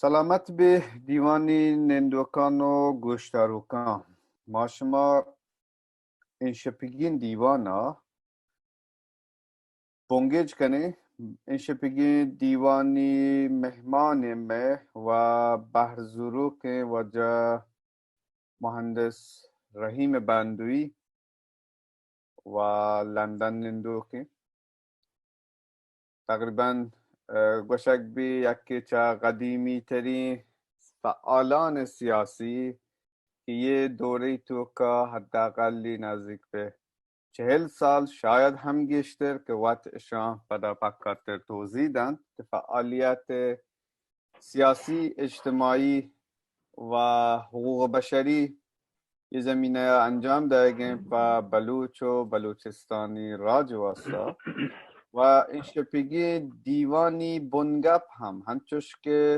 سلامت بہ دیوانی نندوکان و گوشداروکان. ما شما انشپگین دیوانا بنگیج کنیں. انشپگین دیوانی مہمان مئے و بہر زوروکیں واجہ مہندس رحیم بندوی و لندن نندوکیں. تقریباً، اه، گوشگ بی یکے چہ قدیمی ترین فعالان سیاسی کہ یہ دورے توکا حداقلی نزدیک بہ چہل سال، شاید ہم گیشتر، کہ وت اشاں پدا پکاتر توضیح دنت کہ فعالیت سیاسی، اجتماعی و حقوق بشری یہ زمینہ ء انجام دئیگیں پہ بلوچ و بلوچستانی راج واسطہ. و انشپگی دیوانی بنگپ ہم ہنچوش کہ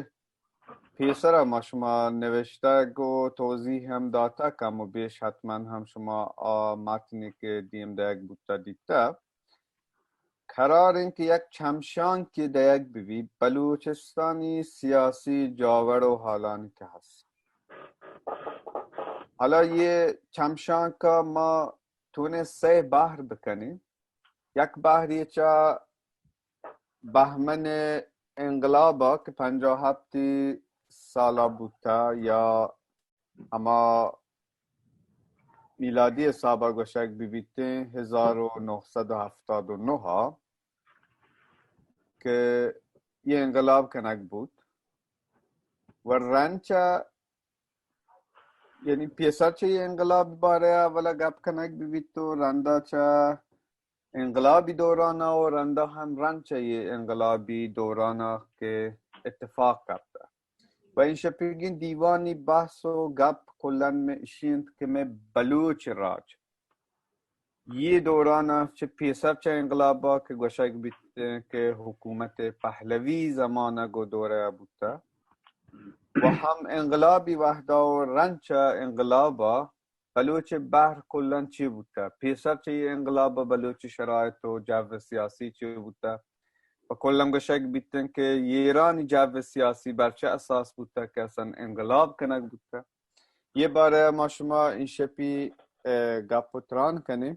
پیسرا ما شما نوشتگ و توضیح ہم داتا، کم و بیش حتماً ہم شما آ متنی کہ دیم دئیگ بوتا دیتا. قرار انت کہ یک چمشانکے دئیگ ببیت بلوچستانی سیاسی جاور و حالانی کہ ہست. حالا یہ چمشانکا ما تونیں سئے بہر بکنیں. یک بہر یہ چہ بہمن انقلابا کہ پنجاہ ہپتی سالا بوتا یا ہما میلادی حسابا گوشگ ببیتیں ہزار و نہصد و ہفتاد و نہ ء کہ یہ انقلاب کنگ بوت و رند چہ، یعنی پیسر چہ یہ انقلاب بارے ء اولا گپ کنگ ببیت و رندا چہ انقلابی دورانا و رندا ہم رند چہ یہ انقلابی دورانا کہ اتفاق کپتا. و انشپگیں دیوانی بحث و گپ کلاً میں اشی انت کہ میں بلوچ راج یہ دورانا چہ پیسر چہ انقلابا کہ گوشگ بیت کہ حکومت پہلوی زمانگ و دورہ بوتا و ہم انقلابی وحدا و رند چہ انقلابا بلوچ بہر کلاً چی بوتا؟ پیسر چہ یہ انقلاب بلوچ شرائط و جو سیاسی چی بوتا؟ و کلاً گوشگ بیتن کہ ایرانی جو سیاسی بر چہ اساس بوتا کہ اصلاً انقلاب کنگ بوتا؟ یہ بارے ما شما انشپی، اه، گپ و تران کنیں.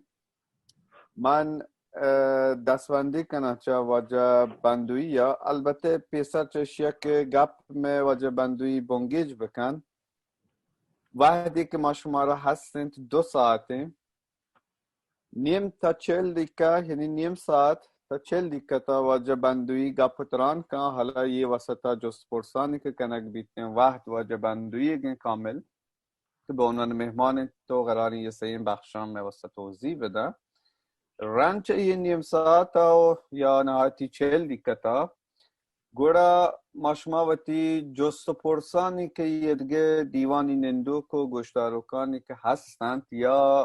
من، اه، دستبندی کناں چہ واجہ بندوی ء. البتہ پیسر چہ اشیا کہ گپ میں واجہ بندوی بنگیج بکن، وہدے کہ ما شمارا ہست انت دو ساعتیں، نیم تا چل دقیقہ، یعنی نیم ساعت تا چل دقیقہ تا واجہ بندوی گپ و تران کن. حالا یہ وسطا جست پرسانی کہ کنگ بیتیں، وہد واجہ بندوی گیں کامل کہ بہ عنوان مہمان انت، تو قرار یہ سئیں بخشاں میں واسطہ توضیح بدن. رند چہ یہ نیم ساعت ء یا نہایتی چل دقیقہ تا گڑا ما شما وتی جست و پرسانی کہ یہ دگہ دیوانی نندوک و گوشداروکانی کہ ہستنت یا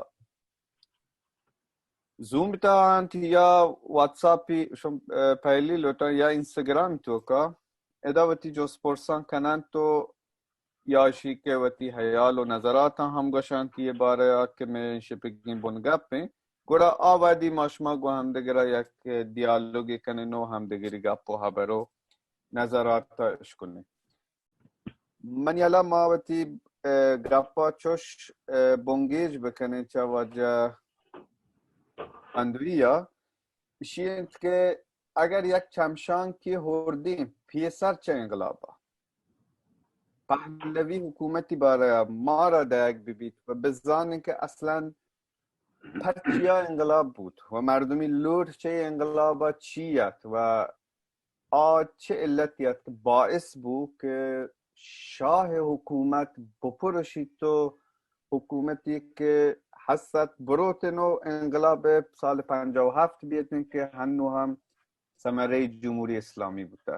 زوم تا انت یا واتساپی شم، اه، پہلی لوٹاں یا انستگرام توکا ادا وتی جست پرسان کننت و یا اشی کہ وتی حیال و نظراتاں ہم گوشنت یہ بارے آ کہ میں شپگیں بنگپ ہیں، گڑا آ وہدی ما شما گو ہمدگرا یک دیالوگی کنیں و ہمدگری گپ و حبر و نظرات اشکنیں. منی ہیالا ما وتی، اه، گپا چوش، اه، بنگیج بکنیں چہ واجہ اندویا، اشی انت کہ اگر یک چمشانکی ہردیں پیسر چہ انقلابا پہلوی حکومتی بارہ مارا دئیگ ببیت و بزانیں کہ اصلاً پرچیا انقلاب بوت و مردمی لوٹ چہ انقلابا چی ات و آ چہ علتی ات کہ باعث بو کہ شاہ حکومت بپرشیت و حکومتی کہ ہست بروتن و انقلاب سال پنجاہ و ہفت بیتن کہ ہنو ہم ثمرہ جمہوری اسلامی بوتہ.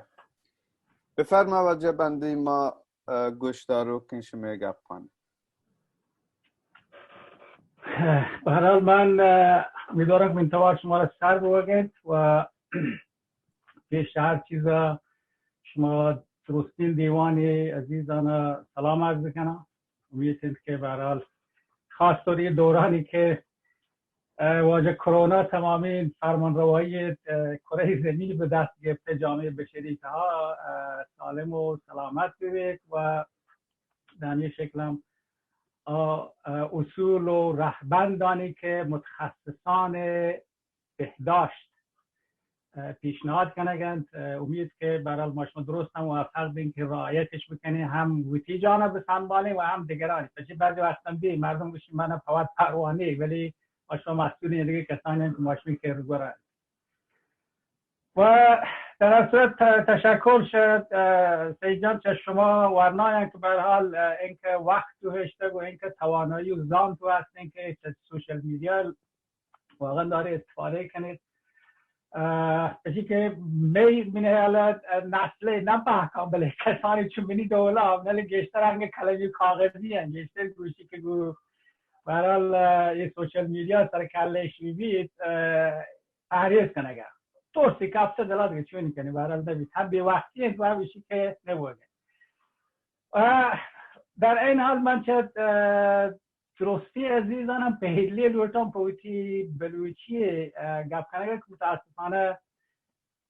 بفرما واجہ بندی ما، اه، گوشداروکیں شمئے گپان. بہرحال من، اه، امیدوارم کہ من توار شما را سر بوگیت و پیش ہر چیزا شما درستین دیوان عزیزان سلام عرض کنم. امید انت کہ بہرحال خاص طور یہ دورانی کہ، اه، واجہ کرونا تمامی فرمان روایی، اه، کرهٔ زمین به دست گرفته، جامعهٔ بشری تها، اه، سالم و سلامت ببیت و در همین شکل هم، آ، آ، اصول و رهبندانی که متخصصان بهداشت، اه، پیشنهاد کنگنت. اه، امید که برحال ما شما درست هم موفق بین که رعایتش بکنین، هم وتی جانا بسنبالین و هم دیگرانی. پچه بعضی وقتا بی مردم گوشی من فوت پروانه، ولی ما شما مسئولین دیگه کسانی هم که ما شما که گورن. و در اصل ت-، تشکر شد، اه، سید جان، چه شما ورنایان که برحال، اه، اینکه وقت تو هشتگ و اینکه توانایی و زان تو هستین که چه سوشل میدیا واقعا داره استفاده کنید. اه، اشی که می، من حالا نسل نه پهکان، بله کسانی چون منی دولا، بله گیشتر انگه کلمی کاغذی هن، گیشتر گوشی که گو، برحال، اه، یه سوشل میدیا سر کلش ببیت، اه، پهریز کنگه. تو سی کپسه دلا دیگه چونی کنی، برحال نبیت. هم بی وقتی هن و هم اشی که نبوده. اه، در این حال من چه، اه، درستی عزیزانم پہلی لوٹاں پہ وتی بلوچی، اه، گپ کنگ کہ متاسفانہ،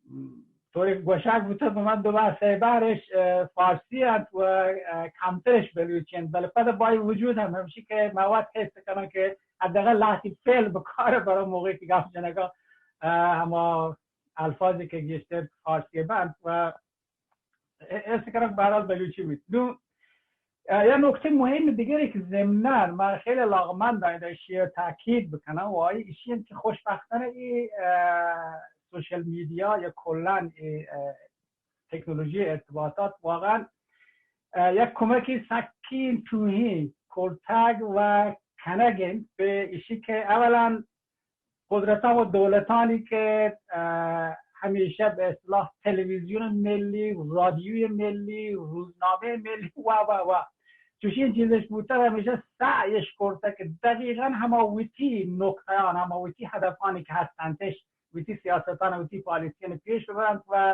م، طوری گوشگ بوتہ پہ من دو بار سہ بارش، اه، فارسی انت و، اه، کمترش بلوچی انت، بلے پد بائی وجود ہم ہمشی کہ مواد حس کناں کہ حداقل لہتی فعل بکار برای موقعی کہ گپ جنگا، اه، ہما الفاظی کہ گیشتر فارسی بنت و ارس کنگ بہرحال بلوچی بیت. نوں، اه، یا نکتہ مہم دیگری کہ ضمناً من خیلی علاقمند آں اشی تاکید بکنم و آئی اشی انت کہ خوشبختانہ ای، اه، سوشل میدیا یا کلاً ای، اه، تکنولوژی ارتباطات واقعاً، اه، یک کمکی سکین توہین کرتگ و کنگ انت پہ اشی کہ اولاً قدرتاں و دولتانی کہ، اه، ہمیشہ بہ اصطلاح تلویزیون ملی، رادیوی ملی، روزنامہ ملی و، و، و. چوشین چیزش بوتہ و ہمیشہ سعیش کرتہ کہ دقیقاً ہما وتی نکتیان، ہما وتی ہدفانی کہ ہستنتش، وتی سیاستان، وتی پالیسیان پیش ببرنت و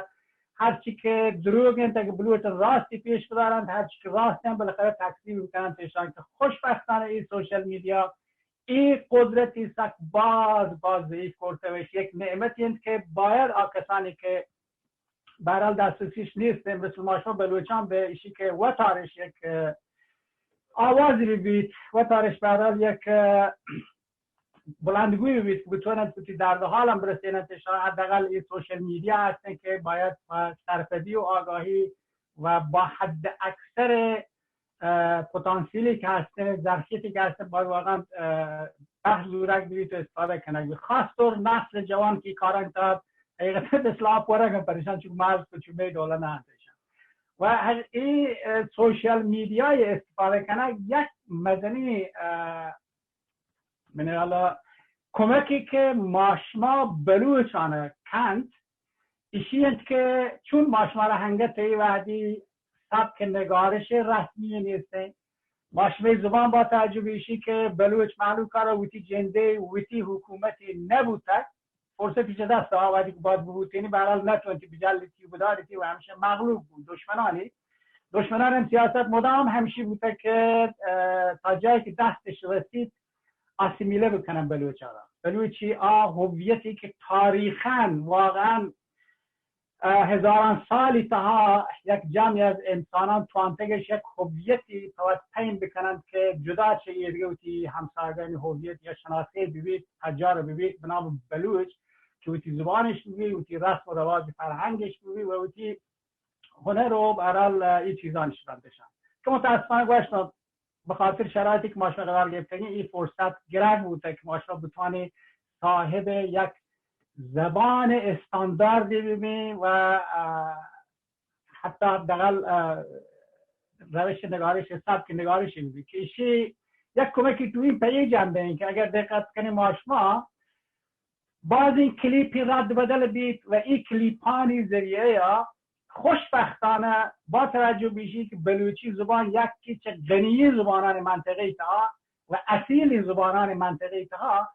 ہرچی کہ دروگ انت، اگہ بلوٹن راستی پیش بدارنت، ہرچی کہ راست انت، بالاخرہ تکذیب بکننت ایشان کہ خوشبختانہ ای سوشل میدیا ای قدرتی سک باز، باز ضعیف کرتہ و ایش یک نعمتی انت کہ باید آ کسانی کہ بہرحال دسترسیش نیست، مثل ما شما بلوچان بہ ایشی کہ وتارش یک، اه، آوازی ببیت، وتارش بہرحال یک، اه، بلندگوی ببیت کہ بتواننت وتی درد و حالم برسیننت ایشان. حداقل ای سوشل میدیا ہستن کہ باید با سرپدی و آگاہی و با حد اکثر اه، پتانسیلی کہ ہستیں، ظرفیتی کہ ہستیں، باید واقعاً، اه، بحث زورگ بیت و استفادہ کنگ بیت. خاص طور نسل جوان کہ کاران تا حقیقتاً اصلاح پورا کن پریشان، چون مرز کو چون بے دولا نہ انت ایشان. و ہر ای، اه، سوشل میدیا استفادہ کنگ یک مزنی، اه، من حالا کمکی کہ ما شما بلوچان کنت، ایشی انت کہ چون ما شما را ہنگت ای وحدی سبک نگارش رسمی نیستیں، ما شمئے زبان با تعجب ایشی کہ بلوچ مہلوک را وتی جندے وتی حکومتی نبوتگ، فرصتی چہ دست آ وحدی کہ باید ببوتینی، بہرحال نتونتی بجلتی و بدارتی و ہمیشہ مغلوب بوت. دشمنانی، دشمنان سیاست مدام ہمشی بوتگ کہ، اه، تا جایی کہ دستش رسیت، آسیمیله بکنن بلوچا را. بلوچی آ هویتی که تاریخاً واقعاً، اه، هزاران سالی تها یک جمعی از انسانان توانتگش یک هویتی توت پیم بکنن که جدا چه ایدگه وتی همسایگانی هویت یا شناخته ببید، پجار ببید، به نام بلوچ، که وتی زبانش ببید، وتی رسم و رواج فرهنگش ببید و وتی هنر و بهرحال، اه، ای چیزانش بندشن. که متاسفانه گوشتم، به خاطر شرایطی که ما شما قرار گرفتگی، این فرصت گرگ بوده که ما شما بتوانیم صاحب یک زبان استانداردی ببین و، اه، حتی حداقل، اه، روش نگارش، سبک نگارش ببین که ایشی یک کمکی تو این پیه جنبه این که اگر دقت کنیم ما شما بعضی کلیپی رد بدل بیت و ای کلیپانی ذریعه یا خوشبختانه با توجه بیشی که بلوچی زبان یکی چه غنی زبانان منطقه تها و اصیل زبانان منطقه تها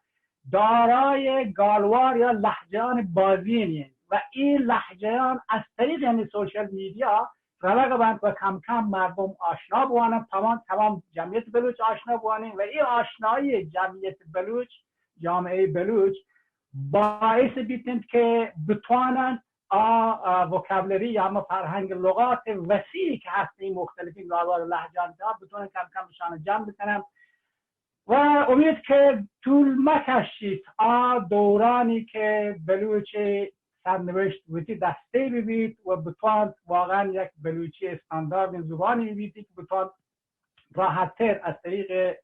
دارای گالوار یا لهجهان بازینی و ای لهجهان از طریق یعنی سوشل میدیا روگ بند و کم کم مردم آشنا بوانند، تمام، تمام جمعیت بلوچ آشنا بوانند و ای آشنایی جمعیت بلوچ، جامعهٔ بلوچ باعث بیتند که بتوانند آ، آ، وکابلری یا ہما فرهنگ لغات وسیعی که هستن مختلفین گالوار لهجان تا بتونن کم کم شان جمع بکنن و امید که طول مکشیت آ دورانی که بلوچ سرنوشت وتی دسته ببیت و بتوانت واقعا یک بلوچی استاندارد زبانی ببیت که بتوانت راحت‌تر از طریق،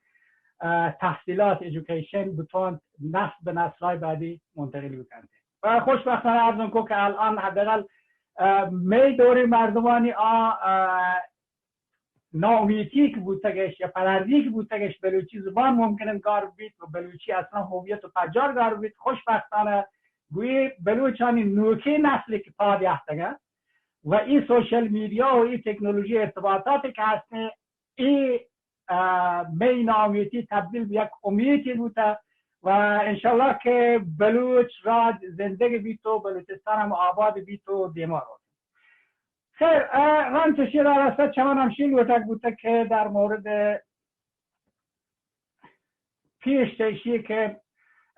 اه، تحصیلات، ایژوکیشن، بتوانت نسل به نسل‌های بعدی منتقل بکنت. و خوشبختانه عرض کو که الان حداقل، اه، می دوری مردمانی آ، اه، ناامیتی که بوتگش یا پلردی که بوتگش بلوچی زبان ممکنن گار بیت و بلوچی اصلا هویت و پجار گار بیت. خوشبختانه گویی بلوچانی نوکی نسلی که پاد یافتگن و این سوشل میدیا و این تکنولوژی ارتباطاتی که هستن، ای، اه، می ناامیتی تبدیل به یک امیدی بوته و انشالله که بلوچ راج زندگ بیت و بلوچستان هم آباد بیت و دیما روت. خیر، اه، رند چشی را رسته چمان همشی لوٹک بوته که در مورد پیش چہ ایشی کہ،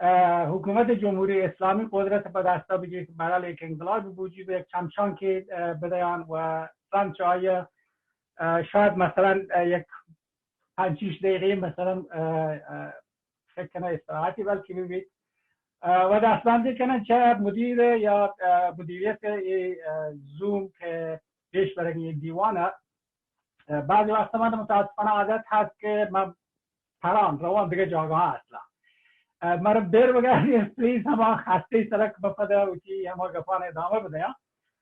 اه، حکومت جمهوری اسلامی قدرت پہ دستا بگیرت، بہرحال یک انقلاب بوجی بہ یک چمشانکے، اه، بدیان و رند چہ آئی، اه، شاید مثلاً، اه، یک پنچ شش دقیقه مثلاً، اه، اه، فکر کنه استراحتی بلکه ببیت. اه، و دستبندی کنن چہ مدیر یا، اه، مدیریت ای، اه، زوم که پیش برگی دیوانه. اه، بعضی وقت من متاسفانه عادت هست که من پران روان دیگه جاگاه اصلا. اه، مرا بیر بگردی، پلیز هما خسته سرک بپده و چی هما گپان ادامه بده، یا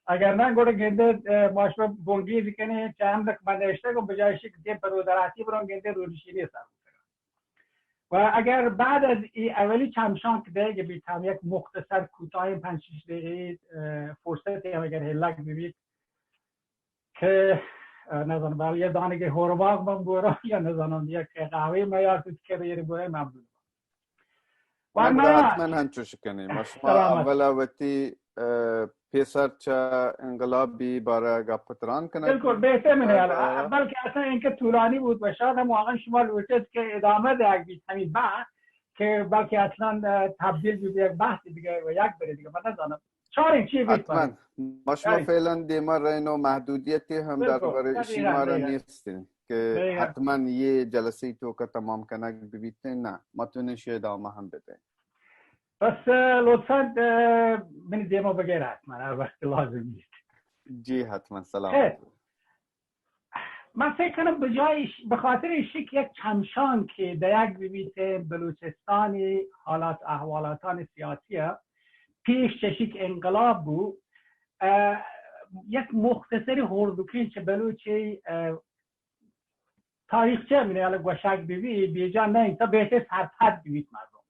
اگر نه گوڑا گنده، اه، ما شما بنگیز کنی چند من نشته گم بجای شک دیم پر ودراتی برون گنده رونشینی سر. و اگر بعد از این اولی چمشانک دیگه بیت هم یک مختصر کوتاهی پنج شش دقیقه، اه، فرصتی هم اگر هلک ببیت، که، اه، نزانم، بله، یه دانگی هورباغ من بورم، یا نزانم، یک قهوهٔ میار تو که بیاری بورم، ممنون. و نه، ما حتماً هنچوش کنیم. ما شما سلامت. اول وتی، اه، پیسر چه انقلابی باره گپ تران کنه. بالکل، بهتر منه، اه، اه. بلکه اصلاً اینکه طولانی بود و شاید هم واقعاً شما لوٹت که ادامه دیگ بیت همین بحث، که بلکه اصلاً، اه، تبدیل بود یک بحث دیگه و یک بره دیگه، من نزانم. چاریں چی بیت؟ حتماً. ما شما فعلاً دیما رئین و محدودیتی هم در بر ایشی ما را نیستین که حتماً یه جلسه توکا تمام کنگ ببیت. نه، ما تونش ادامه هم بدین. پس، اه، لطفاً، اه، منی دیما بگیر حتماً هر وقت لازم بیت. جی، حتماً. سلامت. خیر. من فکر کنم به جای ش-، به خاطر ایشی که یک چمشانکے دیگ ببیت بلوچستانی حالات احوالاتان سیاسی پیش چشی که انقلاب بو، اه، یک مختصری هردوکین چه بلوچی، اه، تاریخچه من یالا گوشگ ببی، بیجا نه، تا بهتر سرپد ببیت مردم.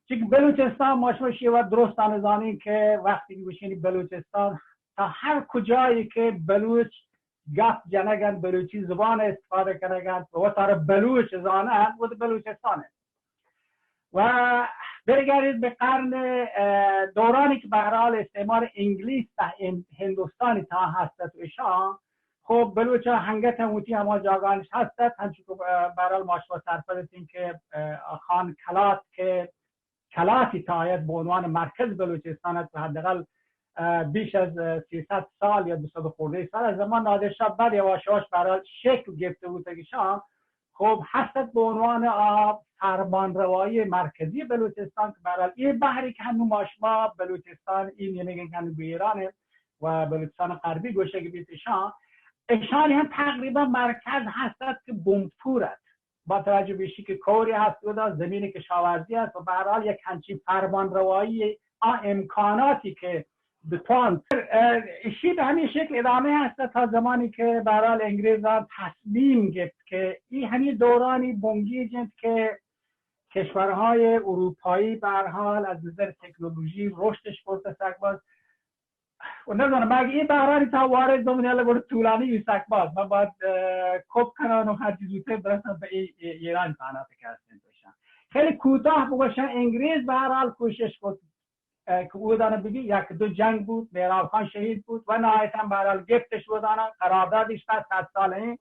چونکه بلوچستان ما شما شیوا درستان زانین که وقتی که گوشین بلوچستان، تا هر کجایی که بلوچ گپ جنگن، بلوچی زبان استفاده کنگن و وتارا بلوچ زانن، و بلوچستان و برگردید به قرن، اه، دورانی که به هر حال استعمار انگلیس تا هن-، هندوستانی تا هستت و اشان، خب بلوچ ها هنگت هم وتی هما جاگانش هستت، همچون که، اه، به هر حال ما شما سرپد هستیم که، اه، خان کلات که کلاتی تا آید به عنوان مرکز بلوچستان است و حداقل، اه، بیش از، اه، سیصد سال یا دوصد خورده سال از زمان نادر شاه بعد یواش یواش به هر حال شکل گرفته بود که شاه خب هستت به عنوان، اه، فرمانروایی مرکزی بلوچستان که به هر حال این بحری که هنو ما شما بلوچستان این یعنی که هنو ایرانه و بلوچستان غربی گوشه که بیت اشان، اشانی هم تقریباً مرکز هستت که بمبپور است. با توجه به ایشی که کوری هست و دا زمین کشاورزی است و به هر حال یک همچین فرمانروایی آ امکاناتی که بتوان، اه، ایشی به همین شکل ادامه هست تا زمانی که به هر حال انگریزان تصمیم گرفت که این همین دورانی بنگیج انت که کشورهای اروپایی به هر حال از نظر تکنولوژی رشدش فرصت سک باز و نزانم، مگه این بحرانی تا وارد بمونه، یلا گوڑ طولانی بی سک باز. من باید، اه، کپ کنان و هر چیز زودتر برسم به ای-، ای-، ایران پانا که هستیم بشن. خیلی کوتاه بگوشن، انگریز به هر حال کوشش کرد، اه، که او دانه بگی، یک دو جنگ بود، مهراب خان شهید بود و نهایتاً به هر حال گپتش و دانه قراردادش تا صد سال این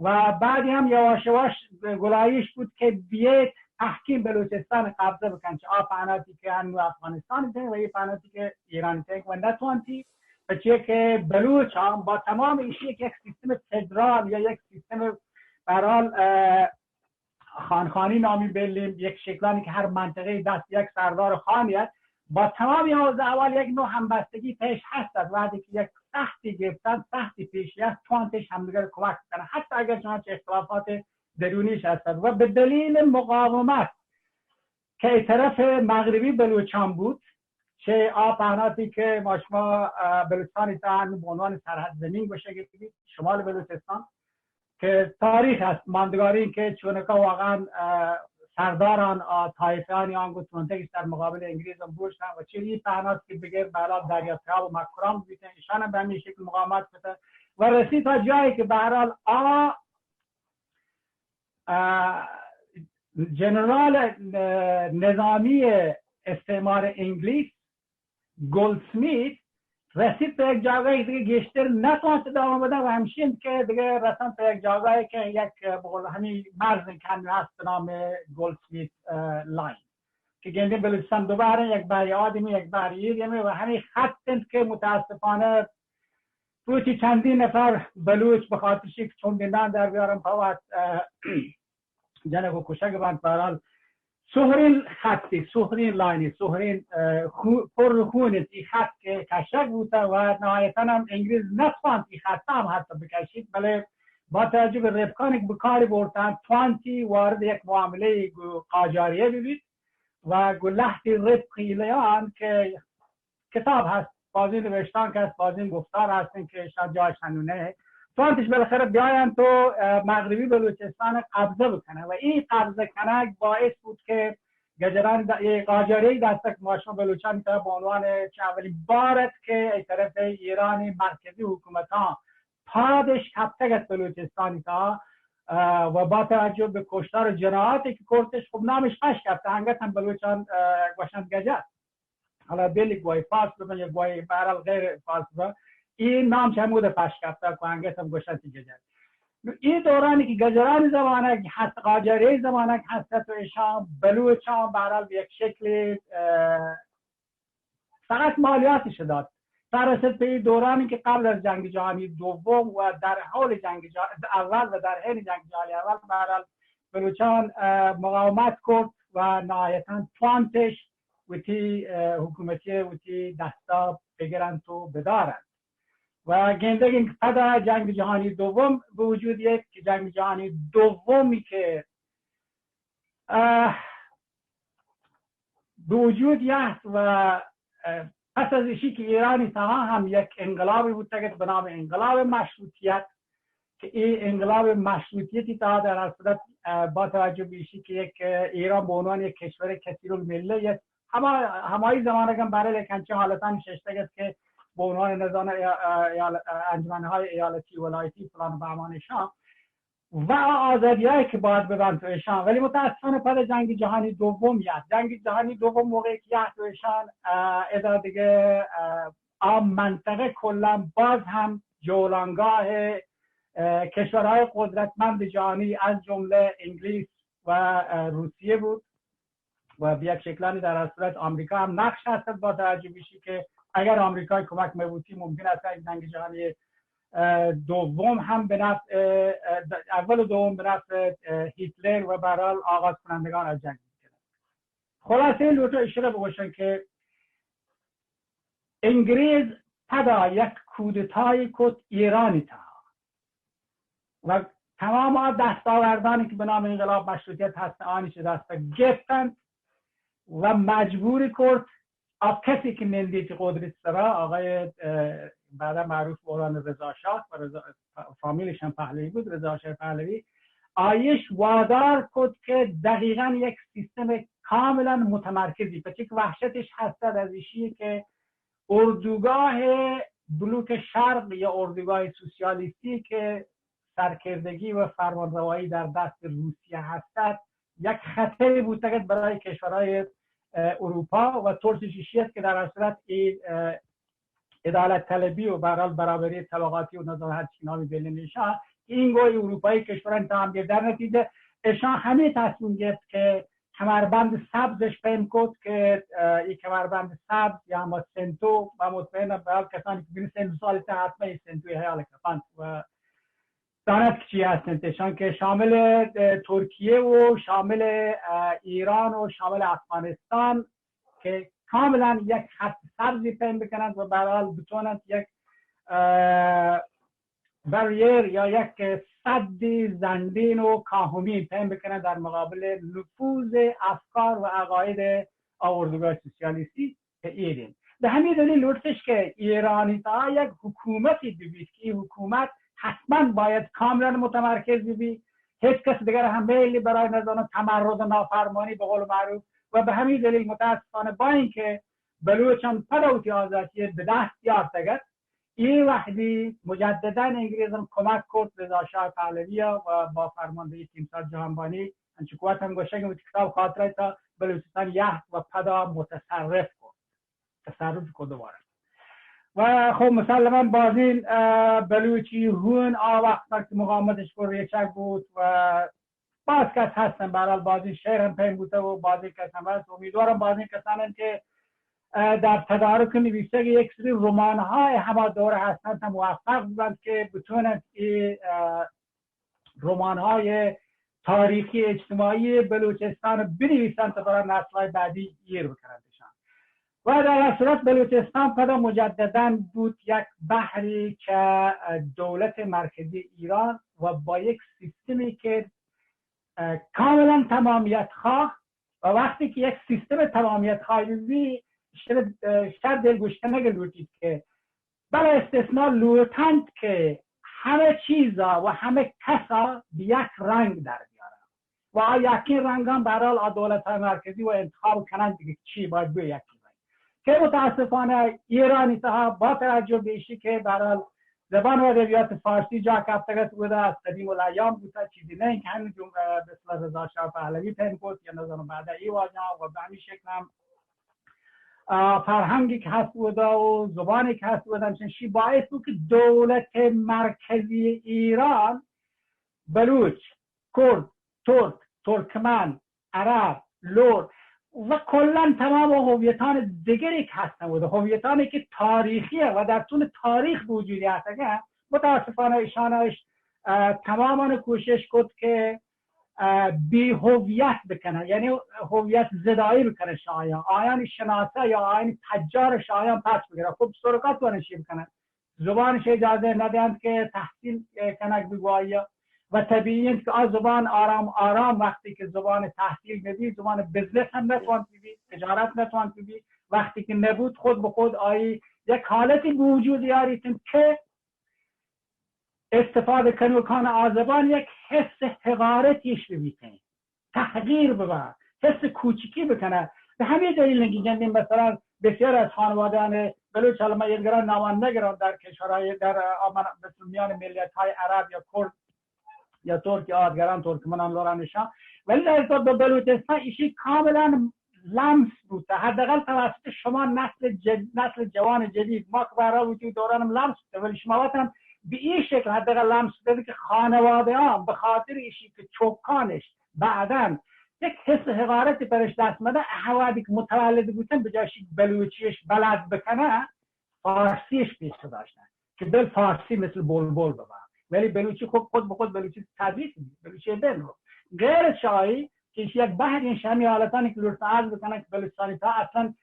و بعدی هم یواش یواش گلایش بود که بیت تحکیم بلوچستان قبضه بکن، چه آ پهناتی که انو افغانستان تین و ای پهناتی که ایران تین و نتوانتی، پچه که بلوچ هم با تمام ایشی که یک سیستم فدرال یا یک سیستم برال خانخانی نامی بلیم، یک شکلانی که هر منطقه دست یک سردار خانی است، با تمام حوزه اول یک نوع همبستگی پیش هست است. وقتی که یک سختی گرفتن، سختی پیشی است، توانتش همدیگر کمک کنه، حتی اگر چنانچه اختلافات درونیش هست است. و به دلیل مقاومت که ای طرف مغربی بلوچان بود، چه آ پهناتی که ما شما بلوچستان تا به عنوان سرحد زمین گوشه گیرید، شمال بلوچستان، که تاریخ است، ماندگاری که چونکا واقعا سرداران، طایفه‌انی آن گو تونتگش در مقابل انگریز هم بوشتن و چه ای پهنات که بگر بلا دریا تراب و مکران بیتن، ایشان هم به همین شکل مقاومت کتن و رسید تا جایی که به هر حال آ جنرال نظامی استعمار انگلیس گلدسمیت رسید به یک جاگاهی که دیگه گیشتر نتوانست ادامه بده و همشین که دیگه رسن به یک جاگاهی که یک، به قول، همین مرز کمی هست به نام گلدسمیت لاین که گندی بلوچستان دو بحر، یک بحر آدمی، یک بحر ایریمی و همین خط انت که متاسفانه روچی چندین نفر بلوچ به خاطر شی که چون دندان در بیارن پوات جنگ و کشگ بند. بهرحال سهرین خطی، سهرین لاینی، سهرین پر خون ای خط که کشگ بوته و نهایتا هم انگلیس نتوانت ای خط هم حتی بکشید، بله با توجه به ربکانی که به کاری برتن توانتی وارد یک معامله قاجاریه ببید و گو لحظی ربک ایلیان که کتاب هست، بازی نوشتان که هست، بازی گفتار هستن که شاید جایش هنو نه. توانتش بالاخره بیاین تو مغربی بلوچستان قبضه بکنه و این قبضه کنگ باعث بود که گجران قاجاری دستک ما شما بلوچان تا به عنوان چه اولین بارت که ای طرف ایران مرکزی حکومتان پادش کپتگت بلوچستانی تا و با توجه به کشتار و جنایاتی که کرتش، خب نامش پش کپته، انگت هم بلوچان گوشند گجر. حالا بلی گوای فارس ببن یا گوای بهرحال غیر فارس ببن، این نام چه همود پش کپته که انگت هم گوشند گجر. نو این دورانی که گجرانی زمانه هست، قاجاری زمانه هست و ایشان بلوچان بهرحال به یک شکلی فقط مالیاتش داد. تا رسید به این دورانی که قبل از جنگ جهانی دوم و در حال جنگ جه-، اول و در حین جنگ جهانی اول بهرحال بلوچان مقاومت کرد و نهایتا توانتش وتی حکومتی وتی دستا بگرند و بدارند. و گندگین که پدا جنگ جهانی دوم به وجود یه که جنگ جهانی دومی که به وجود یافت و پس از ایشی که ایرانی تها هم یک انقلابی بوتگت به نام انقلاب مشروطیت که این انقلاب مشروطیتی تا در هر صورت با توجه به ایشی که یک ایران به عنوان یک کشور کثیر المله، یک هما همایی زمانه هم برای یک همچین حالتانی ششتگت که به عنوان نظام انجمنهای ایالتی ولایتی فلان و بهمان ایشان و آزادیایی که باید ببن تو ایشان، ولی متاسفانه پد جنگ جهانی دوم یاد، جنگ جهانی دوم موقعی که یاد تو ایشان ادا دیگه آ منطقه کلا باز هم جولانگاه کشورهای قدرتمند جهانی از جمله انگلیس و روسیه بود و به یک شکلانی در هر صورت آمریکا هم نقش هست با توجه به که اگر آمریکای کمک مبوتی ممکن است این جنگ جهانی دوم هم به نفع اول و دوم به نفع هیتلر و بهرحال آغاز کنندگان از جنگ می‌کنند. خلاصه لوٹو اشاره بگوشن که انگریز پدا یک کودتای کت ایرانی تا و تمام آ دستاوردانی که به نام انقلاب مشروطیت هست آنی چه دست گرفتند و مجبوری کرد آ کسی که نندی چه قدرت سرا آقای بعدا معروف به عنوان رضا شاه و رضا فامیلش هم پهلوی بود، رضا شاه پهلوی، آیش وادار کد که دقیقا یک سیستم کاملا متمرکزی، پچه که وحشتش هستد از ایشی که اردوگاه بلوک شرق یا اردوگاه سوسیالیستی که سرکردگی و فرمانروایی در دست روسیه هستد، یک خطری بوتگد برای کشورهای اروپا و ترسش ایشی است که در هر صورت این عدالت طلبی و به هر حال برابری طبقاتی و نظام هر چی نامی بین ایشان که این گوی اروپایی کشوران تا هم در نتیجه ایشان همه تصمیم گرفت که کمربند سبزش پیم کت که، اه، ای کمربند سبز یا هم سنتو، و مطمئنم به حال کسانی که بین سن سال تا حتما ای سنتوی حیال کپند و دانت که چی هستند، اشان که شامل، اه، ترکیه و شامل، اه، ایران و شامل افغانستان که کاملا یک خط سبزی پیم بکنند و به هر حال بتونند یک، اه، بریر یا یک سد زنگین و کاهمی پیم بکنند در مقابل نفوذ افکار و عقاید آ اردوگاه سوسیالیستی که ایرین. به همین دلیل لوٹتش که ایرانی تا یک حکومتی ببیت که این حکومت حتما باید کاملا متمرکز ببیت، هیچ کس دیگر هم میلی برای نزانه تمرد و نافرمانی به قول معروف. و به همین دلیل متاسفانه با اینکه بلوچان پد وتی آزاتی به دست یارتگت، ای وحدی مجددا انگریزان کمک کرد رضا شاه پهلوی و با فرماندهی تیمسار جهانبانی، انچو که وت هم گوشگ وتی کتاب خاطره تا بلوچستان یحد و پدا متصرف کرد، تصرف کرد دوباره. و خب مسلما بازین، اه، بلوچی هون آ وقت که مقاومتش پر ریچگ بود و باز کس هستن، به هر حال بازین شعر هم پیم بوته و بازین کس هم هست. امیدوارم بازین کسانن که، اه، در تدارک نویسگ یک سری رمان‌های هما دوره هستند هم موفق ببند که بتونند ای، اه، رمان‌های تاریخی اجتماعی بلوچستان بنویسند تا برای نسل‌های بعدی ایر بکنندشان. و در هر صورت بلوچستان پدا مجددا بود یک بحری که دولت مرکزی ایران و با یک سیستمی که، اه، کاملا تمامیت خواه، و وقتی که یک سیستم تمامیت خواه بی، شر، اه، شر دلگوش کنگ لوٹیت که بلے استثناء لوٹنت که همه چیزا و همه کسا به یک رنگ در بیاره و آ یکین رنگان به هر حال آ دولت مرکزی و انتخاب کنند دیگه چی باید به یکین رنگ. که متاسفانه ایرانی تها با توجه به ایشی که به هر حال زبان و ادبیات فارسی جا کپتگ است، بوده از قدیم الایام بوده، چیزی نه اینکه همین جمله مثل رضا شاه پهلوی پیم کت یا نزانم بعد ای واجه و به همین شکل هم، اه، فرهنگی که هست بوده و زبانی که هست بوده، همچنین شی باعث بود که دولت مرکزی ایران بلوچ، کرد، ترک، ترکمن، عرب، لور و کلاً تمام هویتان دیگری که هستن بوده، هویتانی که تاریخیه و در طول تاریخ به وجود آتگه، متاسفانه ایشانش، اه، تمامان کوشش کت که، اه، بی هویت بکنه، یعنی هویت زدایی بکنه شایان، آیان شناسه یا آیان پجار شایان پس بگیره. خب سرکات تو نشی بکنه. زبانش اجازه ندهند که تحصیل، اه، کنگ بگویی و طبیعی است که آ زبان آرام آرام وقتی که زبان تحصیل نبی، زبان بزنس هم نتوان بی، تجارت نتوان بی، وقتی که نبود خود به خود آیی یک حالتی به وجود یاریتن که استفاده کنوکان آ زبان یک حس حقارتیش ببیتن. تحقیر ببه، حس کوچکی بکنه. به همین دلیل نگی گندیم مثلاً بسیار از خانوادهان بلوچ، حالا من یلگران نامان نگران در کشورهای، در، آ، من-، مثل میان ملیت‌های عرب یا کرد یا ترک یا آدگران، ترکمنان لورانشان، ولی در حساب به بلوچستان ایشی کاملاً لمس بوده، حداقل توسط شما نسل جد-، نسل جوان جدید، ما که برای وجود دورانم لمس بوده، ولی شما وقتاً به این شکل حداقل لمس بوده که خانوادهان به خاطر ایشی که چوکانش بعداً یک حس حقارتی پرش دست مده، احوادی که متولد بوتن به جای شی بلوچیش بلد بکنه، فارسیش پیش داشتن که دل فارسی مثل بلبل ببن، ولی بلوچی خود، خود به خود بلوچی تدریس نیست، بلوچی بین رو. غیر شاهی که ایشی یک بحری شمی حالتانی که لطف عرض بکنن که بلوچستانی تا اصلاً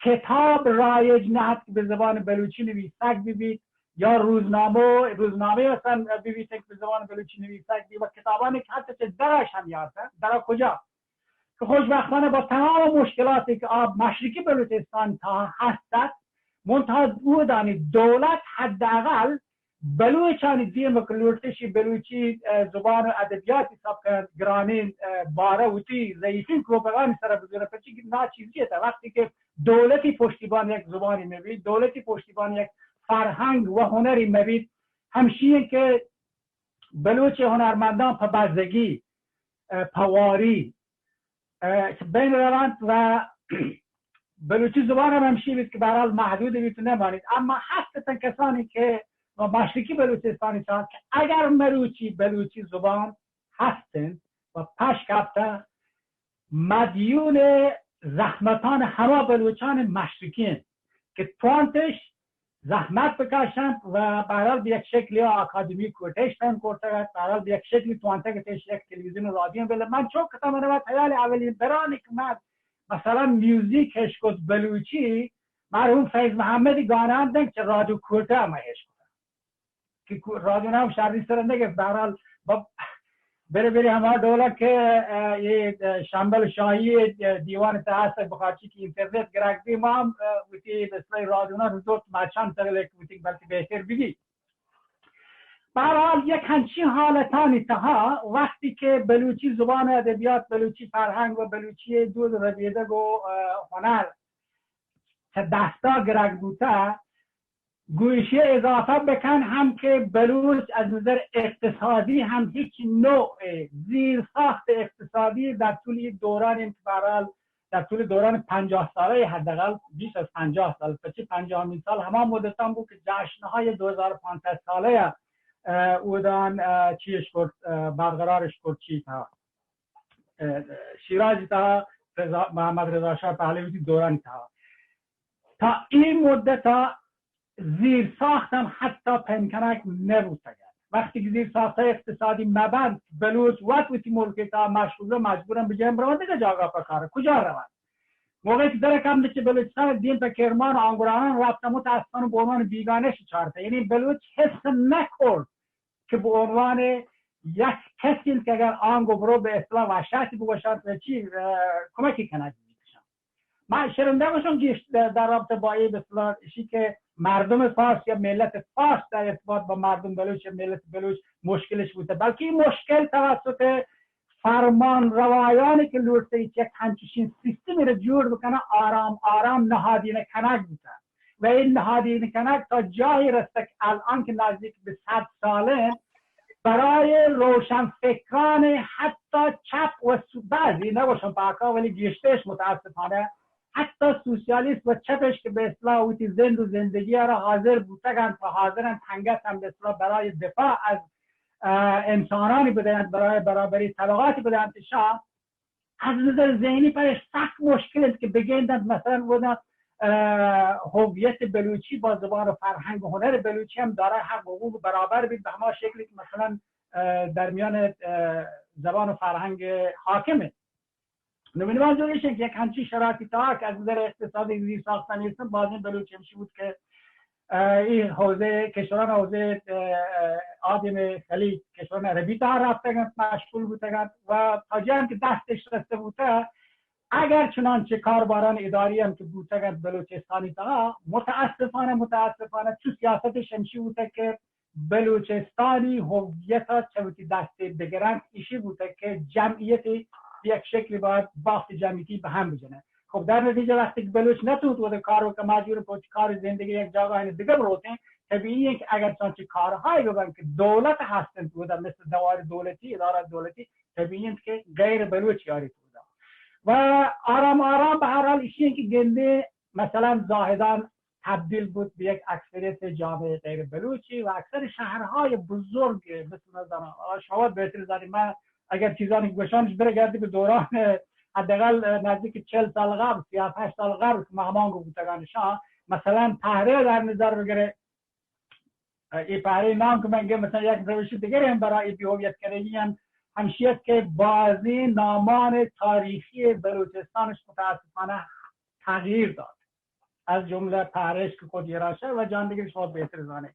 کتاب رایج نه هست که به زبان بلوچی نویسگ ببیت، یا روزنامه، روزنامه اصلاً ببیت که به زبان بلوچی نویسگ ببیت و کتابانی که حتی چه درش هم یارتن، در کجا؟ که خوشبختانه با تمام مشکلاتی که آ مشرقی بلوچستان تا هست، منتها اودانی دولت حداقل بلوچانی دیم که لوٹشی بلوچی، اه، زبان و ادبیات حساب کنند، گرانین، اه، باره وتی ضعیفین کوپگانی سر بزوره، پرچی که ناچیزی است. وقتی که دولتی پشتیبان یک زبانی مبید، دولتی پشتیبان یک فرهنگ و هنری مبید، همشی که بلوچ هنرمندان په بزگی، اه، په واری، اه، بین روند و بلوچی زبان هم همشی بید که به هر حال محدود بید و نمانید. اما هستن کسانی که و مشرقی بلوچستانی تا که اگر مروچی بلوچی زبان هستن و پش کپته مدیون زحمتان همه بلوچان مشرقی انت که توانتش زحمت بکشند و به هر حال به یک شکلی آکادمی کوٹهش پیم کرتگ ات، به هر حال به یک شکلی توانتگ اتش یک تلویزیون و رادیو بله. من چون کتا من وت حیال اولین برانی که من مثلا میوزیک اشکت بلوچی، مرحوم فیض محمد گانه هم دنگ چه رادیو کوٹه هم اشکت که کو-، رادیو نام شری سر نگفت. به هر حال با-، بره بره همه ڈولک که، اه، یه، اه، شمبل شاهی، اه، دیوان تحصیل بخاچی که اینترنت گرک بی، ما هم، اه، وتی مثل رادیو نا رزورت مچان تغلیق وتی بلکه بهتر بگی. به هر حال یک هنچین حالتانی تها وقتی که بلوچی زبان و ادبیات، بلوچی فرهنگ و بلوچی دود و ربیدگ و، اه، هنر چه دستا گرگ بوته، گوشی اضافه بکن هم که بلوچ از نظر اقتصادی هم هیچ نوع زیرساخت اقتصادی در طول این دوران، این که به هر حال در طول دوران پنجاه ساله، حداقل بیش از پنجاه سال، پچی پنجاهمین سال همان مدتان بود که جشنهای دو هزار و پانصد ساله، اه، اودان، اه، چیش کرد، اه، برقرارش کرد چی تا، اه، شیراز تا رضا، محمد رضا شاه پهلوی دوران تا تا این مدت ها زیرساخت هم حتی پنکنک نبوتگ. وقتی که زیرساخت اقتصادی مبند، بلوچ وت وتی ملک تا مشغول، مجبورن به جای برون دیگه جاگا پکاره. کجا روند؟ موقعی که در کم که بلوچستان دیم تا کرمان و آنگرانان رفت، متاسفانه به عنوان بیگانه شی چارته. یعنی بلوچ حس نکرد که به عنوان یک کسی که اگر آنگو برو به اصطلاح وحشتی بگوشند و چی، اه، کمکی کنگ می‌کشند. من شرمنده باشم که در رابطه با این به اصطلاح اشی که مردم فارس یا ملت فارس در ارتباط با مردم بلوچ یا ملت بلوچ مشکلش بوده، بلکه این مشکل توسط فرمان روایانی که لوٹته یک همچین سیستمی را جور بکنه، آرام آرام نهادینه کنگ بوده و این نهادینه کنگ تا جایی رسته که الان که نزدیک به صد ساله برای روشنفکران حتی چپ و سو-، بعضی نباشم پاکا، ولی گیشترش متاسفانه حتی سوسیالیست و چپش که به اصطلاح وتی زند و زندگی را حاضر بوتگند و حاضرند تنگت هم به اصطلاح برای دفاع از، اه، انسانانی بدهند، برای برابری طبقاتی بدهند، شاه از نظر ذهنی پرش سخت مشکل است که بگندند مثلا اودا، اه، هویت بلوچی با زبان و فرهنگ و هنر بلوچی هم دارای حق و حقوق برابر بید به هما شکلی که مثلا، اه، در میان، اه، زبان و فرهنگ حاکمه. نمونه من جوریشن که یک همچین شرایطی تا که از نظر اقتصادی زیر ساختن نیستن، بازین بلوچ همشی بود که اه، این حوزه، کشوران حوزه، اه، اه، آدم خلیج، کشوران عربی تا رفتگند، مشغول بودگند و تا جایی هم که دستش رسته بوده، اگر چنانچه کارباران اداری هم که بودگند بلوچستانی تا، متاسفانه، متاسفانه تو سیاستش همشی بوده که بلوچستانی هویت چه وتی دست بگرند، ایشی بوده که جمعیت یک شکلی باید بافت جمعیتی به هم بجنه. خب در نتیجه وقتی که بلوچ نتوت و کار و که مجبور پوچ کار زندگی یک جاگاه دیگه بروتیں، طبیعی است که اگر چنانچه کارهایی ببن که دولت هستن تو در مثل دوار دولتی، ادارات دولتی، طبیعی است که غیر بلوچ یاری تو دا. و آرام آرام به هر حال ایشی است که گنده مثلا زاهدان تبدیل بود به یک اکثریت جامعه غیر بلوچی و اکثر شهرهای بزرگ مثل مثلا، آه، شما بهتر زنید، من اگر چیزانی گوشانش برگردی به دوران، حداقل نزدیک چهل سال قبل، سی و هشت سال قبل که مهمان گفتگان شاه، مثلا پهره در نظر بگیره، این پهره نام که من گم مثلا یک روش دیگری هم برای بی‌هویت کردگی هم همشی است که بعضی نامان تاریخی بلوچستانش متاسفانه تغییر داد. از جمله پهرش که خود یراشه و جان دیگه شما بهتر زانه.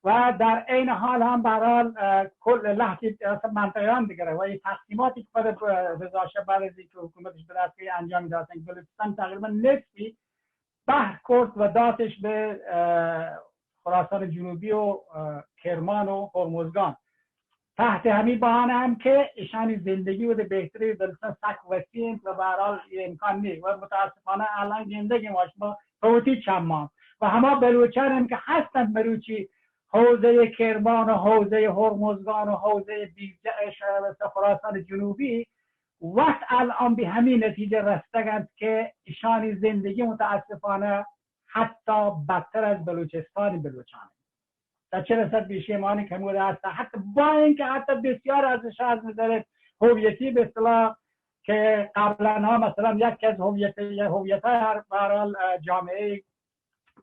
و در عین حال هم به هر حال، اه، کل لحظه اصلاً منطقه هم دیگره و این تقسیماتی که بعد، اه، رضا شاه بعد از اینکه حکومتش به دست انجام داد، بلوچستان تقریباً نصفی بحر کرد و داتش به، اه، خراسان جنوبی و، اه، کرمان و هرمزگان. تحت همی بهانه هم که ایشانی زندگی و بهتری دلستان سک وسیع انت و به هر حال این امکان نیست و متاسفانه الان گندگی ما شما فوتی چمان و هما بلوچان هم که هستند مروچی حوزهٔ کرمان و حوزهٔ هرمزگان و حوزهٔ بیجه-، ش-، خراسان جنوبی وقت الان به همین نتیجه رستگند که ایشانی زندگی متاسفانه حتی بدتر از بلوچستان بلوچان است. در چه رسد به شیمانی که هموده هست، حتی با اینکه حتی بسیار ازش از نظر هویتی به اصطلاح که قبلاً ها مثلاً یکی از هویت، هویت های هر، به هر حال، اه، جامعه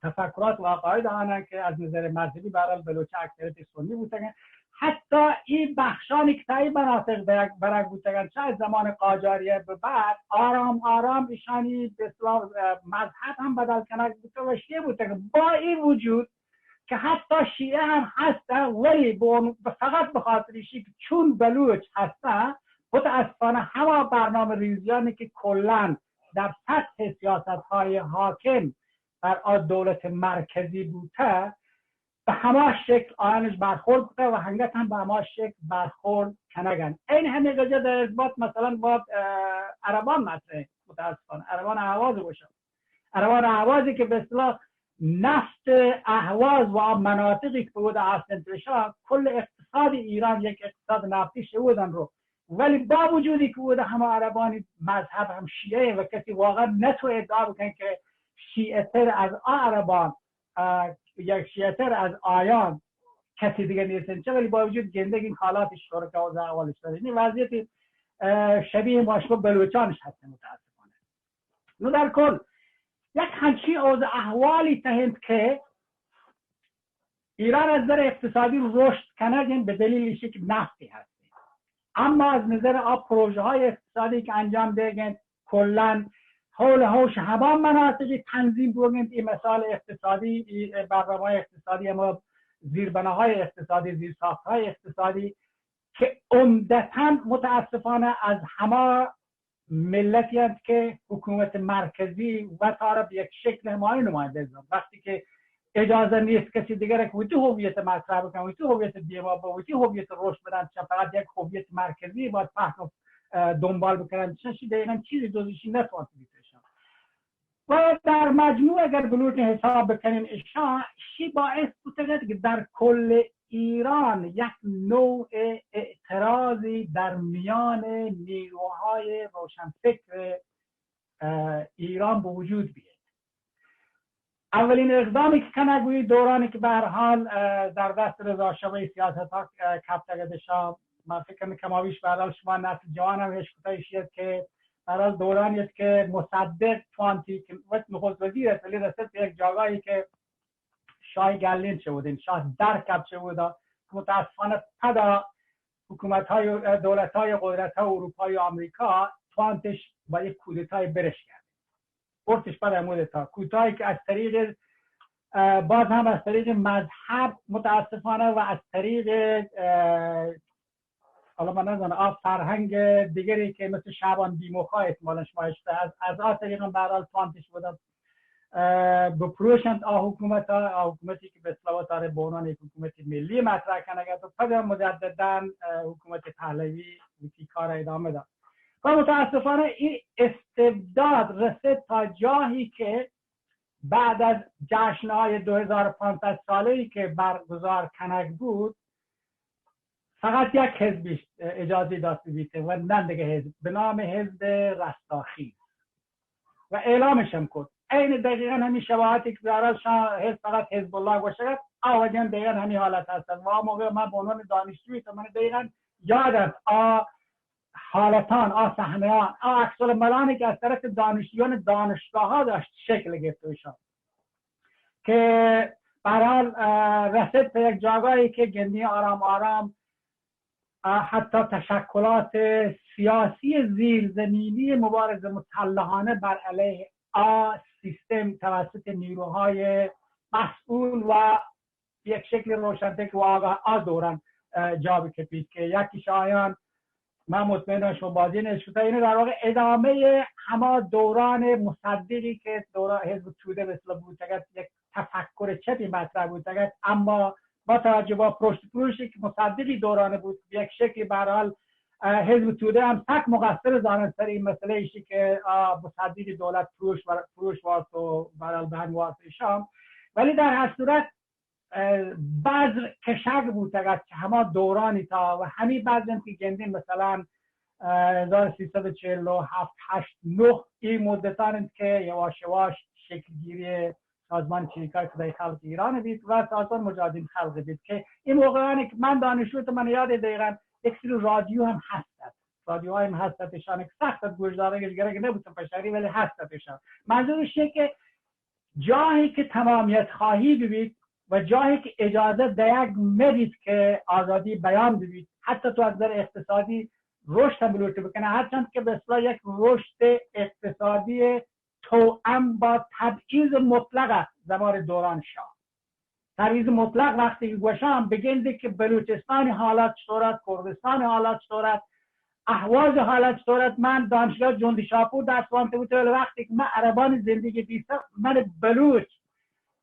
تفکرات و عقاید آنان که از نظر مذهبی به هر حال بلوچ اکثریت سنی بوتگن، حتی این بخشانی که تا این مناطق برگ، برگ بوتگن، چه از زمان قاجاریه به بعد، آرام آرام ایشانی به اصطلاح، اه، مذهب هم بدل کنگ بوته و شیعه بوتگن. با این وجود که حتی شیعه هم هستن، ولی به عنو-، فقط به خاطر ایشی که چون بلوچ هستن، متاسفانه هما برنامه ریزیانی که کلاً در سطح سیاست های حاکم بر آ دولت مرکزی بوته، به هما شکل آیانش برخورد کته و هنگت هم به هما شکل برخورد کنگن. این همین قضیه در ارتباط مثلاً با، اه، عربان مطرح، متاسفانه عربان اهواز باشد. عربان اهوازی که به اصطلاح نفت اهواز و آ مناطقی که بود اصلاً توشا کل اقتصاد ایران یک اقتصاد نفتی شودن رو، ولی با وجودی که بود همه عربانی مذهب هم شیعه و کسی واقعاً نتو ادعا بکن که شیعه تر از آ عربان، اه، یک شیعه تر از آیان کسی دیگه نیستن چه، ولی با وجود گندگ این حالات شرکا و احوالش داره. این وضعیت، اه، شبیه ما شما بلوچانش هست متاسفانه. نو در کل یک همچین اوضاع احوالی تهند که ایران از نظر اقتصادی رشد کنگ انت به دلیل ایشی که نفتی هست، اما از نظر آ پروژه های اقتصادی که انجام دیگ انت کلاً حول حوش همان مناطقی تنظیم بوگ انت. این مسائل اقتصادی، این برنامه های اقتصادی، اما زیربناهای اقتصادی، زیرساخت های اقتصادی که عمدتاً متاسفانه از هما ملتی هست که حکومت مرکزی و تا را به یک شکل حمایت نماینده ازم. وقتی که اجازه نیست کسی دیگر که وتی هویت مطرح بکنه، وتی هویت دیما با وتی هویت رشد بدن، چه فقط یک هویت مرکزی باید پهن و، اه، دنبال بکنن، چه شی دقیقاً چیزی جزشی نتوانست بیتشن. و در مجموع اگر بلوٹیں حساب بکنین اشاں، شی باعث بوتگ ات کہ در کل ایران یک نوع اعتراضی در میان نیروهای روشنفکر، اه، ایران به وجود بیت. اولین اقدامی که کنگ بوی دورانی که به هر حال، اه، در دست رضا شاه ای سیاست ها، اه، کپتگ ات اشاں، من فکر کنم کمابیش به هر حال شما نسل جوان هم اشکتگ اشی ات که به هر حال دورانی ات که مصدق توانتی که وقت نخست وزیر ات، ولی رسید به یک جاگاهی که شاه گلین چه بودین، شاه در کپ چه بودا. متاسفانه پدا حکومت های، دولت های قدرت های اروپایی و آمریکا توانتش با یک کودتای برش کرد. برتش پدا مودتا کوتاهی که از طریق، اه، باز هم از طریق مذهب متاسفانه و از طریق، اه، حالا من نزانم، آ فرهنگ دیگری که مثل شعبان بیموخا احتمالاً شما اشته، از، از آ طریق هم به هر حال توانتش بودن، اه، بپروشند آ حکومت ها، آ حکومتی که به اصطلاح تاره به عنوان یک حکومت ملی مطرح کنگ ات و پد مجدداً، اه، حکومت پهلوی وتی کار ادامه داد. و متاسفانه این استبداد رسید تا جاهی که بعد از جشن‌های دو هزار و پانصد ساله‌ای که برگزار کنگ بود، فقط یک حزبی اجازه داده بیته و نن دیگه حزب، به نام حزب رستاخیز، و اعلامش هم کرد. عین دقیقاً همین شباهتی که داره شاه حزب، فقط حزب الله گوشگ ات، آ وجه هم دقیقاً همین حالت هست. و آ موقع من به عنوان دانشجوی تو من دقیقاً یاد است. آ حالتان، آ صحنه‌ان، آ عکس العملانی که از طرف دانشجویان دانشگاه ها داشت شکل گرفت و ایشان که به هر حال، اه، رسید به یک جاگاهی که گندی آرام آرام، اه، حتی تشکلات سیاسی زیرزمینی مبارز مسلحانه بر علیه آ سیستم توسط نیروهای مسئول و یک شکل روشنفکر و آگاه آ دوران، اه، جا بکپیت که یکیش آیان، من مطمئنم شما بازی نشکتا، یعنی در واقع ادامهٔ هما دوران مصدقی که دوران حزب توده مثل بوتگت، یک تفکر چپی مطرح بوتگت، اما با توجه با پروشت پروشی که مصدقی دوران بود، یک شکلی به هر حال، اه، حزب توده هم سک مقصر زانن سر این مسئله ایشی که، اه، مصدقی دولت پروش و پروش وارت و به هر حال به هم وارت شام. ولی در هر صورت، اه، بذر کشگ بوتگ است که هما دورانی تا و همی بذر انت که گندین مثلاً، اه، هزار و سیصد و چهل و هفت، هشت، نه، این مدتان انت که یواش یواش شکلگیری سازمان چریکای فدای خلق ایران بیت و سازمان مجاهدین خلق بیت که این موقعانی که من دانشجو تو من یاد دقیقاً یک سری رادیو هم هست. رادیوهایم هستتشان که سخت گوش دارگش گرگ نبوتن پشاری، ولی هستتشان. منظورش اینه که جایی که تمامیت خواهی ببیت و جایی که اجازه دیگ مبیت که آزادی بیان ببیت، حتی تو از نظر اقتصادی رشد هم بلوچه بکنه، هرچند که به اصطلاح یک رشد اقتصادی توأم با تبعیض مطلق است، زمان دوران شاه. تبعیض مطلق وقتی که گوشم، بگندی که بلوچستان حالت چطور است، کردستان حالت چطور است، اهواز حالت چطور است. من دانشگاه جندی شاپور درس وانته بوده، ولی وقتی که من عربان زندگی دیستم، من بلوچ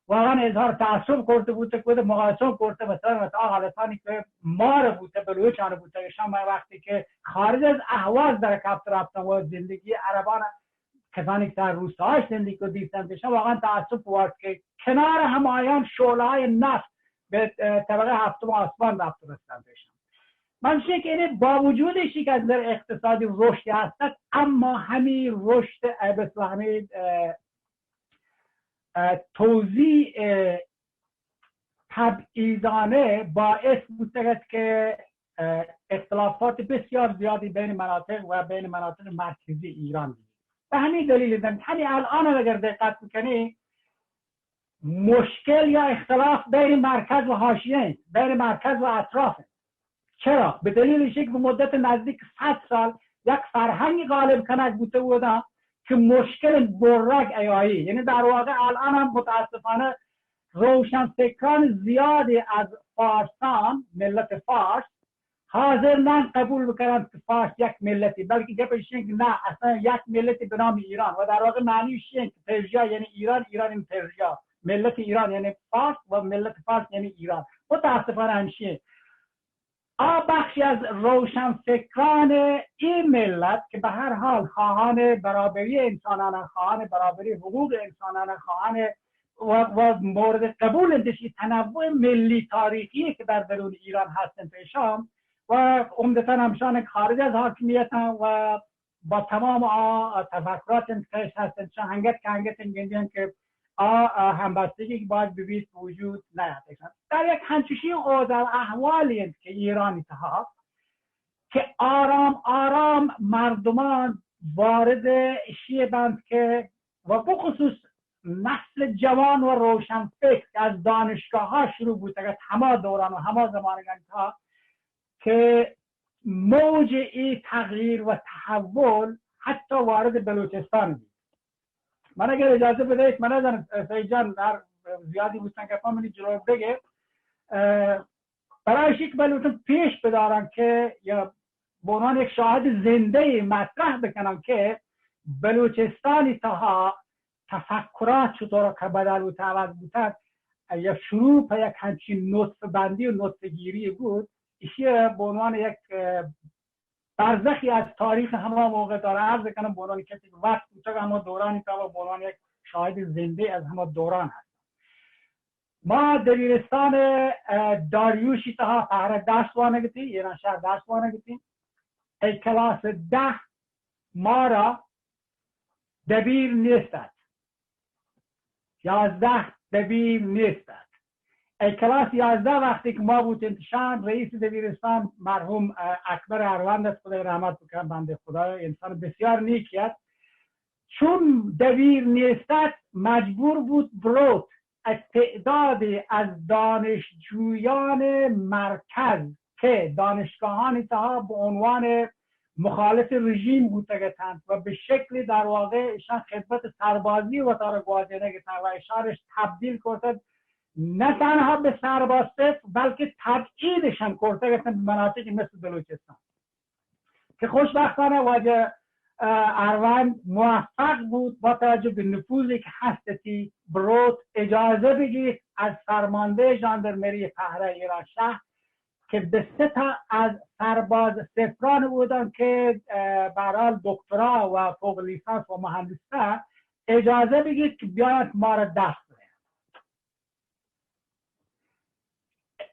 واقعا اظهار تعصب کرده بوده، خود مقایسه کرده، مثلا، مثلا حالتانی که مار بوده، بلوچان بوده، شما وقتی که خارج از اهواز در کفت رفتن و زندگی عربان کسانی که در روستاهاش زندگی کو دیستن پیشم، واقعا تعصب وارد که کنار همایان شعله‌های نفت به، اه، طبقه هفتم آسمان رفت و رستن پیشم. من شک اینه با وجود ایشی که از نظر اقتصادی رشدی هستد، اما همین رشد، اه، به اصطلاح همین، اه، اه، توزیع، اه، تبعیضانه باعث بوده است که، اه، اختلافات بسیار زیادی بین مناطق و بین مناطق مرکزی ایران بوده. به همین دلیل است. همین الان اگر دقت بکنی، مشکل یا اختلاف بین مرکز و حاشیه است، بین مرکز و اطراف است. چرا؟ به دلیل اینکه به مدت نزدیک صد سال یک فرهنگ غالب کنگ بوده بوده که مشکل برگ ایایی. یعنی در واقع الان هم متاسفانه روشنفکران زیادی از فارسان، ملت فارس، حاضر نن قبول بکنن که فارس یک ملتی، بلکه گپ ایش که نه، اصلا یک ملتی به نام ایران و در واقع معنیش این که پرژیا یعنی ایران، ایران این پرژیا، ملت ایران یعنی فارس و ملت فارس یعنی ایران. متاسفانه همشیه. آ بخشی از روشنفکران این ملت که به هر حال خواهان برابری انسانان، خواهان برابری حقوق انسانان، خواهان و، و مورد قبول اندشی تنوع ملی تاریخی که در درون ایران هستن پیشام و عمدتاً همشان خارج از حاکمیت هم و با تمام آ تفکرات انتقاش هستن، چه هنگت که هنگت گندین که آ، آ همبستگی که باید ببیت وجود نیاد. در یک همچوشی اوضاع احوالی است که ایرانی تها که آرام آرام مردمان وارد اشی بند که و بخصوص نسل جوان و روشنفکر که از دانشگاه ها شروع بوده، از همه دوران و همه زمانگان تا که موج ای تغییر و تحول حتی وارد بلوچستان بید. من اگر اجازه بدهید، من نزانم، سعید جان، هر زیادی بوتن گپا منی جلو بگه. اه، برای شیک بلوچم پیش بدارم که یا به عنوان یک شاهد زنده مطرح بکنم که بلوچستانی تها تفکرات چطور که بدل و عوض بوتن، یا شروع په یک همچین نطفه بندی و نطفه گیری بود، ایشی به عنوان یک، اه، برزخی از تاریخ هما موقع داره عرض کنم، به عنوان کسی که وقت بوتگ هما دورانی تا و به عنوان یک شاهد زنده از هما دوران هست. ما دبیرستان، اه، داریوشی تها پهره درس وانگتی، ایران شهر درس وانگتی. ای کلاس ده ما را دبیر نیست ات. یازده دبیر نیست ات. ای کلاس یازده وقتی که ما بوتیم شان، رئیس دبیرستان مرحوم، اه، اکبر اروند است، خدای رحمت بکنه، بنده خدا، انسان بسیار نیکی است. چون دبیر نیست است، مجبور بود بروت از تعدادی از دانشجویان مرکز که دانشگاهانی تها به عنوان مخالف رژیم بوتگتند و به شکلی در واقع ایشان خدمت سربازی وتارا گوازینگتند و ایشانش تبدیل کرده نه تنها به سرباز صفر، بلکه تبعیدش هم کرتگتند به مناطقی مثل بلوچستان. که خوشبختانه واجه، اه، اروند موفق بود با توجه به نفوذی که هستی بروت اجازه بگیرید از فرمانده ژاندرمری پهره ایران شهر که به سه تا از سرباز صفران بودن که، اه، به هر حال دکترا و فوق لیسانس و مهندسه اجازه بگیرید که بیاید ما را دست بدهند.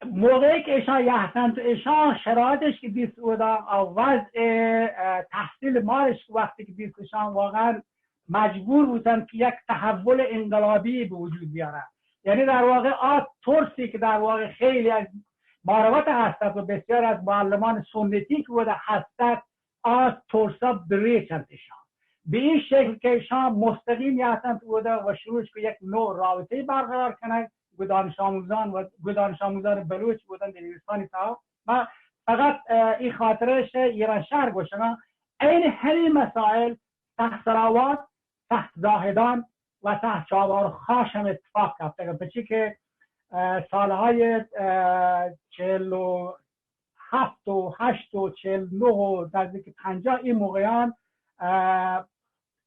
موقعی که ایشان یهتن تو ایشان شرایطش که دیست اودا، اه، وضع، اه، تحصیل مارش وقتی که دیست ایشان واقعاً مجبور بودن که یک تحول انقلابی به وجود بیارن. یعنی در واقع آ ترسی که در واقع خیلی از ماروت هستد و بسیار از معلمان سنتی که بوده هستد، آ ترسا بریچنت اشان. به این شکل که اشان مستقیم یاتنت اودا و شروع کو یک نوع رابطه برقرار کنگ گو دانش آموزان و گو دانش آموزان بلوچ بودن در انگلستانی تا. ما فقط اه، این خاطرش ایران شهر گوشنا، این همین مسائل ته سراوات، ته زاهدان و ته چابهار خاش هم اتفاق کپتگ. پچی که اه، سالهای اه، چهل و هفت و هشت و چهل و نه و نزدیک پنجاه این موقعان اه،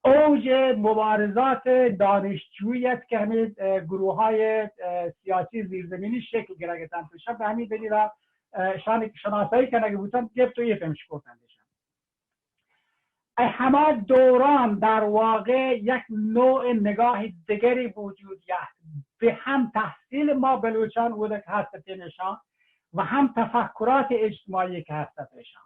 اوج مبارزات دانشجویی است که همین اه، گروه های اه، سیاسی زیرزمینی شکل گرگتن. شب به همین دلیل اه، شان شناسایی کنگ بوتن گفت و یه فهمش کردن. ای همه دوران در واقع یک نوع نگاه دیگری وجود یافت به هم تحصیل ما بلوچان بوده که هست نشان و هم تفکرات اجتماعی که هست نشان.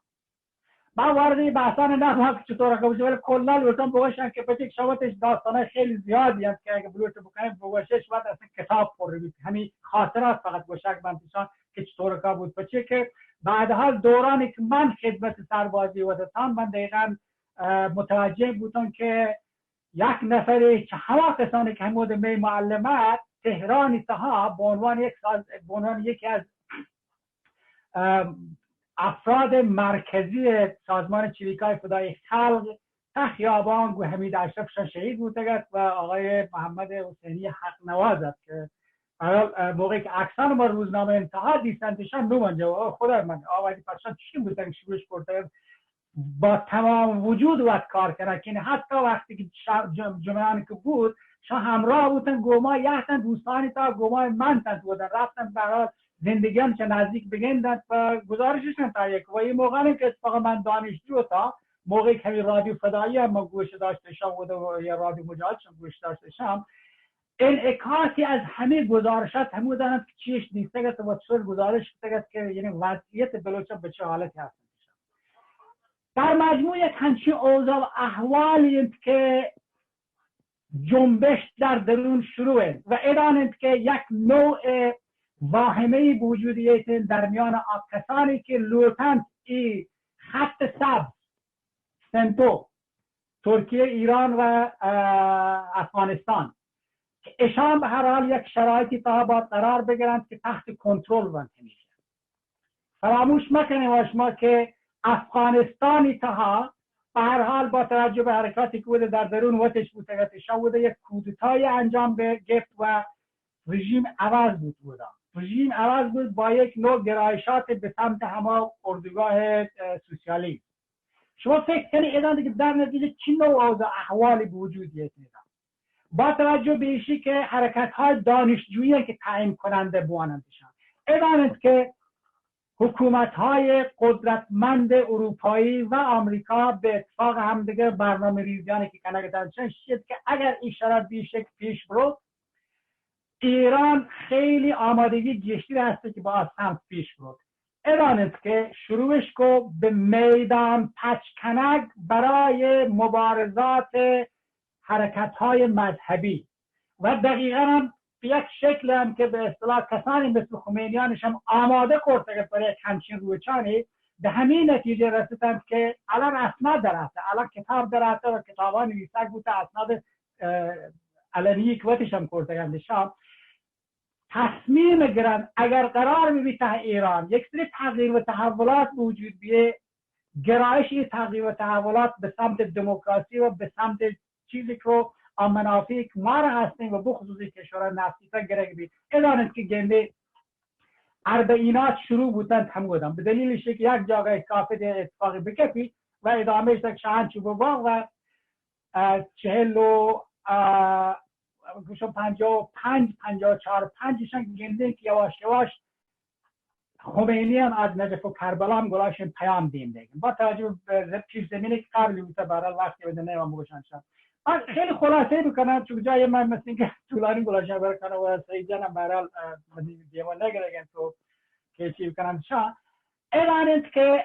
ما وارد این بحثان نه ما که چطور که بشه، ولی کلا لوٹم بگوشم که بچه شوتش داستانه خیلی زیادی هم که اگه بلوچ بکنیم بگوشش وقت اصلا کتاب پر بید، همین خاطرات فقط گوشک بندشان که چطور که بود. پچه که بعدها دورانی که من خدمت سربازی ودتان، من دقیقا اه، متوجه بودم که یک نفری که همه کسانی که همود می معلمت تهرانی تها به عنوان یک ساز، به عنوان یکی از اه، افراد مرکزی سازمان چریکای فدای خلق تا خیابان گو حمید اشرفشان شهید بودگت و آقای محمد حسینی حق نواز است که برحال، اه، موقعی که عکسان ما روزنامه انتها دیستن دیشان نو من جواب خدا من آوازی پرشان چی بودن شروعش کرده با تمام وجود وقت کار کنه که حتی وقتی که جمعان که بود شان همراه بودن گوما یهتن دوستانی تا گوما من تن بودن رفتن برای زندگیان چه نزدیک بگندن و گزارششان تا یک و این موقع که اتفاق من دانشجو تا موقعی که همین رادیو فدایی هم ما گوش داشتشم و یا رادیو مجاهدشم گوش داشتشم انعکاسی از همه گزارشات همو دانند که چیش دیستگت و چطور گزارش کتگت که یعنی وضعیت بلوچا به چه حالتی هست. در مجموع یک همچین اوضاع و احوالی انت که جنبش در درون شروع انت و ادان انت که یک نوع واهمه بوجودی ایت در میان آ کسانی که لوٹنت ای خط سبز سنتو، ترکیه، ایران و اه، افغانستان که اشان به هر حال یک شرایطی تها با قرار بگرند که تحت کنترل بند همیشه. فراموش مکنیم و شما که افغانستانی تها به هر حال با توجه به حرکاتی که بوده در درون وتش بوده شوده یک کودتای انجام به گفت و رژیم عوض بود بوده رژیم عوض بود با یک نوع گرایشات به سمت همه اردوگاه اه، سوسیالیسم. شما فکر کنید ایران دیگه در نتیجه چی نوع اوضاع احوالی به وجود میاد ایران. با توجه به ایشی که حرکت های دانشجویی که تعیین کننده بوانندشان ایران است که حکومت های قدرتمند اروپایی و آمریکا به اتفاق همدیگه برنامه ریزیانی که کنگدنشان شد که اگر این شرط به شکل پیش برو ایران خیلی آمادگی گیشتر هست که با سمت پیش برو. ایران است که شروعش کو به میدان پچ کنگ برای مبارزات حرکت های مذهبی و دقیقا هم به یک شکل هم که به اصطلاح کسانی مثل خمینیانش هم آماده کرده برای یک همچین روچانی به همین نتیجه رسیدند که الان اسناد در است، الان کتاب در است و کتابان نویسک بوده اسناد اه، علنی که وتش هم کرده شام تصمیم گرن اگر قرار ببی ته ایران یک سری تغییر و تحولات به وجود بیه، گرایش این تغییر و تحولات به سمت دموکراسی و به سمت چیزی که آ منافعی که ما را هستیم و بخصوصی کشورهای نفتی تا گرگ بی. ادانت که گنده اربعینات شروع بودن هم بودن به دلیل که یک جاگه کافی ده اتفاقی بکپی و ادامهش در شهن چوب باغ و اه، چهل و اه، گوشم پنجاه و پنج، پنجاه و چهار، پنجشان گندین که یواش یواش خمینی هم از نجف و کربلا هم گلاشین پیام دیم دیگن. با توجه به ز-، پیش زمینه که قبلی بوده برحال وقتی بده نه هم بگوشن شد. من خیلی خلاصه بکنم چون جای من مثل اینکه طولانی گلاشن برکنم و سعید جانم برحال، اه، دیوان نگرگن تو که چی بکنم شد. اعلان انت که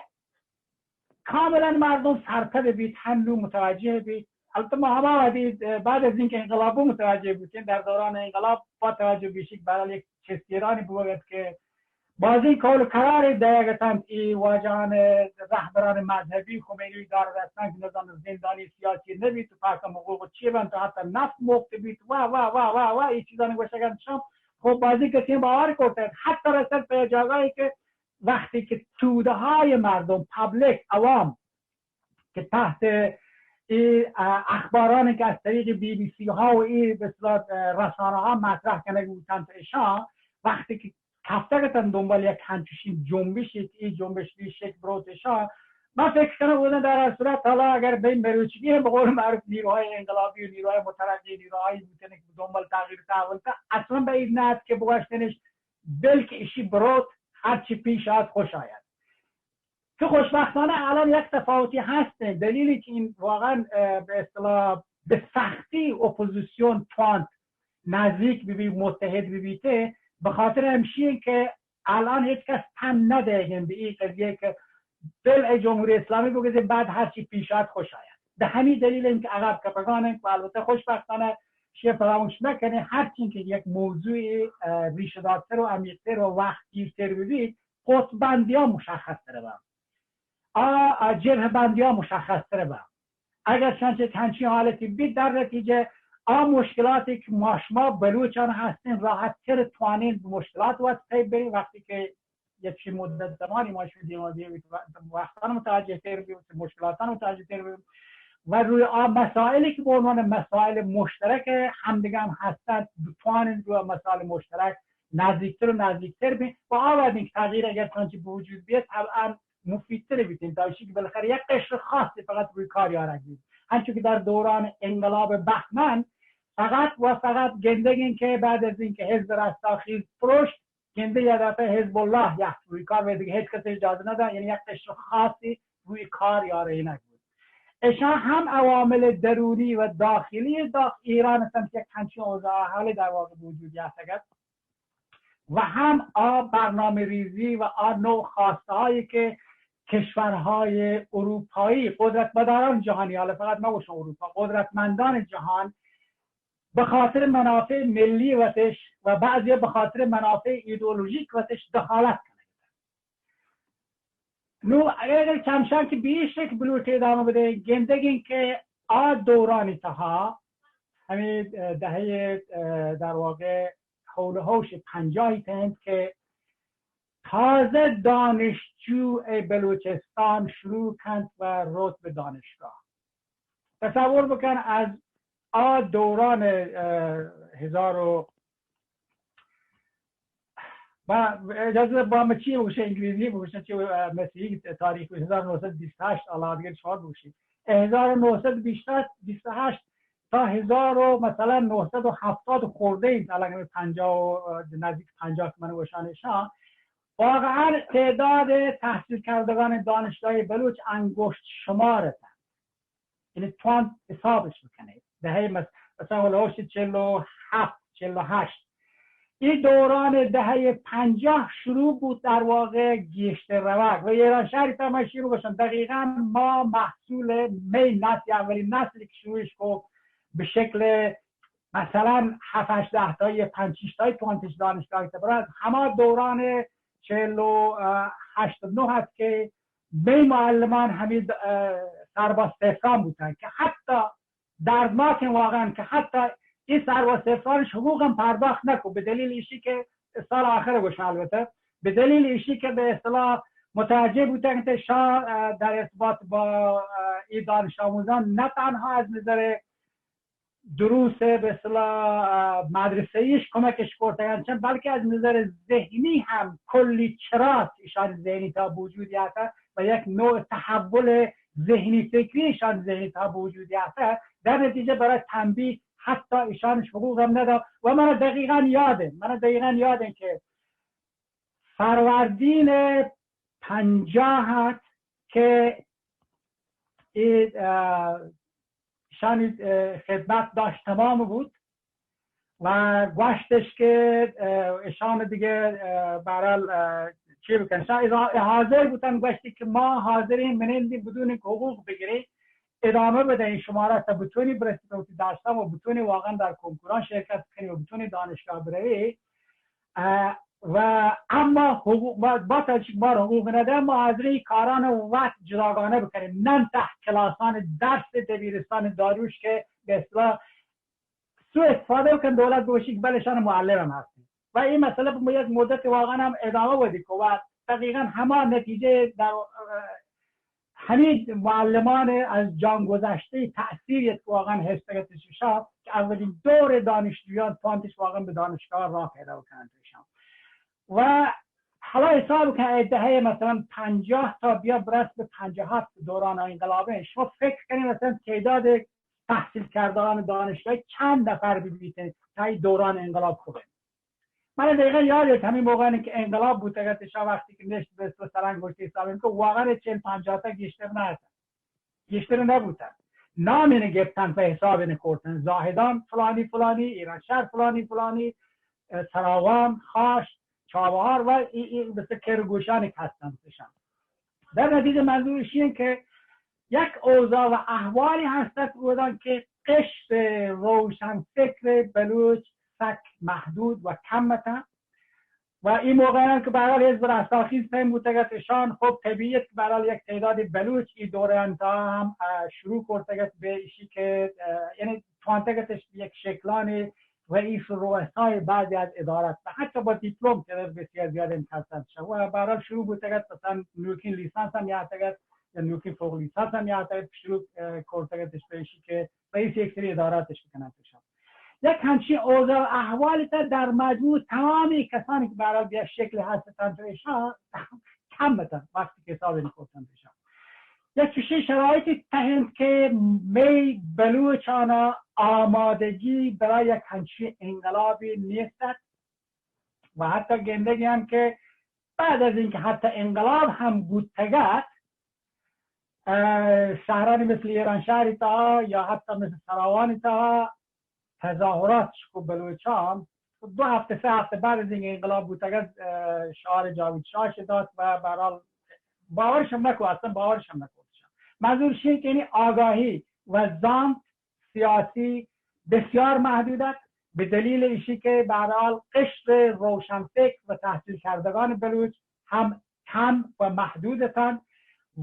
کاملا مردم سرپد بیت، هنو متوجه بیت. البته ما هما وقتی بعد از اینکه انقلاب متوجه بودیم، در دوران انقلاب با توجه بیشک برای یک چستیرانی بود که بازی کول قرار دیگتند ای واجهان رهبران مذهبی خمینی دار دستان که نظام زندانی سیاسی نبیت و پاکم حقوق چی بنت و حتی نفت مفت بیت و، و، و، و، و، این چیزانی گوشگن شم. خب بازی کسی هم باور کرده. حتی رسد به جاگاهی که وقتی که توده های مردم، پابلیک، عوام، که تحت ای، اه، اخبارانی که از طریق بی بی سی ها و ای به اصطلاح، اه، رسانه ها مطرح کنگ بوتن، ایشان وقتی که کفتگتن دنبال یک همچین جنبشی که ای جنبش بی شکل بروت ایشان، من فکر کنم بودن در هر صورت حالا اگر به این مروچگی هم به قول معروف نیروهای انقلابی و نیروهای مترقی، نیروهایی بودن که دنبال تغییر تحول تا اصلا به این نت که بگوشتنش بلکه ایشی بروت هرچی پیش آید خوش آید. که خوشبختانه الان یک تفاوتی هست، دلیلی که این واقعا، اه، به اصطلاح به سختی اپوزیسیون توانت نزدیک ببی، متحد ببیته، به خاطر همشی که الان هیچ کس تن ندهگن به این قضیه که بل ای جمهوری اسلامی بگذیم، بعد هرچی پیش آید خوش آید. به همین دلیل این که عقب کپگان این و البته خوشبختانه شیء فراموش نکنه، هرچی که یک موضوع، اه، ریشه دارتر و عمیقتر و وقت گیرتر ببید، قطب بندی ها مشخص تر بم. آ، آ، جبهه بندی ها مشخص تر بم. اگر چنانچه که همچین حالتی بید، در نتیجه آ مشکلاتی که ما شما بلوچان هستین راحت تر توانین به مشکلات وقت پی برین. وقتی که یک چی مدت زمانی ما شما دیما دیما وقتان متوجه تر بیم، مشکلاتان متوجه تر بیم و روی آ مسائلی که به عنوان مسائل مشترک همدیگه هم هستند، بتوانیم روی مسائل مشترک نزدیکتر و نزدیکتر بیم و آ وقت اینکه تغییر اگر چنانچه به وجود بیاد، طبعا مفیدتر بیتین، تا ایشی که بالاخره یک قشر خاصی فقط روی کار یارگ بید. همچون که در دوران انقلاب بهمن فقط و فقط گندگین که بعد از اینکه حزب رستاخیز پروشت، گنده یا دفعه حزب الله یک روی کار و دیگه هیچ کس اجازه نداد، یعنی یک قشر خاصی روی کار یارینگ بود. اشان هم عوامل درونی و داخلی داخل ایران هستند که یک همچین اوضاع حالی در واقع به وجود آتگ است و هم آ برنامه ریزی و آ نوع خواسته هایی که کشورهای اروپایی، قدرتمداران جهانی، حالا فقط نباشه اروپا، قدرتمندان جهان به خاطر منافع ملی وتش و بعضی به خاطر منافع ایدئولوژیک وتش دخالت کنند. نو اگر کمشان که به این شکل بلوچ ادامه بده، گندگین که آ دورانی تها، همین، اه، دهه، اه، در واقع حول هوش پنجاهی تند که تازه دانشجو بلوچستان شروع کند و روت به دانشگاه. تصور بکن از آ دوران، اه، هزار و با اجازه با مچی بگوشه، انگلیسی بگوشه، چه، اه، مسیحی تاریخ هزار و نهصد و بیست و هشت، الله دیگه شما بگوشید. هزار و نهصد و بیست و هشت تا هزار و مثلا نهصد و هفتاد خورده اید، الان همه پنجاه و، اه، نزدیک پنجاه که من وشانشان، واقعا تعداد تحصیل کردگان دانشگاه بلوچ انگشت شمار است. یعنی توان حسابش بکنه. دهه مس-، مثلا هولوش چهل و هفت، چهل و هشت. این دوران دهه پنجاه شروع بود در واقع گیشته روگ و ایران شهری تا من شروع بشن. دقیقا ما محصول می نسل، اولین نسلی که شروعش کو به شکل مثلا هفت هشت ده تایی، پنج شش تایی توانتش دانشگاه تبرز، همه دوران چهل و هشت نه هست که می معلمان همین، اه، سرباز تهران بودن که حتی دردناکه واقعا که حتی این سرباز تهرانش حقوق هم پرداخت نکو، به دلیل ایشی که سال آخر گوش البته، به دلیل ایشی که به اصطلاح متوجه بودن که شاه، اه، در ارتباط با، اه، این دانش آموزان نه تنها از نظر دروس به اصطلاح، اه، مدرسه‌ایش کمکش کرتگن، چند بلکه از نظر ذهنی هم کلی چراست ایشان ذهنی تا وجود یافته و یک نوع تحول ذهنی فکری ایشان ذهنی تا وجود یافته. در نتیجه برای تنبیه حتی ایشانش حقوق هم نداد و من دقیقا یاده، من دقیقا یاده که فروردین پنجاه هست که ای، اه، شانی، اه، خدمت داشت تمام بود و گوشتش که، اه، اشان دیگه، اه، برحال، اه، چی بکن؟ شان اذا-، حاضر بودن، گوشتی که ما حاضرین منندی بدون که حقوق بگیری ادامه بدهی، شما را تا بتونی برسی به داشتن و بتونی واقعا در کنکوران شرکت کنی و بتونی دانشگاه بروی. اه، و اما حقوق، ما با تاکید بار حقوق نده، ما حاضریں کاران وت جداگانه بکنیم، نن ته کلاسان درس دبیرستان داروش که به اصطلاح سوء استفاده بکن، دولت بگوشی که بله شان معلم هم هستیم. و این مسئله به یک مدت واقعا هم ادامه بدی که و دقیقا همه نتیجه در همین معلمان از جان گذشته تأثیر یک واقعا حس کرده شد که اولین دور دانشجویان تانتش واقعا به دانشگاه راه پیدا بکنند ایشان. و حالا حساب کن، از دهه مثلا پنجاه تا بیا برس به پنجاه و هفت، دوران انقلابه، شما فکر کنید مثلا تعداد تحصیل کردگان دانشگاه چند نفر ببیتن تا این دوران انقلاب خوبه. من دقیقا یاد است، همین موقع که انقلاب بوتگت شا، وقتی که نشت به اصطلاح سرانگشتی حساب که واقعا چهل پنجاه تا گیشتر نه هستن، گیشتر نبوتن. نام اینه گفتن، به حساب اینه کردن، زاهدان فلانی فلانی، ایرانشهر فلانی فلانی، اه، سراوان، خاش، چابهار و این، این مثل کرگوشانی که هستن توشان. در نتیجه منظور ایشی که یک اوضاع و احوالی هستت بودن که قشر روشنفکر بلوچ سک محدود و کم اتن و این موقع هم که به هر حال حزب رستاخیز پیم بوتگت اشان، خب طبیعی است که به هر حال یک تعداد بلوچ این دوره انتها هم، اه، شروع کرتگت به ایشی که، اه، یعنی توانتگتش یک شکلانی رئیس و رؤسای بعضی از ادارات و حتی با دیپلم که در بسیار زیاد امکان شد و به هر حال شروع بوتگت، مثلا نوکین لیسانس هم یاتگت یا نوکین فوق لیسانس هم یاتگت، شروع، اه، کرتگتش به ایشی که رئیس یک سری اداراتش بکنن توشان. یک همچین اوضاع و احوالی تا در مجموع تمام کسانی که به هر حال بیا شکل هستن توشان کم بتن وقتی که حساب این کرتن توشان. یک چشی شرایطی تهند که می بلوچانا آمادگی برای یک همچین انقلابی نیست و حتی گندگی هم که بعد از اینکه حتی انقلاب هم بوتگت، اه، شهرانی مثل ایرانشهری تا یا حتی مثل سراوانی تا تظاهرات شکو بلوچان دو هفته، سه هفته بعد از اینکه انقلاب بوتگت، اه، شعار جاوید شاش داد و به هر حال باورش هم نکو، اصلا باورش هم نکو. منظور شی که یعنی آگاهی و زانت سیاسی بسیار محدود است، به دلیل ایشی که به هر حال قشر روشنفکر و تحصیل کردگان بلوچ هم کم و محدود اتند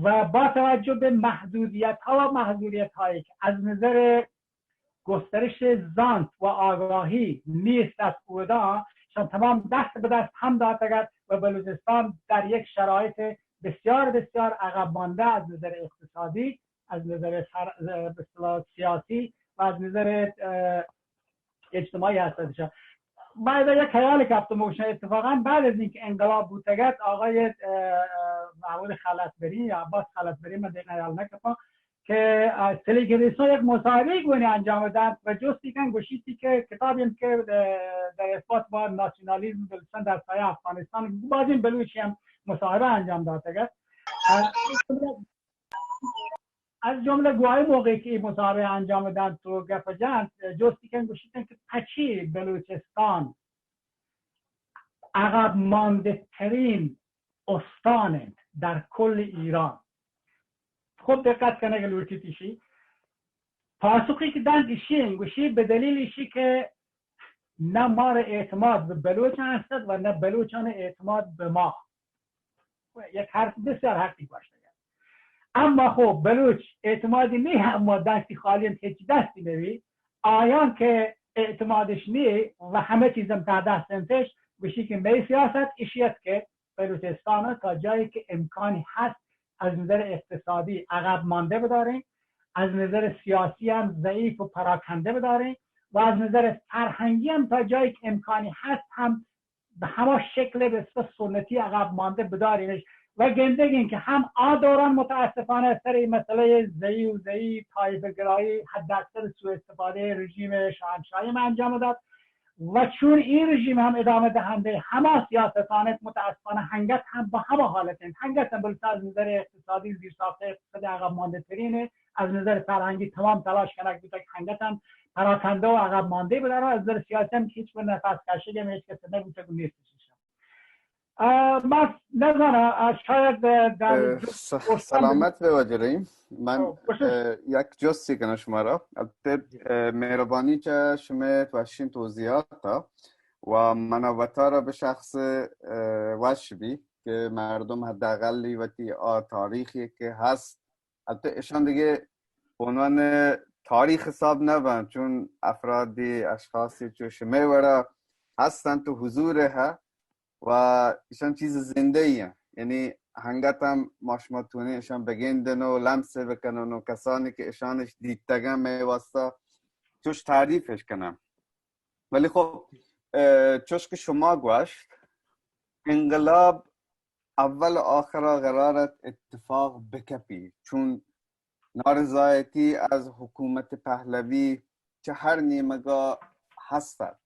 و با توجه به محدودیت ها و محدودیت هایی که از نظر گسترش زانت و آگاهی نیست از اودا، شان تمام دست به دست هم داتگت و بلوچستان در یک شرایط بسیار بسیار عقب مانده از نظر اقتصادی، از نظر سر-، به اصطلاح سیاسی و از نظر، اه، اجتماعی هستش. بعد یک خیال کپت موشن، اتفاقا بعد از اینکه انقلاب بوتگت، آقای، اه، محمود خلعتبری یا عباس خلعتبری، من دیگه خیال نکپم که، اه، تلگریسا یک مصاحبه گونه انجام داد و جستی کن گوشیتی که کتابی هم که، اه، در ارتباط با ناسیونالیسم بلوچستان در سایه افغانستان، باز این بلوچی هم مصاحبه انجام داتگت. اه، از جمله گواهی موقعی که این مصاحبه انجام داد تو گپ جند، جستی کن گوشیتن که پچی بلوچستان عقب مانده ترین استان انت در کل ایران. خب دقت کنه که لوٹی تیشی پاسخی که دن ایشی گوشی به دلیل ایشی که نه ما را اعتماد به بلوچان است و نه بلوچان اعتماد به ما. یک حرف بسیار حقی گوشتگ. اما خب بلوچ اعتمادی نی، اما دستی خالی انت، هیچ دستی نبی. آیان که اعتمادش نی و همه چیزم تا دست انتش، گوشی که می سیاست ایشی است که بلوچستان تا جایی که امکانی هست از نظر اقتصادی عقب مانده بداریم، از نظر سیاسی هم ضعیف و پراکنده بداریم و از نظر فرهنگی هم تا جایی که امکانی هست هم به هما شکل به صورت سنتی عقب مانده بداریمش و گندگین که هم آ دوران متاسفانه سر این مسئله زئی و زئی، طایفه گرایی، حد اکثر سوء استفاده رژیم شاهنشاهی ما انجام داد و چون این رژیم هم ادامه دهنده هما سیاستانه، متاسفانه هنگت هم با هما حالت انت، هنگت هم بلوچستان از نظر اقتصادی زیرساخت اقتصادی عقب مانده ترینه، از نظر فرهنگی تمام تلاش کنک بوده که هنگت هم پراکنده و عقب مانده بداره، از نظر سیاسی هم هیچ گونه نفس کشی هم هیچ کس نبوده و نیست. اه، بس نزانم، اه، شاید، اه، در اه، س-، سلامت بواجریم. من، خب، باشه. اه، یک جستی کنم شما را. البته، اه، مهربانی چه شما وشین توضیحات. و منا وتارا به شخص، اه، وش بی که مردم حداقلی وتی آ تاریخی که هست، البته اشان دیگه به عنوان تاریخ حساب نبن، چون افرادی، اشخاصی چو شمه وڑا هستن تو حضور ها و اشان چیز زنده ای هن. یعنی هنگت هم ما شما تونی اشان بگندن و لمس بکنن و کسانی که اشانش دیتگن می واسطه چوش تعریفش کنن. ولی خب، اه، چوش که شما گوشت، انقلاب اول و آخرا قرارت اتفاق بکپی، چون نارضایتی از حکومت پهلوی چه هر نیمگا هستد.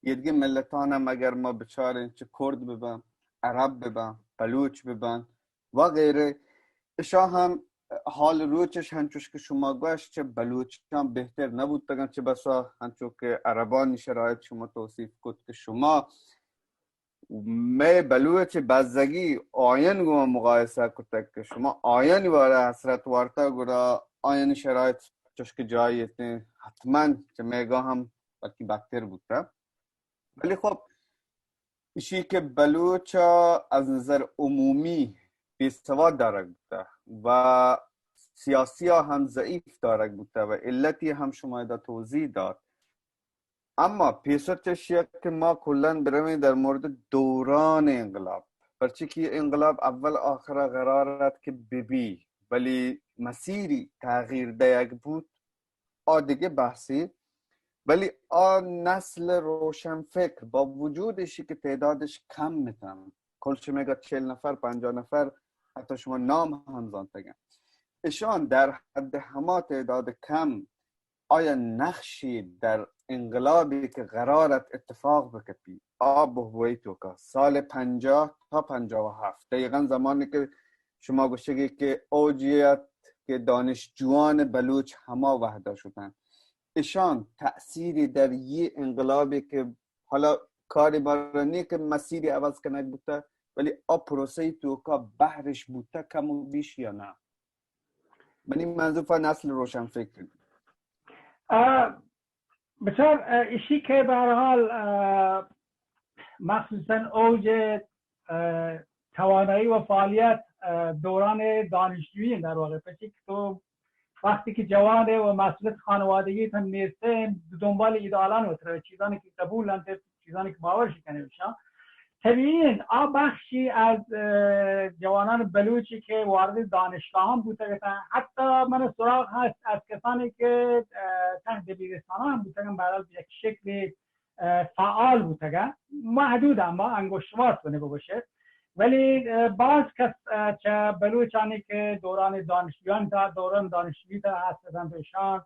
یه دیگه ملتان هم اگر ما بچارین، چه کرد ببن، عرب ببن، بلوچ ببن و غیره، اشا هم حال روچش هنچوش که شما گوشت، چه بلوچان بهتر نبودتگن، چه بسا هنچو که عربانی شرایط شما توصیف کت که شما مئے بلوچ بزگی آیان گوں مقایسه کتگ که شما آیانی وارا حسرت وارتا، گڑا آیانی شرایط چوش که جایی اتیں، حتماً چه مئیگا هم بلکه بدتر بوتا. ولی خب، اشی که بلوچا از نظر عمومی بیسواد دارگ بوتا و سیاسی ها هم ضعیف دارگ بوتا و علتی هم شما ادا توضیح داد. اما پیسر چشی که ما کلاً برویں در مورد دوران انقلاب، پرچی که انقلاب اول آخرا قرار ات که ببی، ولی مسیری تغییر دیگ بود، آ دیگه بحثی. ولی آ نسل روشنفکر با وجود اشی که تعدادش کم میتن، کل شمیگا چهل نفر، پنجاه نفر، حتی شما نام هم زانتگن، اشان در حد هما تعداد کم آیا نقشی در انقلابی که قرارت اتفاق بکپی، آ بهبوئی توکا سال پنجاه تا پنجاه و هفت، دقیقاً زمانی که شما گوشگی که اوجیت که دانشجوان بلوچ هما وحدا شدن، اشان تأثیری در یه انقلابی که حالا کاری بارا نیه که مسیری عوض کنگ بوتا، ولی آ پروسه‌ای توکا بهرش بوتا کم و بیش یا نه؟ منی منظور فقط نسل روشنفکر. اه، بسیار، اه، ایشی که به هر حال، اه، مخصوصاً اوج، اه، توانایی و فعالیت، اه، دوران دانشجویی در واقع، پچی که تو وقتی که جوانه و مسئولیت خانوادگی تن نیسته، دنبال ایدالان و تر چیزانی که قبول انت، چیزانی که باور شکنه بشن، طبیعی انت، آ بخشی از، اه، جوانان بلوچی که وارد دانشگاهان بوتگتن، حتی من سراغ هست از کسانی که، اه، ته دبیرستانان هم بوتگن، به هر حال به یک شکلی، اه، فعال بوتگن، محدود، اما انگشت شمار کنه بگوشه. ولی، اه، باز کس، اه، چه بلوچانی که دوران دانشجویان تا، دوران دانشجویی تا هستن، ایشان،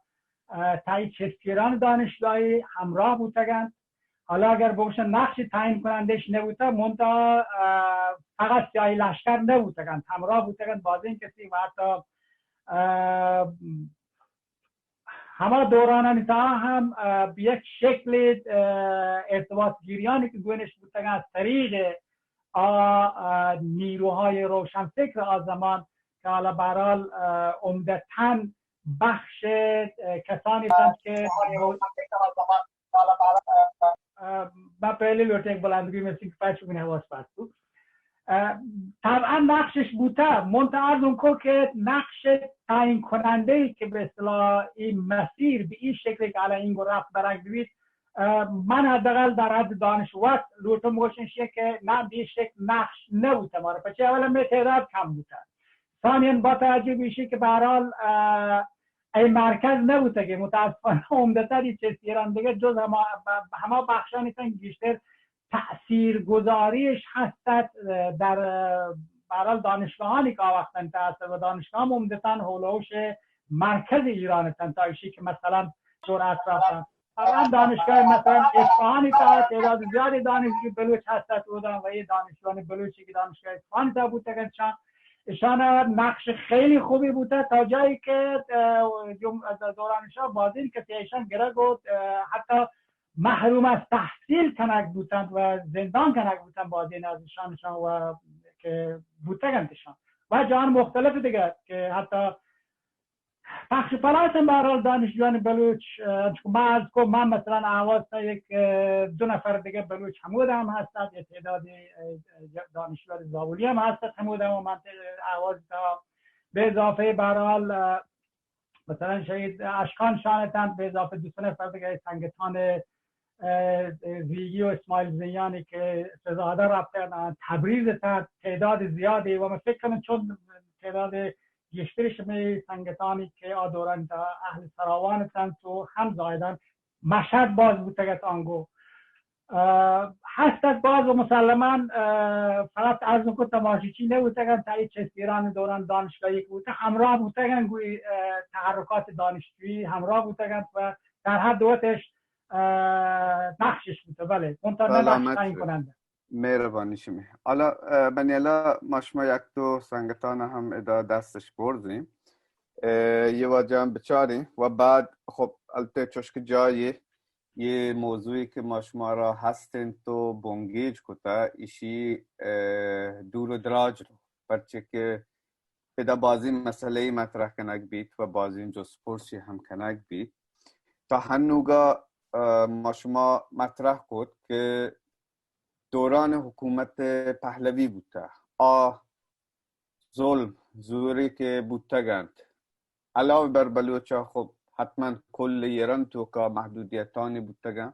اه، تای چستیران دانشگاهی همراه بوتگن. حالا اگر بگوشن نقش تعیین کنندش نبوته، منتها، اه، فقط سیاهی لشکر نبوتگن، همراه بوتگن، بازین کسی و حتی، اه، هما دورانانی تا هم، اه، به یک شکل، اه، ارتباط گیریانی که گونش بوتگن از طریق آ، اه، نیروهای روشنفکر آ زمان که حالا به هر حال، اه، عمدتاً بخش، اه، کسانی بودند که، اه، من پہلے لوٹیں کہ بلندگوئی میں سنگ پاش کنیں، حواس پاس کو. اه، طبعاً نقشش بوتا، منتها عرض اون کو که نقش تعیین کننده ای که به اصطلاح این مسیر به این شکلی که الان این گونه رفت برنگ ببیت، اه، من حداقل در حد دانش وت لوٹم گوشن شیه که نه به این شکل نقش نبوتا مارا، پچه اولا می تعداد کم بوتا، ثانیاً با توجه به ایشی که به هر حال، اه، ای مرکز نبوته که متاسفانه عمدتاً این چیز ایران دیگه جز هما، هما بخشانی تن گیشتر تأثیر گذاریش هستد، اه، در، اه، به هر حال دانشگاهانی که آ وقتاً تأثیر و دانشگاه هم عمدتاً حول و حوش مرکز ایران تن تا ایشی که مثلاً دور اطراف طبعاً دانشگاه مثلاً اصفهانی تا تعداد زیادی دانشجو بلوچ هستت بودن و یه دانشجوان بلوچی که دانشگاه اصفهانی تا بوتگن، شان، اشان نقش خیلی خوبی بوته تا جایی که، اه، جم-، از دوران شاه بازین کسی ایشان گرگ و، اه، حتی محروم از تحصیل کنگ بوتند و زندان کنگ بوتند بازین از ایشانشان و که بوتگندشان و جان مختلف دیگر که حتی بخش پلاس هم به هر حال دانشجویان بلوچ، اه، چون ما از کو، ما مثلاً آواز تا یک، اه، دو نفر دیگه بلوچ همود هم هستند، یه تعداد، اه، دانشجویان زابلی هم هستند همود هم، من آواز تا به اضافه به هر حال، اه، مثلاً شهید اشکان شانتند، به اضافه دو سه نفر دیگه سنگتان، اه، زیگی و اسماعیل زیانی که سزاده رفتند، تبریز تند، تعداد زیادی و من فکر کنم چون تعداد گیشترش می سنگتانی که آ دوران دا اهل سراوان تند تو هم زاهدان مشهد باز بوتگت آنگو، اه، هستت باز و مسلماً، اه، فقط عرض کو تماشاچی نبوتگن، تا این چست ایران دوران دانشگاهی که بوته همراه بوتگن، گوی، اه، تحرکات دانشجویی همراه بوتگن و در حد وتش، اه، نقشش بوته، بله، منتها نه نقش تعیین کننده. مهربانی شمی. حالا، اه، بنی الله ما شما یک دو سنگتان هم ادا دستش برزیم. اه، یه واجه هم بچاریم و بعد خب البته چوشک جایی یه موضوعی که ما شما را هستین تو بنگیج کتا ایشی، اه، دور و دراج رو، پرچه که ادا بازی مسئله‌ای مطرح کنگ بیت و بازی جست پرسی هم کنگ بیت. تا هنوگا، اه، ما شما مطرح کت که دوران حکومت پهلوی بوته، آ ظلم زوری که بوتگنت، علاوه بر بلوچا خب حتماً کل ایران توکا محدودیتانی بوتگن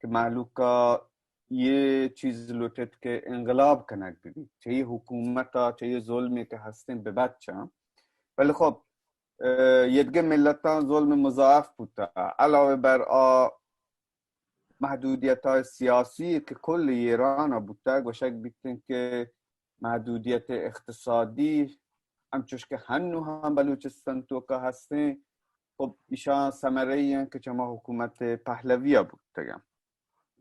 که مهلوکا یه چیز لوٹت که انقلاب کنگ ببیت، چه یه حکومتا، چه یه ظلمی که هستین ببچن. ولی خب، اه، یه دگه ملتان ظلم مضاعف بوته. علاوه بر آ محدودیت‌های سیاسی که کل ایران بوته، گوشگ بیتن که محدودیت اقتصادی، همچوش که هنو هم بلوچستان توکا هستین، خب ایشان ثمره این که چما حکومت پهلوی بوتگن.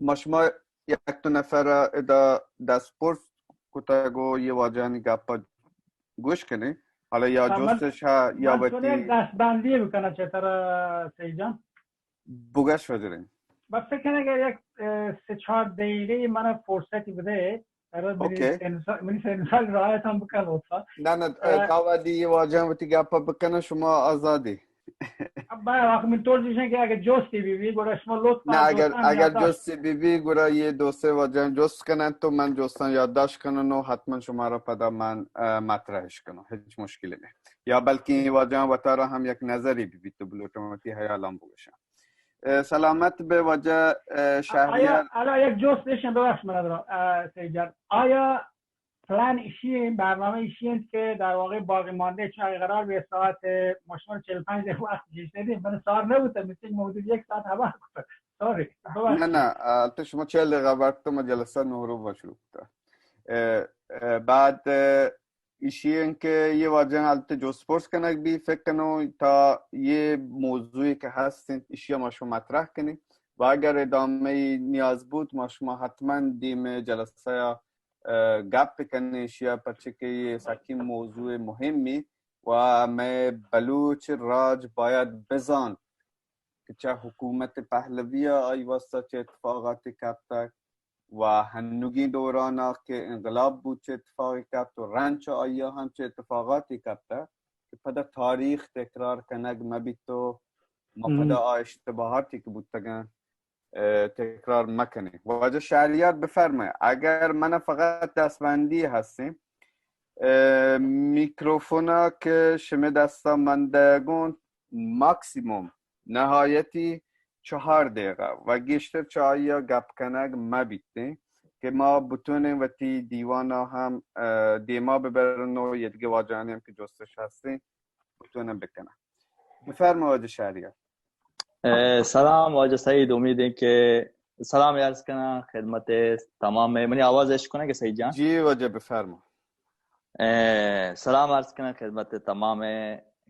ما شما یک دو نفر ادا دست پرس کتگ و یه واجانی گپا گوش کنین. حالا یا جستش ها یا وتی دستبندی بکنه چطور سید جان؟ بگش وزیرین. بس فکر کنم اگر یک، اه، سه چهار دقیقه من فرصتی بده، برای منی سن سال، منی سن سال رعایت هم بکن لطفا. نه نه، اه، تا وقتی یه واجه هم وتی گپا بکنه شما آزادی. بله، آخه من طور دیشن که اگه جستی بی بی، گوڑا شما لطفا نه، اگر، اگر جستی بی بی، گوڑا یه دو سه واجه هم جست کنن تو من جستان یادداشت کنن و حتما شما را پدا من، اه، مطرحش کنم. هیچ مشکلی نه. یا بلکه این واجه هم وتارا هم یک نظری بی بی تو بلوٹم وتی حیالان بگشن. اه، سلامت به واجه، اه، شهریار. آیا، حالا یک جست بشن، ببخش من را، اه، سید جان. آیا پلان ایشی این، برنامه ایشی این که در واقع باقی مانده چون اگه قرار به ساعت، ما شما رو چهل و پنج دقیقه وقت گیش ندیم، من سار نبودم، مثل این موضوع یک ساعت هوا کتن. ساری. نه نه، البته شما چهل دقیقه وقت ما جلسه نه رو با شروع کتن. اه، اه، بعد، اه، ایشی این که یه واجه البته جست پرس کنگ بی، فکر کنو تا یه موضوعی که هستین ایشی ما شما مطرح کنی و اگر ادامه نیاز بود ما شما حتما دیم جلسه اه، گپ بکنیں ایشیا، پرچہ کہ یہ سکیں موضوع مہمی و مئے بلوچ راج باید بزانت کہ چہ حکومت پہلوی ء آئی واسطہ چہ اتفاقاتے کپتگ و ہنوگیں دورانا کہ انقلاب بوت چہ اتفاقے کپت و رند چہ آئی ء ہم چہ اتفاقاتے کپتگ کہ پدا تاریخ تکرار کنگ مہ بیت و ما پدا آ اشتباہاتے کہ بوتگاں اه، تکرار مکنیں. واجہ شہریار بفرمائے، اگر من فقط دستبندی ہستیں، اه، میکروفونا کہ شمے دستا مندگون ماکسیموم نہایتی چہار دقیقہ و گیشتر چہ آئیا گپ کنگ مہ بیتیں کہ ما بتونیں وتی دیوانا ہم، اه، دیما ببرن و یدگہ واجہانی ہم کہ جستش ہستیں بتونن بکنن. بفرما واجہ شہریار. اه، سلام واجہ سعید، امید ایں کہ سلام عرض کناں خدمت تمام، منی آواز اش کناں کہ سعید جان؟ جی واجہ بفرما. اه، سلام عرض کناں خدمت تمام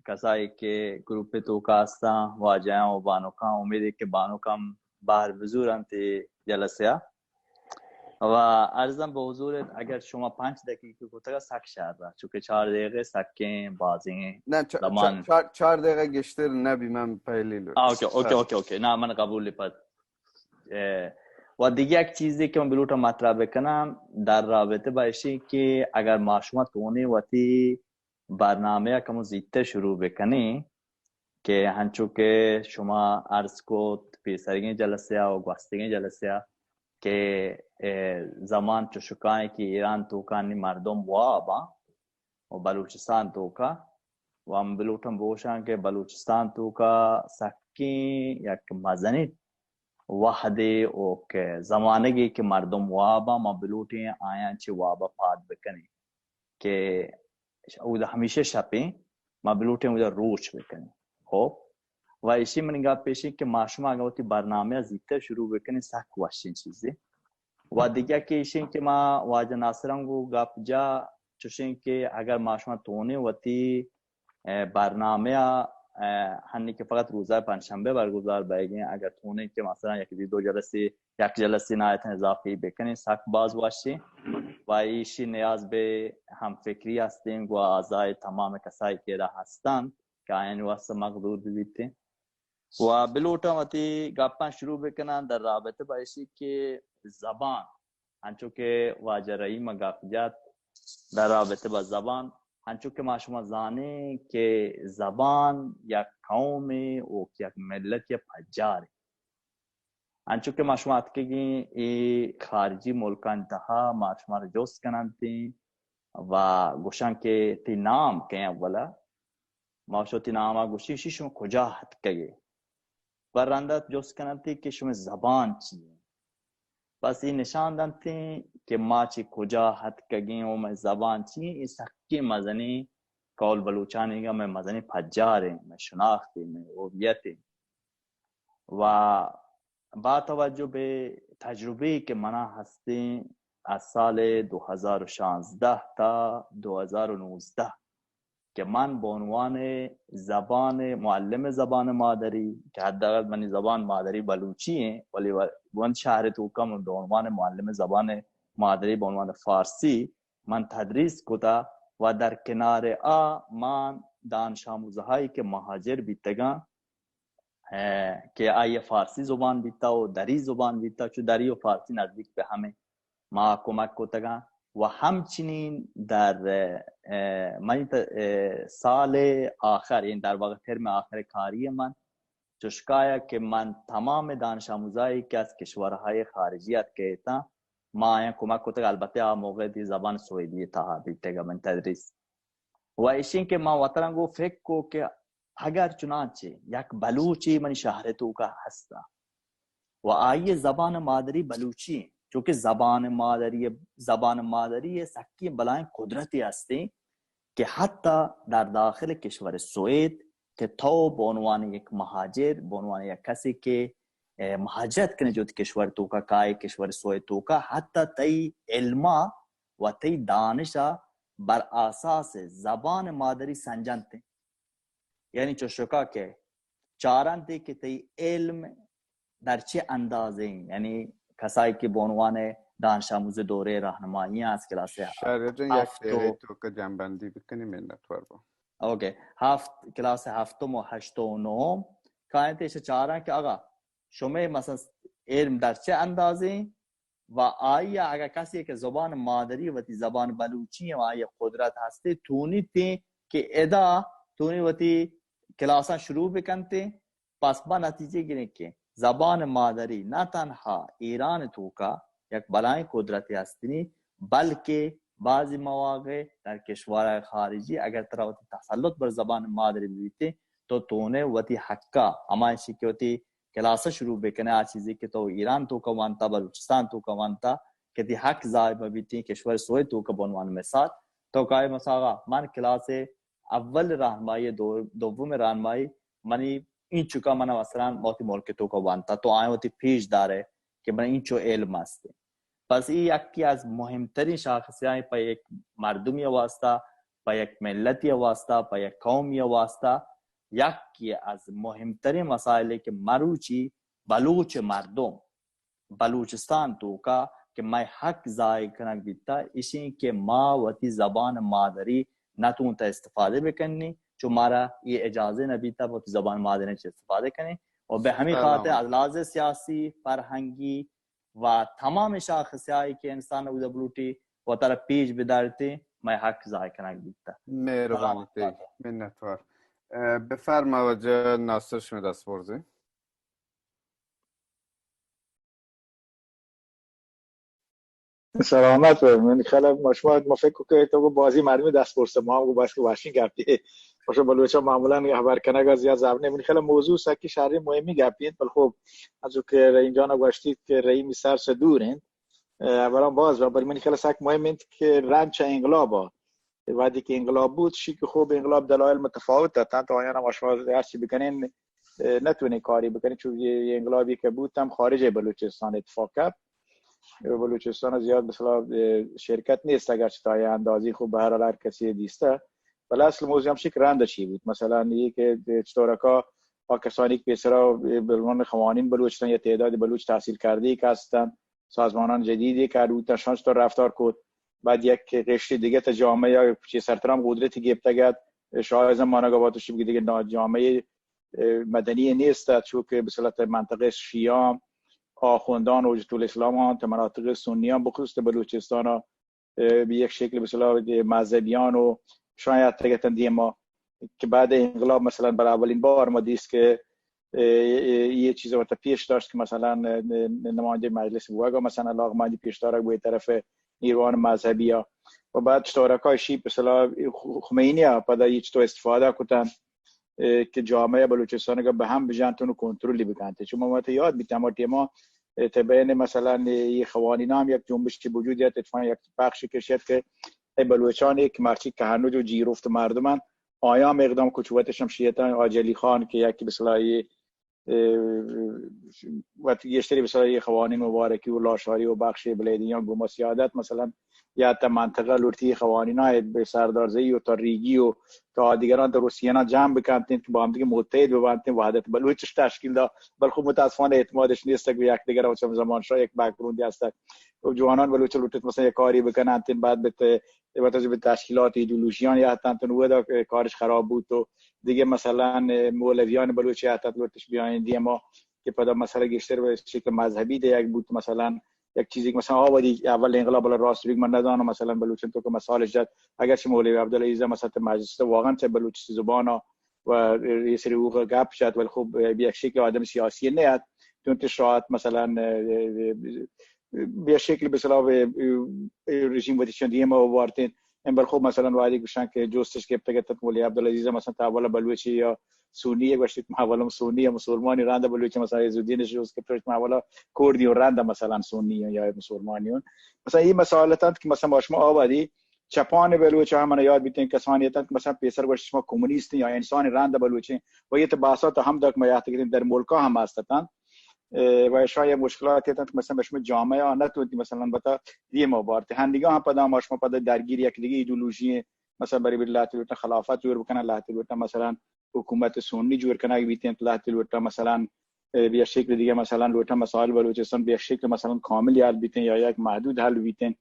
کسائی کہ گروپ توکا ہستاں، واجہاں و بانکاں، امید ایں کہ بانکاں بہر بزورنت جلسہ و عرضم بہ حضورت اگر شما پنچ دقیقہ کتگا سک شر ات، چونکہ چار دقیقہ سکیں بازیں نہ، چ-، زمان۔ چ-، چار، چار دقیقہ گیشتر نہ بی، من پہلی لوٹ۔ آ، اوکے، اوکے، اوکے، اوکے۔ نہ، من قبول پد۔ اے، و دیگہ یک چیزے کہ من بلوٹاں مطرح بکناں در رابطہ با اشی کہ اگر ما شما تونے وتی برنامہ ء کمو زیتر شروع بکنیں، کہ ہنچو کہ شما عرض کت پیسرگیں جلسہ ءَ و گوستگیں جلسہ ءَ کہ، اے، زبان چشکائیں کہ ایران توکانی مردم واب آں و بلوچستان توکا، و ہم بلوٹم بوشاں کہ بلوچستان توکا سکیں یک مزنیں وہدے و کہ زمانگے کہ مردم واب آں، ما بلوٹیں آیاں چہ واب ءَ پاد بکنیں کہ اودا ہمیشہ شپیں، ما بلوٹیں اودا روچ بکنیں۔ خب، و ایشی منی گپ ایشی کہ ما شما اگاں وتی برنامہ ءَ زیتر شروع بکنیں، سک وشیں چیزے۔ و دگہ کہ ایشی کہ ما واجہ ناصران گو گپ جا، چوشیں کہ اگر ما شما تونیں وتی، اے، برنامہ ءَ، اے، ہنی کہ فقط روزہ پنجشنبہ برگزار بئیگیں، اگر تونیں کہ مثلاً یک دی دو جلسے، یک جلسے نایتن اضافی بکنیں، سک باز وشیں۔ و ایشی نیاز بہ ہم فکری ہستیں گو اعضای تمام کسائی کہ ادا ہستن کہ آیانی واسطہ مقدور بہ بیتیں۔ و بلوٹاں وتی گپاں شروع بکناں در رابطہ با ایشی کہ زبان، انچو کہ واجہ رحیم ءَ گپ جت، در رابطہ با زبان، انچو کہ ما شما زانیں کہ زبان یک قومے و یک ملت یا پجارے۔ انچو کہ ما شما اتکگیں اے خارجی ملکانی تہا ما شما را جست کننتیں و گوشن کہ تئی نام کئے اولا؟ ما شو تئی نام ءَ گوشی، شی شما کجا اتکگے؟ و رندا جست کننتیں کہ شما زبان چی ایں؟ بس اے نشان دنتیں کہ ما چہ کجا اتکگیں و مئے زبان چی ایں۔ اے سکیں مزنیں قول بلوچانی گا مئے مزنیں پجار ایں، مئے شناخت ایں، مئے ہویت ایں۔ و با توجہ بہ تجربے کہ منا ہستیں از سال دو ہزار و شانزدہ تا دو ہزار و نوزدہ کہ من بہ عنوان زبان، معلم زبان مادری، کہ حداقل منی زبان مادری بلوچی ایں، ولی و-، وند شہر توکا من بہ عنوان معلم زبان مادری، بہ عنوان فارسی من تدریس کتا و در کنار آ من دانش آموزہایی کہ مہاجر بیتگاں، اے، کہ آئی فارسی زبان بیتا و دری زبان بیتا، چو دری و فارسی نزدیک بہ ہمیں، ما کمک کتگاں۔ و ہمچنین در، اے، منی ت-، اے، سال آخر، یعنی در واقع ترم آخر کاری من، چشکایا کہ من تمام دانش آموزایی کہ از کشورهای خارجی اتکیتاں، ما آیاں کمک کتگ، البتہ آ موقع دی زبان سوئدی تہا بیتگ من تدریس۔ و ایشیں کہ ما وتران گو فکر کو کہ اگر چنانچہ یک بلوچے منی شہر توکا ہستا و آئی زبان مادری بلوچی ایں، چونکہ زبان مادری، زبان مادری سکیں بلائیں قدرتے ہستیں کہ حتی در داخل کشور سوئد کہ تو بہ عنوان یک مہاجر، بہ عنوان یک کسے کہ، اے، مہاجرت کنے جوت کشور توکا کائے، کشور سوئد توکا، حتی تئی علما و تئی دانشا بر اساس زبان مادری سنجنت۔ یعنی چوشکا کہ چارنت کہ تئی علم در چه اندازه ایں، یعنی کسایی که به عنوان دانش آموز دوره راهنمایی است، کلاس شاید یک هفت و دقیقه تو که جنبندی بکنی، منتوار با. اوکی، هفت، کلاس هفتم و هشتم و نهم، کاینت ایش چارن که آقا، شما مثلا علم در چه اندازه ایں؟ و آئی ء اگہ کسے کہ زبان مادری وتی زبان بلوچی ء و آئی ء قدرت ہستے، تونیتیں کہ ادا تونی وتی کلاساں شروع بکنتیں، پس ما نتیجہ گریں کہ زبان مادری نہ تنہا ایران توکا یک بلائیں قدرتے ہستنی، بلکہ بعضی مواقع در کشورهای خارجی اگر ترا وتی تسلط بر زبان مادری ببیتیں تو تونے وتی حقا، ہما اشی کہ وتی کلاس شروع بکنے، آ چیزی کہ تو ایران توکا وانتا، بلوچستان توکا وانتا، کہ تی حق ضائع مبیتیں، کشور سوئد توکا بہ عنوان مثال، تو کائے مساغا من کلاس اول راہنمائی، دو-، دوم راہنمائی منی اینچکا من مثلا وتی ملک توکا وانتا، تو آئیں وتی پیش دارے کہ من اینچو علم است۔ پس ای یکی از مہمترین شاخصیاں پہ یک مردمی واسطہ، پہ یک ملتی واسطہ، پہ یک قومی واسطہ، یکی از مہمترین مسائلے کہ مروچی بلوچ مردم بلوچستان توکا کہ مئے حق ضائع کنگ بیتا، اشیں کہ ما وتی زبان مادری نتونتا استفادہ بکنیں، چو مارا یہ اجازہ نبیتا وتی زبان مادری چہ استفادہ کنیں۔ و بہ ہمیں خاطر از لحاظ سیاسی، فرہنگی، و تمام شاخص آئی کہ انسان اودا بلوٹی وتارا پیش بدارتی، مئے حق ضائع کنگ بیتا۔ مہربانی تئی، منتوار۔ اه، بفرما واجه ناصر، شما دست برزین. سلامت بے. من خیال ما شما، ما فکر کہ تو کو بازی مردمی دست برسه، ما هم کو بس که واشین گپی. باشه، بلوچا معمولاً خبر کنگا زیاد زبنه. من خیال موضوع سکی شهری مهمی گپی انت، بل خب، از او که رحیم جان گوشتید که رحیم سر سے دور انت. اه، اولاً باز و بر من خیال سک مهم انت که رند چه انقلابا وقتی که انقلاب بود، شی که خوب انقلاب دلایل متفاوت داتن، تا آیان هم شما هرچی بکنین، اه، نتونین کاری بکنین، چون یه، یه انقلابی که بود هم خارج بلوچستان اتفاق کرد. بلوچستان زیاد مثلا، اه، شرکت نیست، اگر چه تا یه اندازی خوب به هر حال هر کسی دیسته. ولی اصل موضوع هم شی که رند چی بود، مثلا یه که چطورکا آ کسانی که پیسرا به عنوان قوانین بلوچستان یا تعداد بلوچ تحصیل کرده که هستن، سازمانان جدیدی که بوتن، شان چطور رفتار کت. بعد یک قشر دیگه تا جامعه یا چه سرترام قدرتی گپتگت، شاه زمان آقا باتوشی بگی دیگه نا-، جامعه، اه، مدنی نیست، چون که به صورت منطقه شیعان، آخوندان، حجت الاسلام هم تا مناطق سنیان، بخصوص بلوچستان، اه، به یک شکل به اصطلاح مذهبیان و شاید تگتن دیما که بعد انقلاب مثلا برای اولین بار ما دیست که، اه، اه، یه چیز وقت پیش داشت که مثلا، اه، ن-، نماینده مجلس بوگا مثلا علاقمندی پیش دارگ به طرف نیروان مذهبی ها. و بعد چطورکای شی به اصطلاح خ-، خمینی ها پدا یه چطور استفاده کتن، اه، که جامعه بلوچستان که به هم بجنتن و کنترلی بکنت. چون ما وقت یاد بیتم ما ٹیما، اه، ته بین مثلا یه قوانین هم یک جنبشی وجود یاد، اتفاقا یک پخشی کشید که ای بلوچانی که مرچی تهنج و جیروفت مردمن، آیا هم اقدام کت، چو وقت شمشیتان آجلی خان که یکی به اصطلاح، اه، وقت گیشتری به اصطلاح قوانین مبارکی و لاشاری و بخش بلیدیان گوما سیادت مثلا یا تا منطقه لوٹی قوانین های به سردارزهی و تا ریگی و تا دیگران تا روسیانا جمع بکنتین که با هم دیگه متحد ببنتین، وحدت بلوچش تشکیل دا. بل خب متاسفانه اعتمادش نیست که یک دیگر و چم زمان شاه یک بک‌گراوندی هست و جوانان بلوچ لوٹت مثلا یک کاری بکننتین، بعد به ت-، وقت به تشکیلات ایدئولوژیان یا حتی انتون و دا کارش خراب بود و دیگه مثلا مولویان بلوچی حتی لوٹش بیاین دیما که پدا مسئله گیشتر به شکل مذهبی ده یک بود، مثلا یک چیزی که مثلا آ وقتی اول انقلاب، حالا راست بگم من ندانم، مثلا بلوچان تو که مثالش جت، اگرچه مولوی عبدالعزیز مثلا مجلس واقعا چه بلوچی زبان و یه سری حقوق گپ جت، ولی خب به یک شکل آدم سیاسی نیت، چون تو شاید مثلا به شکل به اصطلاح به رژیم وتی چندی ما وارتین. ام بل خب مثلا وادی گوشن که جستش که پگت مولوی عبدالعزیز مثلا تا اولا بلوچی یا سنی گوشت، ما اولا سنی یا مسلمانی، رند بلوچ مثلا عزالدین شوز که پرش ما اولا کردی و رند مثلا سنی یا مسلمانی. مثلا این مسائل تند که مثلا ما شما آبادی چپان بلوچ هم من یاد بیتین کسانی تند که مثلا پیسر گوشت شما کمونیست یا انسان رند بلوچین و یه بحثات هم دک ما یاد گرفتیم در ملکا هم هستتند. اه، و شاید مشکلات تند که مثلا به شما جامعه ها نتونتی مثلا بتا دیما بارتی. هندگان هم پدا ما شما پدا درگیر یک دیگه ایدئولوژی مثلا برای بر لهتے لوٹن خلافت جوڑ بکنن، لهتے لوٹن مثلا حکومت سنی جوڑ کنگ بیتین، لهتے لوٹن مثلا، اه، بیا شکل دیگه مثلا لوٹن مسائل بلوچستان بیا شکل مثلا کامل حل بیتین یا یک محدود حل بیتین.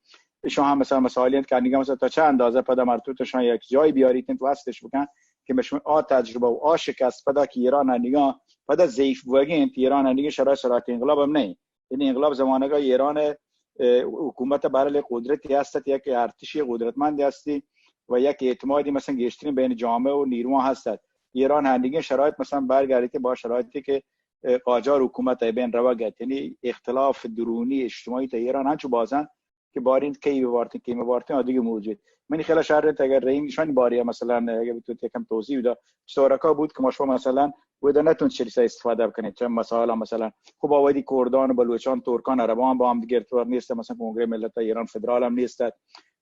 ایشان هم مثلا مسائلی انت که انگا مثلا تا چه اندازه پدا مرتوت شان یک جای بیاریتین تو وصلش بکن که مشمول آ تجربه و آ شکست پدا که ایران انگا پدا ضعیف بوگین، ایران انگا شرایط، شرایط انقلاب هم نه. یعنی انقلاب زمانگا ایران، اه، حکومت بهرحال یک قدرتی هستت، یک ارتشی قدرتمندی هستی و یک اعتمادی مثلا گیشترین بین جامعه و نیروان هستت. ایران هندگین شرایط مثلا برگردیتی با شرایطی که، اه، قاجار حکومت بین روگت، یعنی اختلاف درونی اجتماعی تا ایران هنچو بازن که بارین کی ببارتین، کی مبارتین، آ دیگه موضوع. منی خیال شهر انت اگر رحیم نشانی باری مثلا اگر تو یکم توضیح بده، چطورکا بود که ما شما مثلا ودا نتون چلی سا استفاده بکنید، چند مسائل مثلا خب آوادی کردان و بلوچان، ترکان، عربان با هم دیگه ارتباط نیست، مثلا کنگره ملت ایران فدرال هم نیست، اه،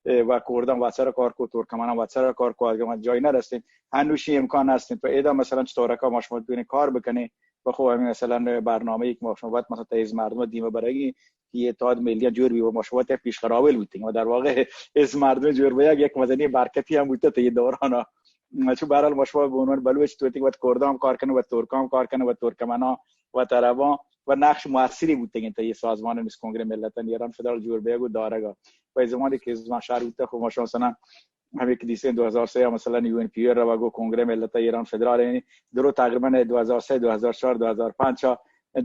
و کردان و سر کار کو، ترکمنان و سر کار کو، اگر ما جایی نرسیم، هنوشی امکان هستیم. تو ایدا مثلا چطورکا ما شما بتونین کار بکنین و خب همین مثلا برنامه‌ای که ما شما باید مثلا تا از مردم دیمه برگی که یه اتحاد ملی جور بی و ما شما ته پیش قراول بودیم و در واقع از مردم جور به یک، یک مزنی برکتی هم بوده تا یه دوران. چون به هر حال ما شما به عنوان بلوچ تو تک وقت کردان کار کنه و ترکان کار کنه و ترکمنا و طربان و نقش موثری بودیم تا یه سازمان مثل کنگره ملتان ایران فدرال جور به یک دارگا. و زمانی که زمان شهر بوده خب ما شما مثلا همی که دیستین دو هزار سه مثلا یو ان پی رو گو کنگره ملت ایران فدرال، یعنی درو تقریبا دو هزار سه، دو هزار چهار، دو هزار پنج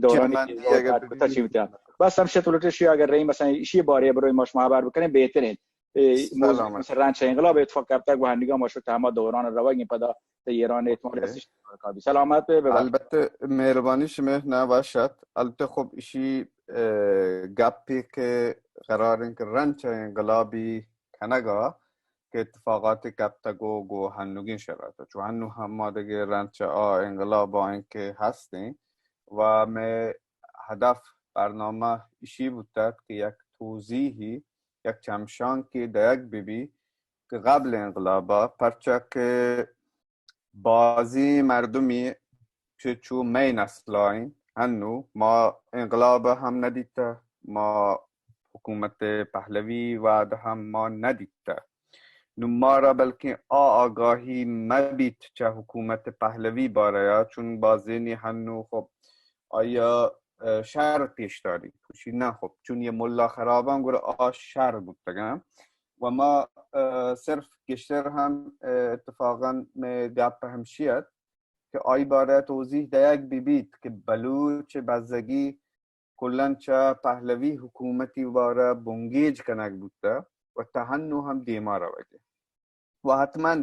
دورانی که جرمن دیگه اگر کار کتا ببینیم. چی بوده. بس هم شتولت شی اگر رحیم مثلا ایشی باره برای ما شما خبر بکنیم بهترین. اے موضوع سلامت. مثل رند چہ انقلاب اتفاق کپتگ و ہنگا ما شو تہ ہما دوران روگیں پدا تہ ایران احتمال اوکے. ہستش کار کابی. سلامت بے، ببخش. البتہ مہربانی شمئے نہ وش ات. البتہ خب اشی، اه، گپی کہ قرار انت کہ رند چہ انقلابی کنگا کہ اتفاقاتی کپتگ و گو ہنوگیں شرایط چو ہنو ہم ما دگہ رند چہ آ انقلاب آئیں کہ ہستیں و مئے ہدف برنامہ اشی بوتگ کہ یک توضیحی، یک چمشانکی دئیگ ببی کہ قبل انقلابا پرچا کہ بازیں مردمی چہ چو مئے نسلائیں ہنو ما انقلاب ہم ندیتہ، ما حکومت پہلوی وعد ہم ما ندیتہ. نو مارا بلکیں آ آگاہی مبیت چہ حکومت پہلوی باریا، چون بازینی ہنو خب آیا، اه، شر پیش داری، گوشی نہ خب چون یہ ملا خراباں گڑا آ شر بوتگاں. و ما، اه، صرف گیشتر ہم، اه، اتفاقاً مئے گپ ہمشی ات کہ آئی بارہ توضیح دئیگ ببیت کہ بلوچ بزگی کلاً چہ پہلوی حکومتی بارہ بنگیج کنگ بوتہ و تہ ہنو ہم دیما روگے. و حتماً،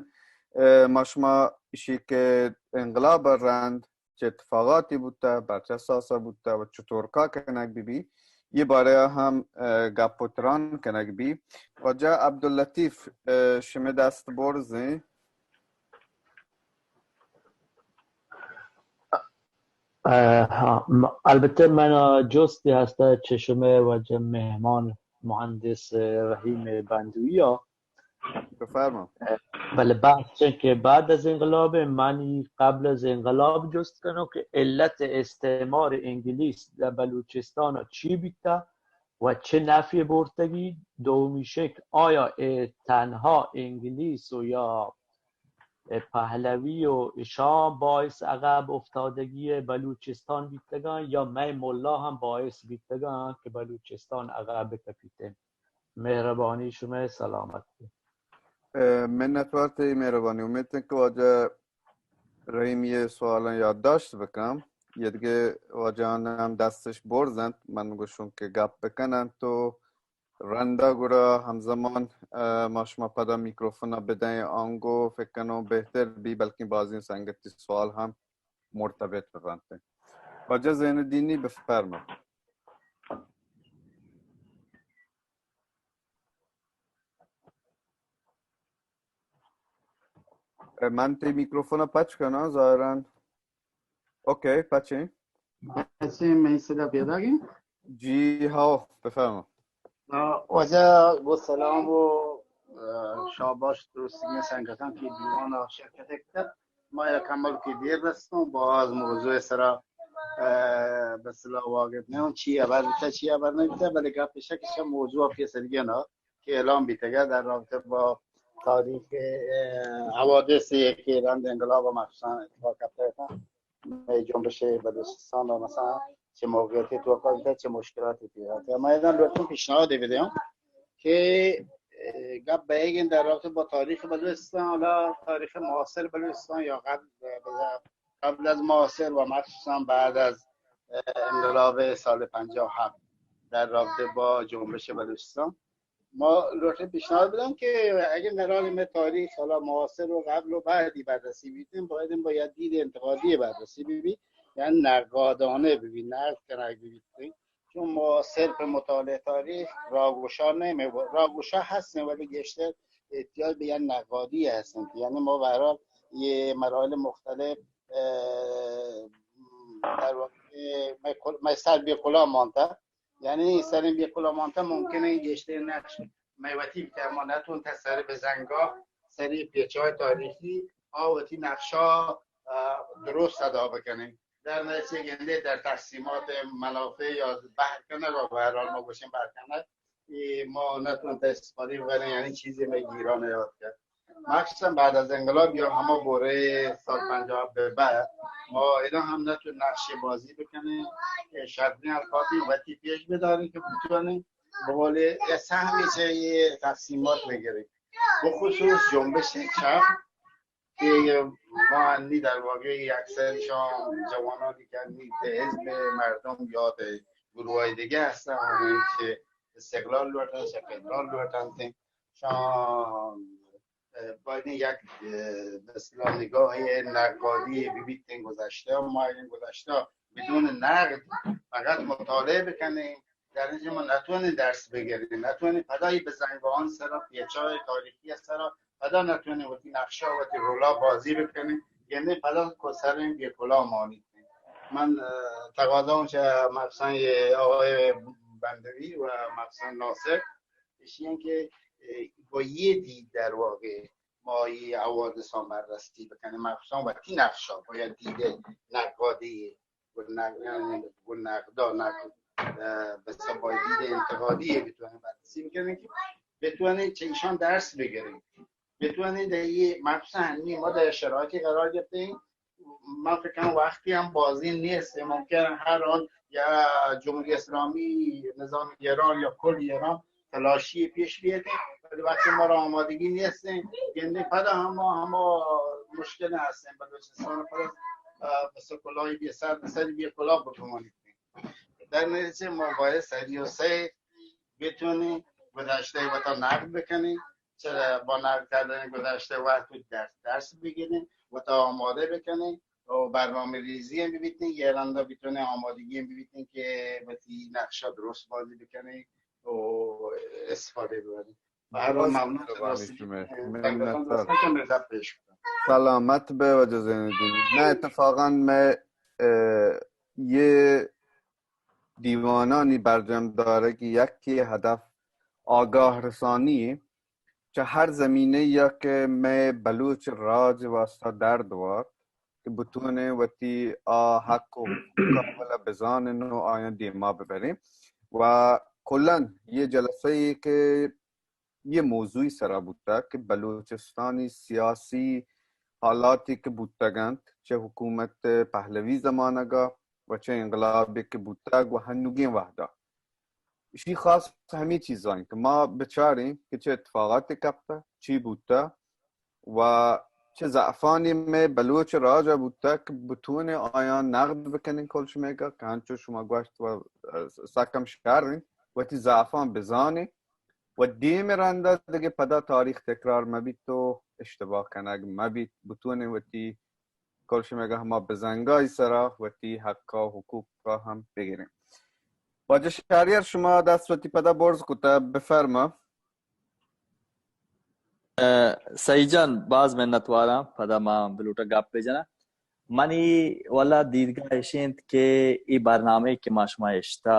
اه، ما شما اشی کہ انقلاب رند چہ اتفاقاتی بوتہ، بر چہ اساسا بوتہ و چطور کا کنگ ببی، یہ بارہ ہم، اه، گپ و تران کنگ بی. واجہ عبداللطیف، اه، شمئے دست برزیں. اه، ہاں، م-، البتہ من جستی ہستہ چہ شمئے واجہ مہمان مہندس رحیم بندویا. بفرما. اه، بلے بحث چنکہ بعد از انقلاب، منی قبل از انقلاب جست کنو کہ علت استعمار انگلیس در بلوچستان چی بیتا و چه نفعی برتگی؟ دومی شک، آیا اه، تنها انگلیس و یا پہلوی و اشان باعث عقب افتادگی بلوچستان بیتگاں یا مئے ملا ہم باعث بیتگاں کہ بلوچستان عقب کپیتیں؟ مہربانی شمئے، سلامت بے. اه، منتوار تئی مہربانی. امید انت کہ واجہ رحیم یہ سوالاں یادداشت بکن. یہ دگہ واجہان ہم دستش برز انت، من گوشوں کہ گپ بکن انت و رندا گڑا ہمزمان، اه، ما شما پدا میکروفونا بدئیں، آنگو فکر کنوں بہتر بی، بلکیں بازیں سنگتی سوال ہم مرتبط ببنت. واجہ زین الدینی بفرما. من تئی میکروفون پچ کناں، ظاہراً. اوکے، پچیں. پچیں، من صدا پیداگیں؟ جی ہاؤ، بفرما. آ، واجہ گو سلام و، آ، شاباش درستگیں سنگتاں کہ دیوان شرکت کرد. ما یک عمل کی دیر رستوں، باز موضوع سرا، آ، بسلا واقف نہیں چی خبر بیتا، چی خبر نہیں بیتا، بلے گپ اشا کہ موضوع پیسلگی نا کہ اعلان بیتگ ات در رابطہ با تاریخ، اه، حوادث کہ رند انقلاب مخصوصاً اتفاق کپتگ ات. مئے جنبش بلوچستان و مثلاً چه موقعیتی توقع بیتگ، چه مشکلاتی پیش آتگ. ما اذن لطفاً پیشنهاد بدیاں کہ، اه، گپ بیگیں در رابطہ با تاریخ بلوچستان، حالا تاریخ معاصر بلوچستان یا قبل، قبل از معاصر و مخصوصاً بعد از، اه، انقلاب سال پنجاه و هفت در رابطہ با جنبش بلوچستان. ما لوٹیں پیشنهاد بدن کہ اگه نرال میں تاریخ حالا معاصر و قبل و بعدی بررسی بیتن، باید باید دید انتقادی بررسی ببی، یعنی نقادانه ببی، نقد کنگ ببی. چون ما صرف مطالعه تاریخ راگوشا نیم، راگوشا هستیم ولی گیشتر احتیاج به یک نقادی هستیم. یعنی ما به هر حال یه مراحل مختلف، اه، در واقع مئے کل-، مئے سر بے کلا مانتا. یعنی سر بے کلا مانتا ممکنه گیشتر نقش مئے وتی بیتا، ما نتونتا سر بزنگا، سر پیچای تاریخی آ وتی نقشا، اه، درست ادا بکنه. در نتیجه گنده در تقسیمات منافع یا بهر کنگ، و به هر حال ما گوشیم بهر کنگ، ای ما نتونتا استفاده بکنه، یعنی چیزی مئے گیرا نیاد کرد. مخصوصاً بعد از انقلاب یا هما بوره سال پنجاه به بعد، ما اینا هم نتون نقش بازی بکنه که شرطی القاطی وتی پیش بداره که بتونه به قول یه سهمی چه یه تقسیمات بگیره، بخصوص جنبش چپ که ما انی در واقع اکثرشان جوانانی که انی ده حزب مردم یا ده گروه دیگه هستن، اونایی که استقلال لوٹن، چه فدرال لوٹن، چون باید یک، اه، به اصطلاح نگاه نقادی ببیت این گذشته. ما این گذشته بدون نقد فقط مطالعه بکنیم، در اینجا ما نتونیم درس بگیریم، نتونیم پدای بزنگان سرا، پیچای تاریخی سرا، پدا نتونیم وتی نقشه، وتی رولا بازی بکنیم. یعنی پدا کو سرین بی کلا مانید. من، اه، تقاضا اون چه مخصوصاً یه آقای بندوی و مخصوصاً ناصر، ایشی این که، اه، با یه دید در واقع ما یه حوادث ها بررسی بکنیم، مخصوصاً وتی نقشه باید دید نقادی و نق-، و نقدا نقد، اه، به صفای دید انتقادی بتونیم بررسی بکنیم که بتونیم چه ایشان درس بگیریم، بتونیم در یه، مخصوصاً همین ما در شرایطی قرار گرفتیم، من فکر کنم وقتی هم بازی نیست، ممکن هر آن یا جمهوری اسلامی، نظام ایران یا کل ایران تلاشی پیش بیاد، ولی وقتی ما را آمادگی نیستیم، گندی پدا هم ما، هم ما مشکل هستیم. بلوچستان پدا، اه، به سکولای بی سر، به سر بی کلا بگمانید. در نتیجه ما باید سری و سیر بتونیم گذشته وطن نقد بکنیم، چرا با نقد کردن گذشته وقت و درس، درس بگیریم، وطن آماده بکنیم و برنامه ریزی هم ببیتیم، یه رنده بتونیم آمادگی هم ببیتیم که وقتی نقشه درست بازی بکنیم و استفاده ببریم. به هر حال ممنون. سلامت به واجه زین الدین. نه، اتفاقاً من، اه، یه دیوانانی برجم دارگ یکی هدف آگاه رسانی چه هر زمینه یا که مئے بلوچ راج واسطه درد وارت که بتونه وتی آ حق و حقوق اولا بزانن و آیان دیما ببریم. و کلاً یه جلسه ای که یه موضوعی سرا بوتگ که بلوچستانی سیاسی حالاتی که بوتگ انت، چه حکومت پهلوی زمانگا و چه انقلابی که بوتگ و هنوگین وهدا. اشی خاص همه چیزا انت که ما بچاریم که چه اتفاقاتی کپته، چی بوته و چه ضعفانی مئے بلوچ راجا بوته که بتونه آیان نقد بکنین کل شمئیگا که هنچو شما گوشت و سکم شر انت، وتی ضعفان بزانین و دیم رندا دگه پدا تاریخ تکرار مبیت و اشتباه کنگ مبیت، بتونین وتی کل شمئیگا هما بزنگای سرا وتی حقا و حقوقا هم بگیرین. واجه شهریار، شما دست وتی پدا برز کتا، بفرما. اه، سعید جان، باز منتواراں، پدا ما بلوٹا گپ بجناں. منی والا دیدگاہ اش انت کہ ای برنامہ کہ ما شما اشتا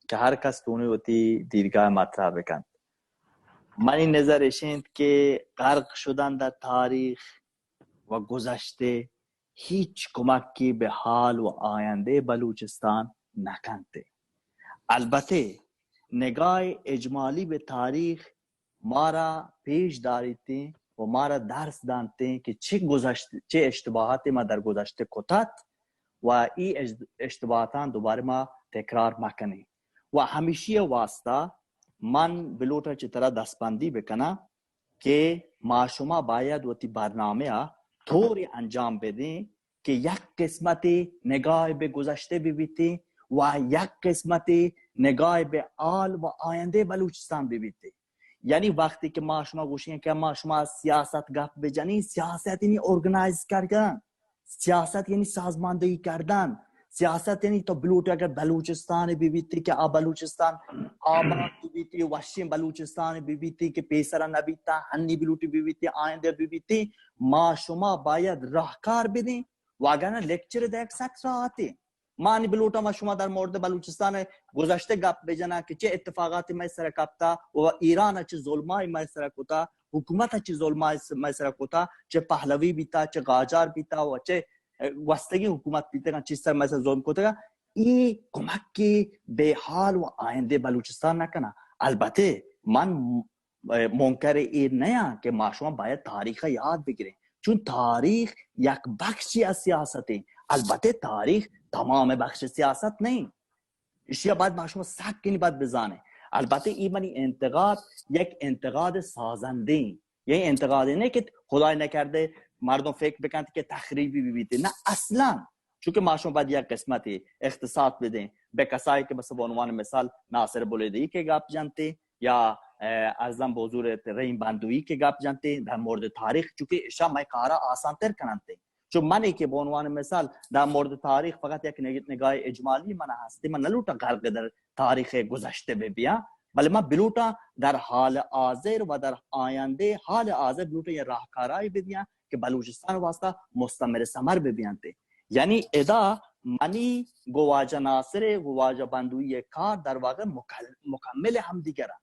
کہ ہر کس تونی وتی دیدگاہ مطرح بکنت. منی نظر اش انت کہ غرق شدن در تاریخ و گذشتہ ہیچ کمکی بہ حال و آیندہ بلوچستان نکنت. البتہ نگاہ اجمالی بہ تاریخ مارا پیش داریتیں و مارا درس دانتیں کہ چہ گذشت، چہ اشتباہاتے ما در گذشتہ کتت و ای اج-، اشتباہاتاں دوبارہ ما تکرار مکنیں. و ہمیشی واسطہ من بلوٹا چہ ترا دستبندی بکناں کہ ما شما باید وتی برنامہ ء طوری انجام بدیں کہ یک قسمتے نگاہ بہ گذشتہ بہ بیتیں و یک قسمتے نگاہ بہ حال و آیندہ بلوچستان بہ بیتیں. یعنی وقتی کہ ما شما گوشیں کہ ما شما سیاست گپ بجنیں، سیاست یعنی ارگنائز کردن، سیاست یعنی سازماندہی کردن، سیاست یعنی تو بلوٹے اگر بلوچستان بہ بیتی کہ آ بلوچستان آباد بہ بیتی، وشیں بلوچستان بہ بیتی کہ پیسرا نہ بیتا، ہنی بلوٹی بہ بیتی، آئندہ بہ بیتی، ما شما باید راہکار بدیں، واگانا لیکچر دیگ سک راحتے. ما نی بلوٹا ما شما در مورد بلوچستان گذشتہ گپ بجناں کہ چہ اتفاقات مئے سر کپتا و ایران چہ ظلمائی مئے سر کتا، حکومت چہ ظلمائی مئے سر کتا، چہ پہلوی بیتا، چہ قاجار بیتا و چہ گوستگیں حکومت بیتگاں چی سر مئے سر ظلم کتگاں، ای کمکی بہ حال و آیندہ بلوچستان نہ کناں. البتہ من منکر اے نیاں کہ ما شما باید تاریخ یاد بگریں، چون تاریخ یک بخشی از سیاست ہیں، البتہ تاریخ تمام بخش سیاست نہیں. اشیا باید ما شما سک کنی باید بزانیں. البتہ ای منی انتقاد یک انتقاد سازندہ ہیں. یعنی انتقاد نہیں کہ خدای نکرده مردم فکر بکنت کہ تخریبی ببیت، نه اصلاً. چونکہ ما شما باید یک قسمتی اختصاص بدیں بہ کسایی کہ مثلاً بہ عنوان مثال ناصر بلیدی کہ گپ جنتے یا ارزان به حضور رحیم بندوی که گپ جنت در مورد تاریخ، چونکه اشا مئے کارا آسان تر کننت. چون منی که به عنوان مثال در مورد تاریخ فقط یک نگ-، نگاه اجمالی من هستی، من نلوٹا غرق در تاریخ گذشته ببیاں، بلے من بلوٹاں در حال حاضر و در آینده، حال حاضر بلوٹاں یه راهکارایی بدیاں که بلوچستان واسطه مستمر ثمر ببینت. یعنی ادا منی گو واجہ ناصر و واجہ بندوی کار در واقع مکل-، مکمل همدیگر انت.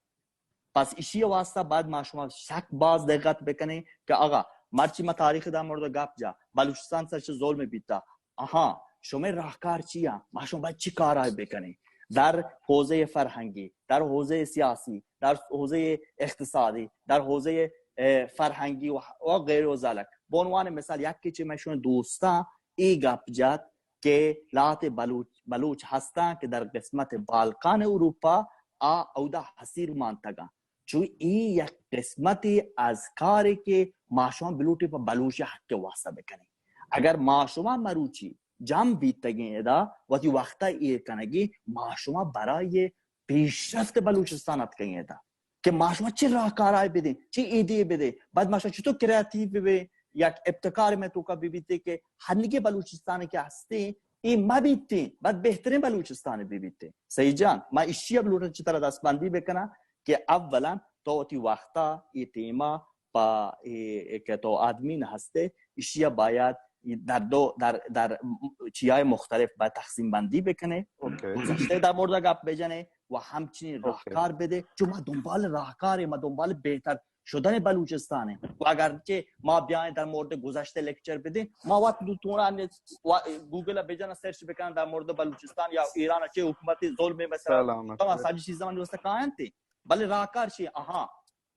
پس ایشی واسطه باید ما شما سک باز دقت بکنیں که آقا، مرچی ما تاریخ در مورد گپ جا، بلوچستان سرش ظلم بیتا، آها، شما راهکار چیا؟ ما شما باید چی کارایی بکنیں؟ در حوزهٔ فرهنگی، در حوزهٔ سیاسی، در حوزهٔ اقتصادی، در حوزهٔ، اه، فرهنگی و، و غیر و ذلک. به عنوان مثال، یکی چه من شما دوستان ای گپ جت که لات بلوچ، بلوچ هستن که در قسمت بالکان اروپا آ اودا حصیر مانتگن. چو ای یک قسمتی از کاری که ما شما بلوٹی په بلوچی حق واسطه بکنیں. اگر ما شما مروچی جمع بیتگیں ادا، وتی وقتا ایر کنگی، ما شما برای پیشرفت بلوچستان اتکگیں ادا که ما شما چه راهکارای بدیں، چه ایدی بدیں، بعد ما شما چطور کریاتیو ببیں، یک ابتکار میں توکا ببیتے که هنگی بلوچستان که هستیں، ای مبیتیں، بعد بهترین بلوچستان ببیتیں. سعید جان، ما اشی اب لوٹا چی طرح دستبندی بکناں که اولا تو وتی وقتا ای تیما پا ای که تو آدمین هسته، اشیا باید در دو، در، در چیای مختلف باید تقسیم بندی بکنه، گذشته در مورد گپ بجنه و همچنین راهکار بده، چون ما دنبال راهکاره، ما دنبال بهتر شدن بلوچستانه. و اگر که ما بیاین در مورد گذشته لکچر بدیم، ما وقت دو تونه گوگل بجنه سرچ بکنه در مورد بلوچستان یا ایران چه حکومتی ظلم مثلا، تمام ساری چیزا من دوست کاینتی. بلے راهکار چی؟ آها،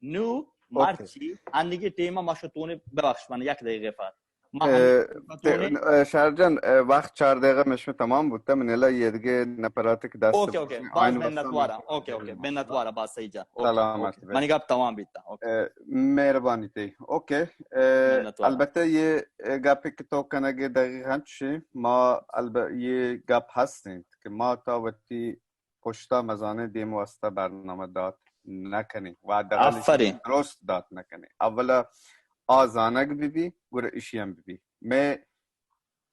نو مرچی انگی ٹیم ما شتونی، ببخش من یک دقیقه فقط. ما اه، انگی شتونی اه، شهر جان، اه، وقت چهار دقیقه مشم تمام بوده، من الا یه دیگه نفراتی که دست اوکی، اوکی. باز منتوارم. Okay, okay. منتوارم باز سعید جان. اوکی، سلامت اوکی. منی گپ تمام بیتا. اوکی. اه، مهربانی تی. اوکی. اه، منتوارم. البته یه، اه، گپی که تو کنگی دقیقا چی، ما الب-، یه گپ هستین که ما تا وقتی پشتا مزانیں دیم واسطہ برنامہ دات نہ کنیں و حداقل ایشی درست دات نہ کنیں. اولا آ زانگ بہ بی، گڑا ایشی ہم بہ بی. مئے،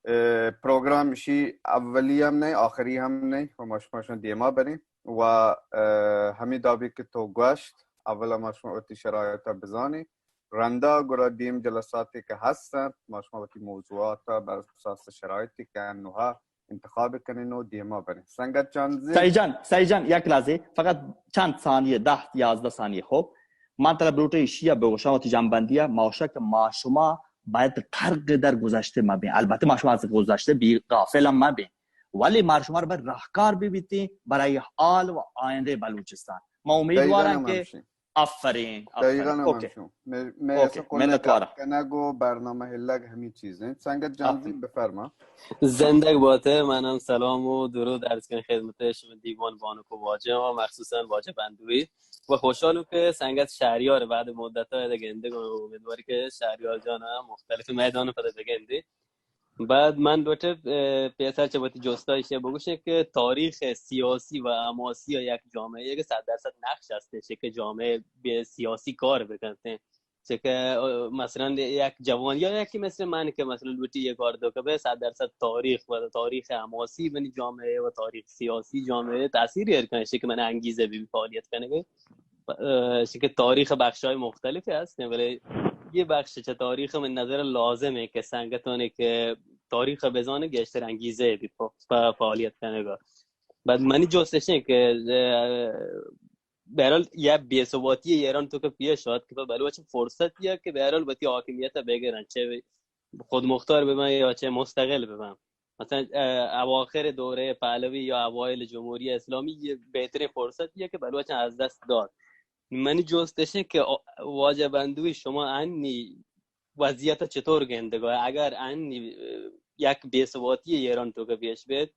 اه، پروگرام ایشی اولی ہم نہیں، آخری ہم نہیں و ما شما شان دیما بریں و، اه، ہمی دابی کہ تو گوشت، اولا ما شما وتی شرایطا بزانیں، رندا گڑا دیم جلساتی کہ ہستن، ما شما وتی موضوعاتا بر اساس شرایطی کہ انوہا انتخاب کنین و دیما برین. سنگت چانزی. سعید جان، سعید جان، یک لحظه، فقط چند ثانیه، ده، یازده ثانیه. خب، من طلب لوٹه ایشیا بگوشم، وتی جنبندیا، ماشا که ما شما باید غرق در گذشته مبین. البته ما شما از گذشته بی غافل هم مبین. ولی ما شما رو باید راهکار ببیتیم برای حال و آینده بلوچستان. ما امیدوارم که آفرین، آفرین. دقیقاً هم اوکی. همشون. مئے، مئے اوکی. اصلاً کل منتوارم. گپ کنگ و برنامه ہلگ ہمی چیز انت. سنگت جان زی آفرین. بفرما. زندگ باتے، منم سلام و درود عرض کنم خدمت شما دیوان بانک و واجہ و مخصوصاً واجہ بندوی و خوشحالم کہ سنگت شہریار بعد مدت ها دگہ گندگ و امیدوار کہ شہریار جان هم مختلف میدان پد دگہ گندی. بعد من لوٹے، اه، پیسر چہ وتی جستا ایشی بگوشیں کہ تاریخ سیاسی و حماسی یک جامعه یک صد درصد نقش است، چه کہ جامعه به سیاسی کار بکنت. چه کہ، اه، مثلاً یک جوان یا یکی مثل من که مثلاً لوٹی یک کار دو که به صد درصد تاریخ و تاریخ حماسی بنی جامعه و تاریخ سیاسی جامعه تاثیر ایر کنه، چه کہ من انگیزه بی فعالیت کنه. اه، چه که تاریخ بخش‌های مختلفی هستن، ولی یه بخش چه تاریخ من نظر لازمه که سنگتانی که تاریخ بزانه گیشتر انگیزه بی ف-، ف-، فعالیت کنگا. بعد منی جستش این که، اه، بهرحال یه بی‌ثباتی ایران تو که پیش شد که بلوچ فرصتیه که بهرحال وتی حاکمیت بگیرن، چه خود مختار ببن یا چه مستقل ببن. مثلاً، اه، اواخر دوره پهلوی یا اوایل جمهوری اسلامی یه بهترین فرصتیه که بلوچ از دست داد. منی جست اش انت کہ آ-، واجہ بندوی شما انی وضعیت چطور گندگا؟ اگر انی، اه، یک بی‌ثباتی ایران تو که پیش بید،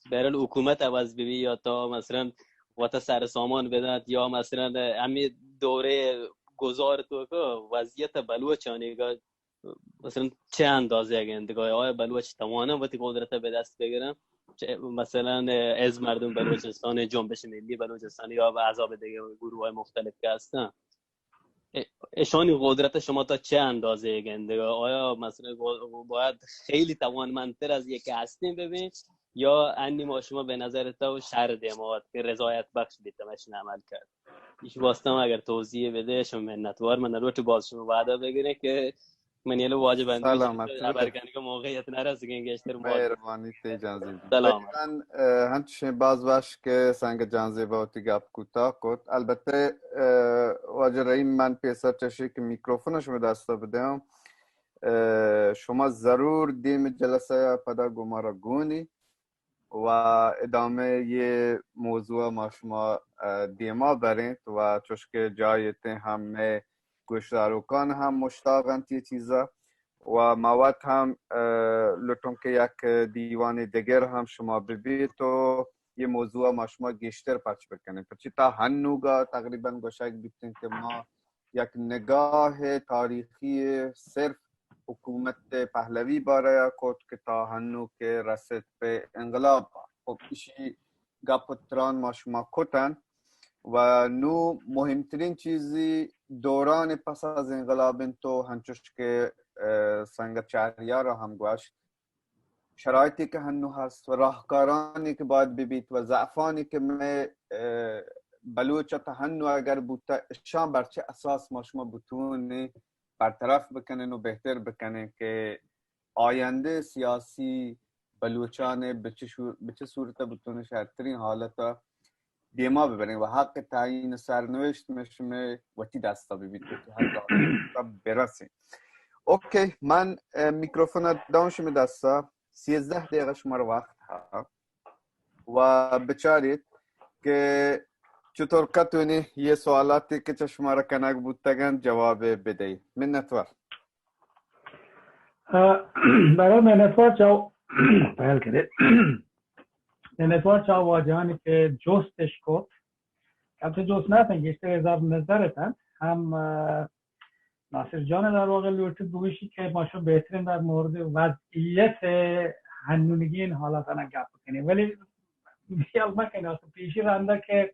بهرحال حکومت عوض ببی یا تا مثلاً وتا سر سامان بدات یا مثلاً همی دوره گذار تو که وضعیت بلوچانی گا مثلاً چه اندازه اگه اندگاه آیا بلوچ توانن وتی قدرت به دست بگیرن؟ چه، مثلاً از مردم بلوچستان، جنبش ملی بلوچستان یا به احزاب دیگه، گروه های مختلف که هستن، اشانی قدرت شما تا چه اندازه گنده؟ آیا مثلاً باید خیلی توانمندتر از یک هستیم ببین، یا انی ما شما به نظر تو شر دیمات که رضایت بخش بیتم اشن عمل کرد؟ ایش واسطه هم اگر توضیح بده شما منتوار. من روٹ باز شما وعده بگیره که من یلو واجب اندیش سلامت. خبر کنی که موقعیت نرسگیں گیشتر باز. مهربانی تی جان زیبا. سلام. من، اه، هنچشیں باز وش که سنگ جان زیبا وتی گپ کوتاه کت. البته، اه، واجه رحیم، من پیسر چشی که میکروفون شما دستا بدهم. اه، شما ضرور دیم جلسه یا پدا گو مارا گونی و ادامه یہ موضوع ما شما، اه، دیما بریں و چوشکہ جایتے ہم میں گوشداروکان ہم مشتاق انت یہ چیزا و ما وت ہم، اه، لٹوں کہ یک دیوان دگر ہم شما ببیت و یہ موضوع ما شما گیشتر پرچ بکنیں، پرچی تا ہنوگا تقریباً گوشگ بیتیں کہ ما یک نگاہ تاریخی صرف حکومت پہلوی بارہ کت کہ تا ہنو کہ رسیت پہ انقلاب۔ خب، اشی گپ و تران ما شما کتن و نو مہمترین چیزی دوران پس از انقلاب انت و ہنچوش کہ، اه، سنگت شہریار ہم گوشت، شرایطی کہ ہنو ہست و راہکارانی کہ باید ببیت و ضعفانی کہ میں، اه، بلوچ تا ہنو اگر بوتا، اشان بر چہ اساس ما شما بتونیں برطرف بکنیں و بہتر بکنیں کہ آیندہ سیاسی بلوچان بچہ شو-، بچہ صورت بتونیں شرترین حالت دیما ببریں و حق تعیین سرنوشت میں شمے وتی دستا ببیت، وتی حق آسوتا برسیں۔ اوکے، من، اه، میکروفون داؤں شمے دستا، سیزدہ دقیقہ شمار وقت ہا و بچاریت کہ چطور کتونی یہ سوالاتی کہ چہ شمارا کنگ بوتگن جواب بدئی۔ منتوار۔ اه، برای منتوار چاو پہل کرے۔ منتوار چاو واجہانی کہ جستش کت، البتہ جست نہ اتن، گیشتر اظہار نظر اتن۔ ہم، اه، ناصر جان در واقع لوٹت بگوشی کہ ما شما بہترین در مورد وضعیت ہنونگین حالاتانا گپ کنیں، ولی خیال مکنیں، آخر پیشی رنده کہ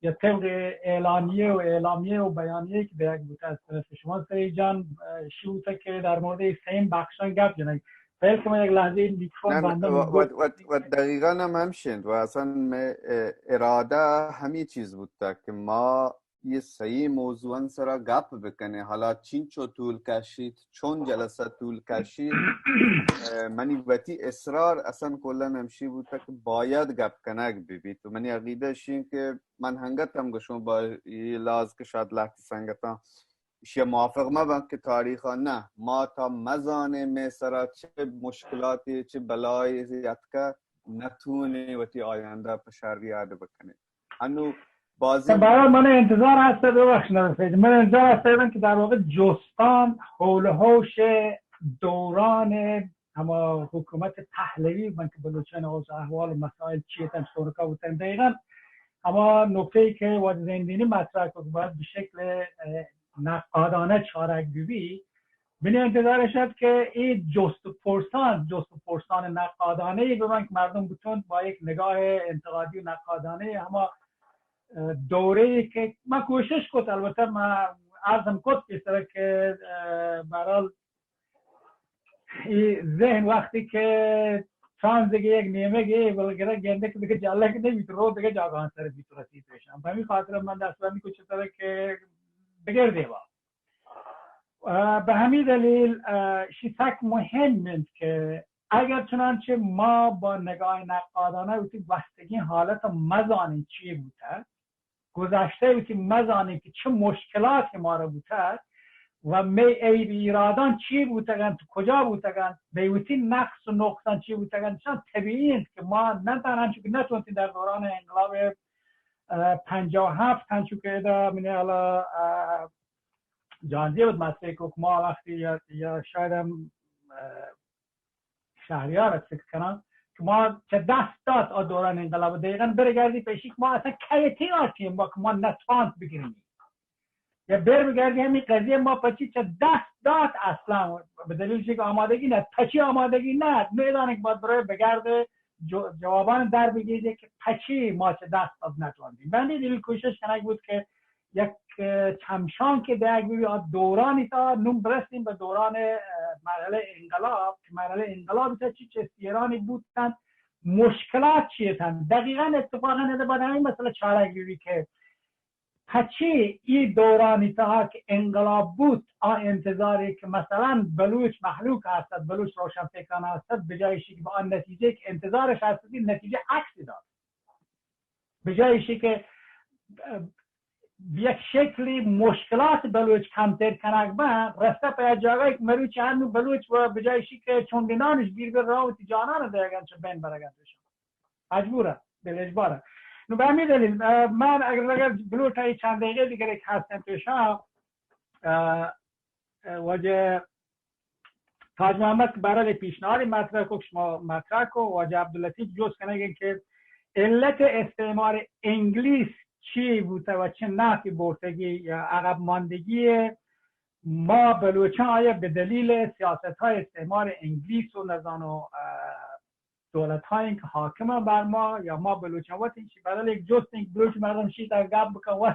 یا طبق اعلامیه و اعلامیه و بیانیه که دیگ بوته از طرف شما سعید جان، اه، شی بوته که در مورد این سیم بخشان گپ جنگ. فعل که من یک لحظه این میکروفون نه، نه، بنده و، و، و، و دقیقاً هم همشند و اصلاً میں، اه، اراده همی چیز بوته که ما یہ سئیں موضوعاں سرا گپ بکنیں، حالا چینچو طول کشیت، چون جلسہ طول کشیت، اه، منی وتی اصرار اصلاً کلاً ہمشی بوتا کہ باید گپ کنگ ببیت۔ تو منی عقیدہ اشی کہ من ہنگت ہم گشوں با یہ لاز کہ شاید لہتی سنگتاں اشیا موافق مہ بنت کہ تاریخا نہ، ما تا مزانیں مئے سرا چہ مشکلاتے، چہ بلائے یتکہ، نتونیں وتی آیندہ پہ شری اڈ بکنیں۔ انو بازیں تو برای من انتظار هست، ببخش نرسید، من انتظار هست ایدم که در واقع جستان حول و حوش دوران هما حکومت پهلوی، من که بلوچان اوضاع احوال و مسائل چیتن سرکا بوتن، دقیقاً هما نکته ای که واجه زیندینی مطرح کرد باید به شکل، اه، نقادانه چارگ ببی. من انتظار شد که این جست و پرسان، جست و پرسان نقادانه ای ببن که مردم بتون با یک نگاه انتقادی و نقادانه هما، اه، دوره ای که من کوشش کت، البته من عرضم کت پیسر که، اه، به هر حال این ذهن وقتی که چانز دیگه یک نیمه گه بلگره گنده که دیگه جلک نمیت، رو دیگه جاگان سر بیت رسید پیشم. به همین خاطر من دست بندی کت چطوره که بگردیم. اه، به همین دلیل، اه، شی سک مهم انت که اگر چنانچه ما با نگاه نقادانه وتی گوستگین حالت مزانیں چی بوته، گذشته وتی مزانیں که چه مشکلاتی ما را بوته و می عیب ایرادان چی بوتگن، کجا بوتگن، می وتی نقص و نقصان چی بوتگن، چون طبیعی انت که ما نه تنها چون که نتونتیم در دوران انقلاب، اه، پنجاه و هفت، چون که ادا منی حالا، اه، جانزی بود مسئله که ما وقتی یا، یا شاید هم، اه، شهریار است فکر کنم که ما چه دست داد آ دوران انقلاب دقیقاً برگردی پیشی که ما اصلاً کیتی آتیم با که ما نتوانت بگیریم. یا بیر بگردی همین قضیه ما پچی چه دست داد اصلاً، به دلیل چی که آمادگی نه، پچی آمادگی نه، نمی‌دانه که باید برای بگرده جو-، جوابان در بگیره که پچی ما چه دست داد نتواندیم. به همین دلیل کوشش کنگ بود که یک، اه، چمشان که دیگ بی آ دورانی تا نون برسیم به دوران، اه، مرحلهٔ انقلاب، که مرحلهٔ انقلاب تا چی چه سیرانی بودن، مشکلات چی تن. دقیقاً اتفاقاً اده باید همین مسئله چارگ بی که پچی ای دورانی تا که انقلاب بود، آ انتظاری که مثلاً بلوچ مخلوق هستد، بلوچ روشنفکران هستد، به جای شی که به آن نتیجه که انتظارش هستد، این نتیجه عکسی داد. به جای شی که، اه، یک شکلی مشکلات بلوچ کمتر کنگ بن، رسته په یک جاگایی که مروچی هنو بلوچ و به جای شی که چونگنانش گیر بر راوتی جانان دیگن چه بین برگن توشان. مجبوره، بل اجباره. نو به همین دلیل، اه، من اگر، اگر بلوچ ای چند دقیقه دیگر یک هستن توشان، اه، اه، واجه تاج محمد که برای پیشنهادی مطرح کو، شما مطرح کو، واجه عبداللطیف جست کنگی که علت استعمار انگلیس چی بوده و چه نفعی برتگی یا عقب ماندگی ما بلوچان آیا به دلیل سیاست‌های استعمار انگلیس و نزانو، اه، دولت‌هایی که حاکم بر ما یا ما بلوچان وقتی چی بدل یک جست این بلوچ مردم شی در گپ بکن و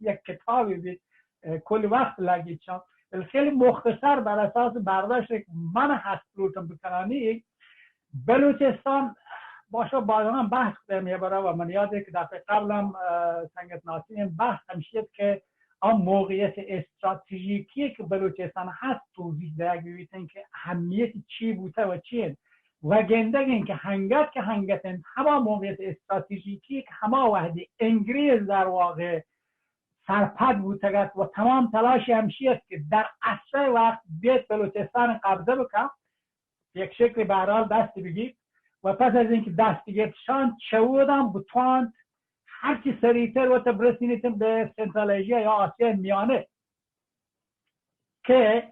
یک کتابی بی، اه، کل وقت لگید چون. ولی خیلی مختصر بر اساس برداشت که من هست بلوچم بکنانی بلوچستان باشه، بعداً هم بحث کنیم یه برابر. من یاده که دفعه قبلم، اه، سنگت ناصری هم بحث هم شد که آن موقعیت استراتژیکی که بلوچستان هست توضیح دیگ بیتن که اهمیت چی بوده و چی انت. و گندگ این که هنگت که هنگت انت، هما موقعیت استراتژیکی که هما وحدی انگریز در واقع سرپد بوتگت و تمام تلاشی همشی است که در اسرع وقت بیت بلوچستان قبضه بکن، یک شکلی به هر حال دست بگیر و پس از اینکه دست گرفتشان چودم بتوانت هرچی سریعتر و تا برسینیتن به سنترال آسیا یا آسیا میانه که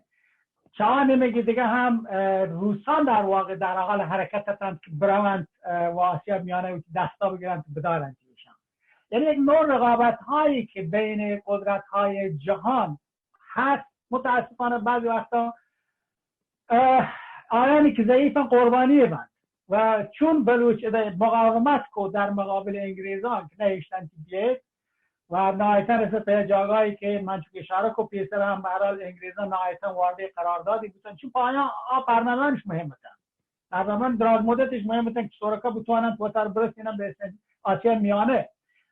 چه آ نیمگی دیگه هم، اه، روسان در واقع در حال حرکت هستند که بروند، اه، و آسیا میانه و دستا بگیرند و بدارند ایشان. یعنی یک نوع رقابت هایی که بین قدرت های جهان هست، متاسفانه بعضی وقتا، اه، آیانی که ضعیفن قربانی بند و چون بلوچ اده مقاومت کو در مقابل انگریزان که نهشتن که بیت و نهایتا رسه په جاگاهی که من چون اشاره کو پیسر هم به هر حال انگریزان نهایتا وارد قراردادی بودن، چون پایان آ برنامه‌اش مهم بودن. برنامه دراز مدتش مهم بودن که شرکا بتوانند وتر برسینن به سن-، آسیا میانه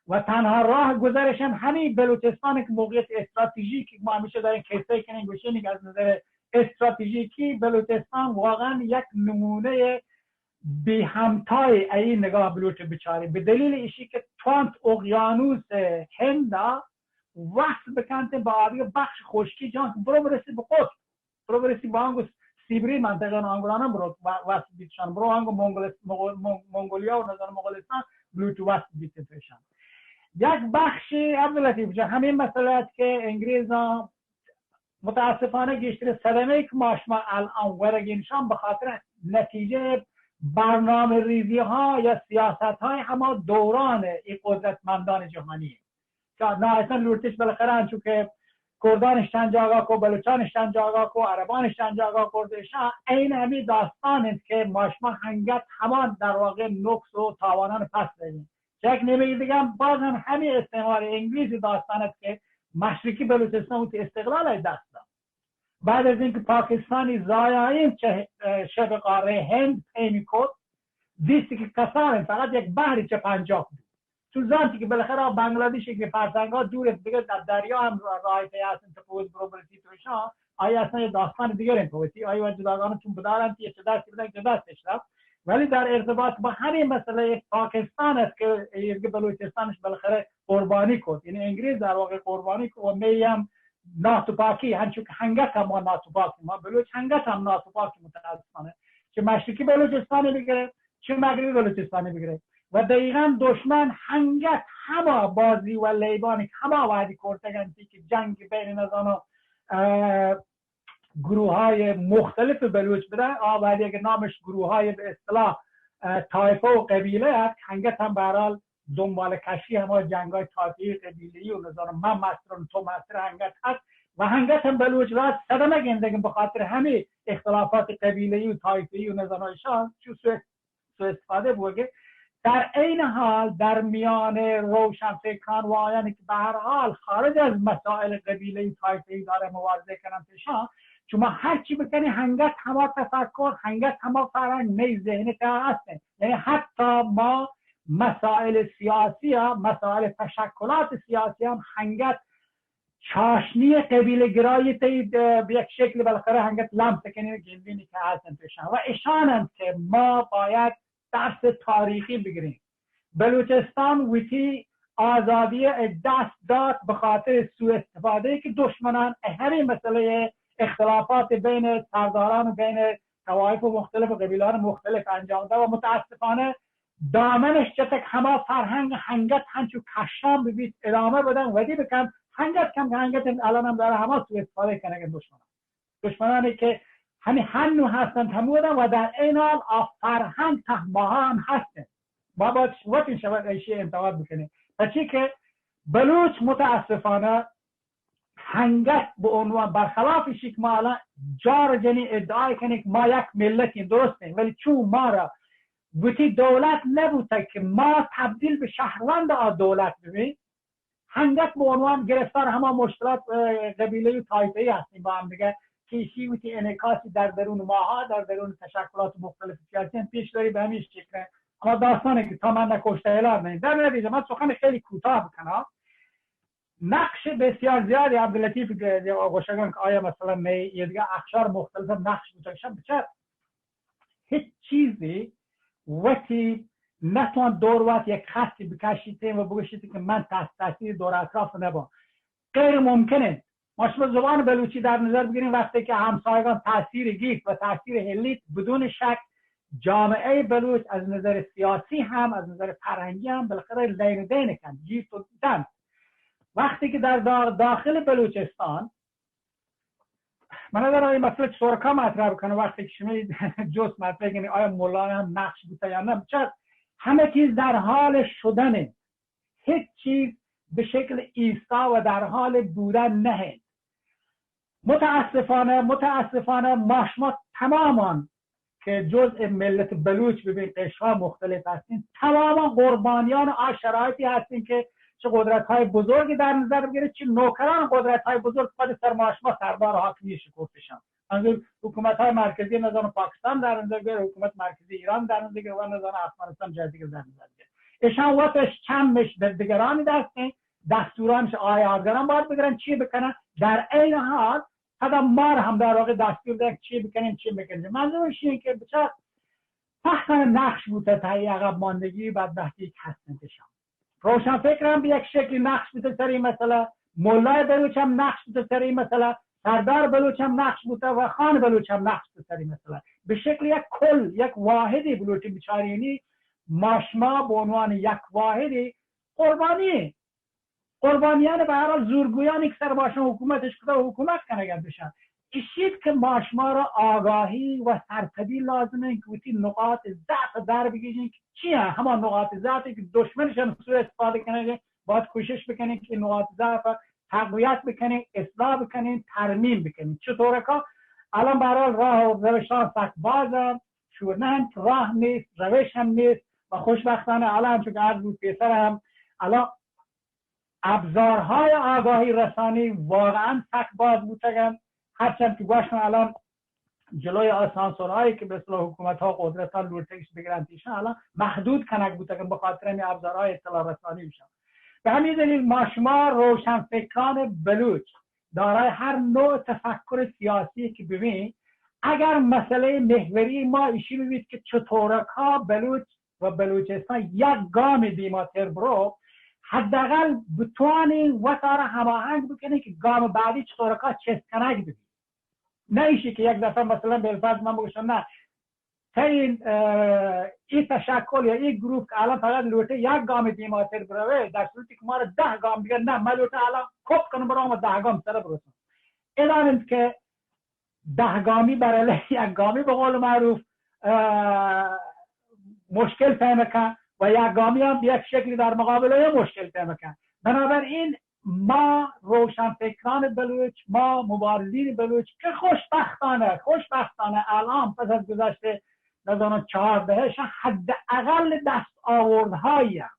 و تنها راه گذرش هم همین بلوچستان که موقعیت استراتژیکی که ما همیشه داریم کیسه کنیم گوشینی که از نظر استراتژیکی بلوچستان واقعاً یک نمونهٔ بی همتای ای نگاه بلوچ بچاری، به دلیل ایشی که توانت اقیانوس هند وصل بکنت با آدگه بخش خشکی جان که برو برسی به قطب، برو برسی با آنگو سیبری منطقه آنگولانا برو و-، وصل بیتشان، برو آنگو منگولس-، مغول-، من-، منگولیا و نظر مغولستان بلوچ وصل بیتشان. یک بخشی عبداللطیف جان همین مسئله است که انگریزان متاسفانه گیشتر صدمه که ما شما الان ورگینشان به خاطر نتیجه برنامه ریزی ها یا سیاست های هما دوران ای قدرتمندان جهانی که نهایتا لورتش بالاخره انچو که کردانش چند جاگا کو، بلوچانش چند جاگا کو، عربانش چند جاگا کردشان، این همین داستان است که ما شما هنگت همان در واقع نقص و تاوانان پس داریم. یک نیمهٔ دیگه هم باز هم همین استعمار انگلیسی داستان است که مشرقی بلوچستان وتی استقلال از دست داد. بعد از اینکه پاکستانی زایایین چه، اه، شبه قاره هند پیمی کت، دیستی که کسان فقط یک بحری چه پنجاه بود. چون زانتی که بالاخره بنگلادیشی که فرسنگا دور است، دیگه در دریا هم را-، راحت هست، انت پوز برو برسی توشان، آیا اصلاً یه داستان دیگر انت پوتی، آیا جداگانه چون بدارن که چه دستی بدن که دستش رفت. ولی در ارتباط با همین مسئلهٔ پاکستان است که ایرگی بلوچستانش بالاخره قربانی کرد، یعنی انگریز در واقع قربانی کرد و می هم ناتپاکی، همچون که هنگت هم ما ناتپاکی، ما بلوچ هنگت هم ناتپاکی متاسفانه، چه مشرقی بلوچستانی بگیره، چه مغربی بلوچستانی بگیره. و دقیقاً دشمن هنگت هما بازی و لیبانی که هما وعدی کرتگنتی که جنگ بین نزانو، اه، گروه های مختلف بلوچ بده، آ ولی اگر نامش گروه های به اصطلاح، اه، طایفه و قبیله است، هنگت هم به هر حال دنبال کشی، ہما جنگای طایفه‌ای، قبیله‌ای و نزانم من مسترم تو مستر، ہنگت ہست و ہنگت ہم بلوچ راج صدمه گندگ، بخاطر ہمی اختلافات قبیله‌ای و طایفه‌ای و نزانم ایشان چو سوء سوء استفاده بوگه. در عین حال در میان روشنفکران و آیانی که به هر حال خارج از مسائل قبیله‌ای طایفه‌ای داره مبارزه کنن پیشان، شما هر چی بکنی، هنگت هما تفکر، هنگت هما فرهنگ می ذهن تا هستن. یعنی حتی ما مسائل سیاسی ها، مسائل تشکلات سیاسی هم هنگت چاشنی قبیله گرایی تئی، اه، به یک شکل بالاخره هنگت لمس کنی و گندینی که هستن پیشان. و اشانند که ما باید درس تاریخی بگریں. بلوچستان وتی آزادی دست دات به خاطر سوء استفاده که دشمنان همین مسئله اختلافات بین سرداران و بین طوایف و مختلف و قبیلان مختلف انجام داد و متاسفانه دامنش چتک هما فرهنگ هنگت هنچو کشان ببیت، ادامه بدن، ودی بکن، هنگت کم که هنگت الان هم داره هما سوء استفاده کنگ دشمنان. دشمنانی که همی هنو هستند همودن و در این حال آ فرهنگ ته ماها هم هستند. ما باید وقت شود ایشی انتقاد بکنیم. پچی که بلوچ متاسفانه هنگت به عنوان، برخلاف ایشی که ما الان جار جنی ادعای کنیم که ما یک ملتی درستیم، ولی چون ما را وتی دولت نبوته که ما تبدیل به شهروند آ دولت ببیم، هنگت به عنوان گرفتار هما مشکلات، اه، قبیله‌ای و طایفه‌ای هستیم با هم دیگه که ایشی وتی انعکاسی در درون ماها، در درون تشکلات مختلف سیاسی هم پیش داری به همین شکل. اما داستانی که تا من نکشته اعلان نهیم. در نتیجه من سخن خیلی کوتاه بکنم. نقش بسیار زیادی عبداللطیف گ-، گوشگان که آیا مثلاً می یه دیگه اخشار مختلف نقش بوده بچه هیچ چیزی وتی نتوان دور وقت یک خطی بکشیتین و بگوشیتین که من تحت تاثیر دور اطراف نبام. غیر ممکنه. ما شما زبان بلوچی در نظر بگیریم، وقتی که همسایگان تاثیر گیت و تاثیر هلیت، بدون شک جامعه بلوچ از نظر سیاسی هم، از نظر فرهنگی هم بالاخره لین دین کن، گیت و دن. وقتی که در دا-، داخل بلوچستان من اگر این مسئله چطور که مطرح بکنم، وقتی که شما جست مطرح کنید آیا مولانا هم نقش بوده یا نه، چه همه چیز در حال شدنه، هیچ چیز به شکل ایستا و در حال بودن نه. متاسفانه، متاسفانه ما شما تمامان که جزء ملت بلوچ ببین، قشرها مختلف هستین، تماما قربانیان آ شرایطی هستین که چه قدرت‌های بزرگی در نظر بگیرید، چه نوکران قدرت‌های بزرگ خود سر ما شما سردار حاکمی شکوفشان. منظور حکومت‌های مرکزی نظام پاکستان در نظر بگیرید، حکومت مرکزی ایران در نظر بگیرید و نظام افغانستان جای دیگه در نظر بگیرید. اشان وتش چمش به دیگرانی دستین، دستورانش آیا آدگران باید بگیرن، چی بکنن؟ در عین حال فقط ما را هم در واقع دستور دهد چی بکنیم، چی بکنیم. منظور ایش اینه که بچه فقط نقش بوده تا ای عقب ماندگی و بدبختی که هستن پیشان. روشنفکر هم به یک شکلی نقش بوده سر این مسئله، ملای بلوچ هم نقش بوده سر این مسئله، سردار بلوچ هم نقش بوده و خان بلوچ هم نقش بوده سر این مسئله. به شکل یک کل، یک واحدی بلوچ بیچارینی ما شما به عنوان یک واحدی قربانی قربانیان به هر حال زورگویانی که سر باشان حکومتش کده و حکومت کنگ بشن. اشید که ما شما را آگاهی و سرپدی لازمه که وتی نقاط ضعف در بگیجین که چی هست؟ هما نقاط ضعفی که دشمنشان سوء استفاده کنه، باید کوشش بکنین که نقاط ضعف تقویت بکنین، اصلاح بکنین، ترمیم بکنین. چطوره که الان به هر حال راه و روشان سخت بازن، شور نه هم راه نیست، روش هم نیست و خوشبختانه الان چون که عرض بود پیسر هم الان ابزارهای آگاهی رسانی واقعاً سک باز بوتگن، هرچند که گوشتن الان جلوی آسانسورهایی که به اصطلاح حکومت ها قدرت ها لوٹتگش بگرن ایشان الان محدود کنگ بوتگن به خاطر همین ابزارهای اطلاع رسانی ایشان. به همین دلیل ما شما روشنفکران بلوچ دارای هر نوع تفکر سیاسی که ببین، اگر مسئله محوری ما ایشی ببید که چطورکا بلوچ و بلوچستان یک گام دیماتر برو، حداقل بتوانی وتارا هماهنگ بکنی که گام بعدی چطورکا چست کنگ ببی. نه ایشی که یک دفعه مثلاً بالفرض من بگوشم نه، تا این، اه، این تشکل یا این گروپ که الان فقط لوٹه یک گام دیماتر بروه، در صورتی که ما را ده گام دیگر نه، من لوٹه الان کپ کنم برام و ده گام سر برسم. ادانند که ده گامی بر علیه یک گامی به قول معروف، اه، مشکل پیدا کن. و یک گامی هم به یک شکلی در مقابل او مشکل پیدا کن. بنابراین ما روشنفکران بلوچ، ما مبارزین بلوچ که خوشبختانه، خوشبختانه الان پس از گذشت نزانم چهار دهه، شان حداقل دست آوردهایی هم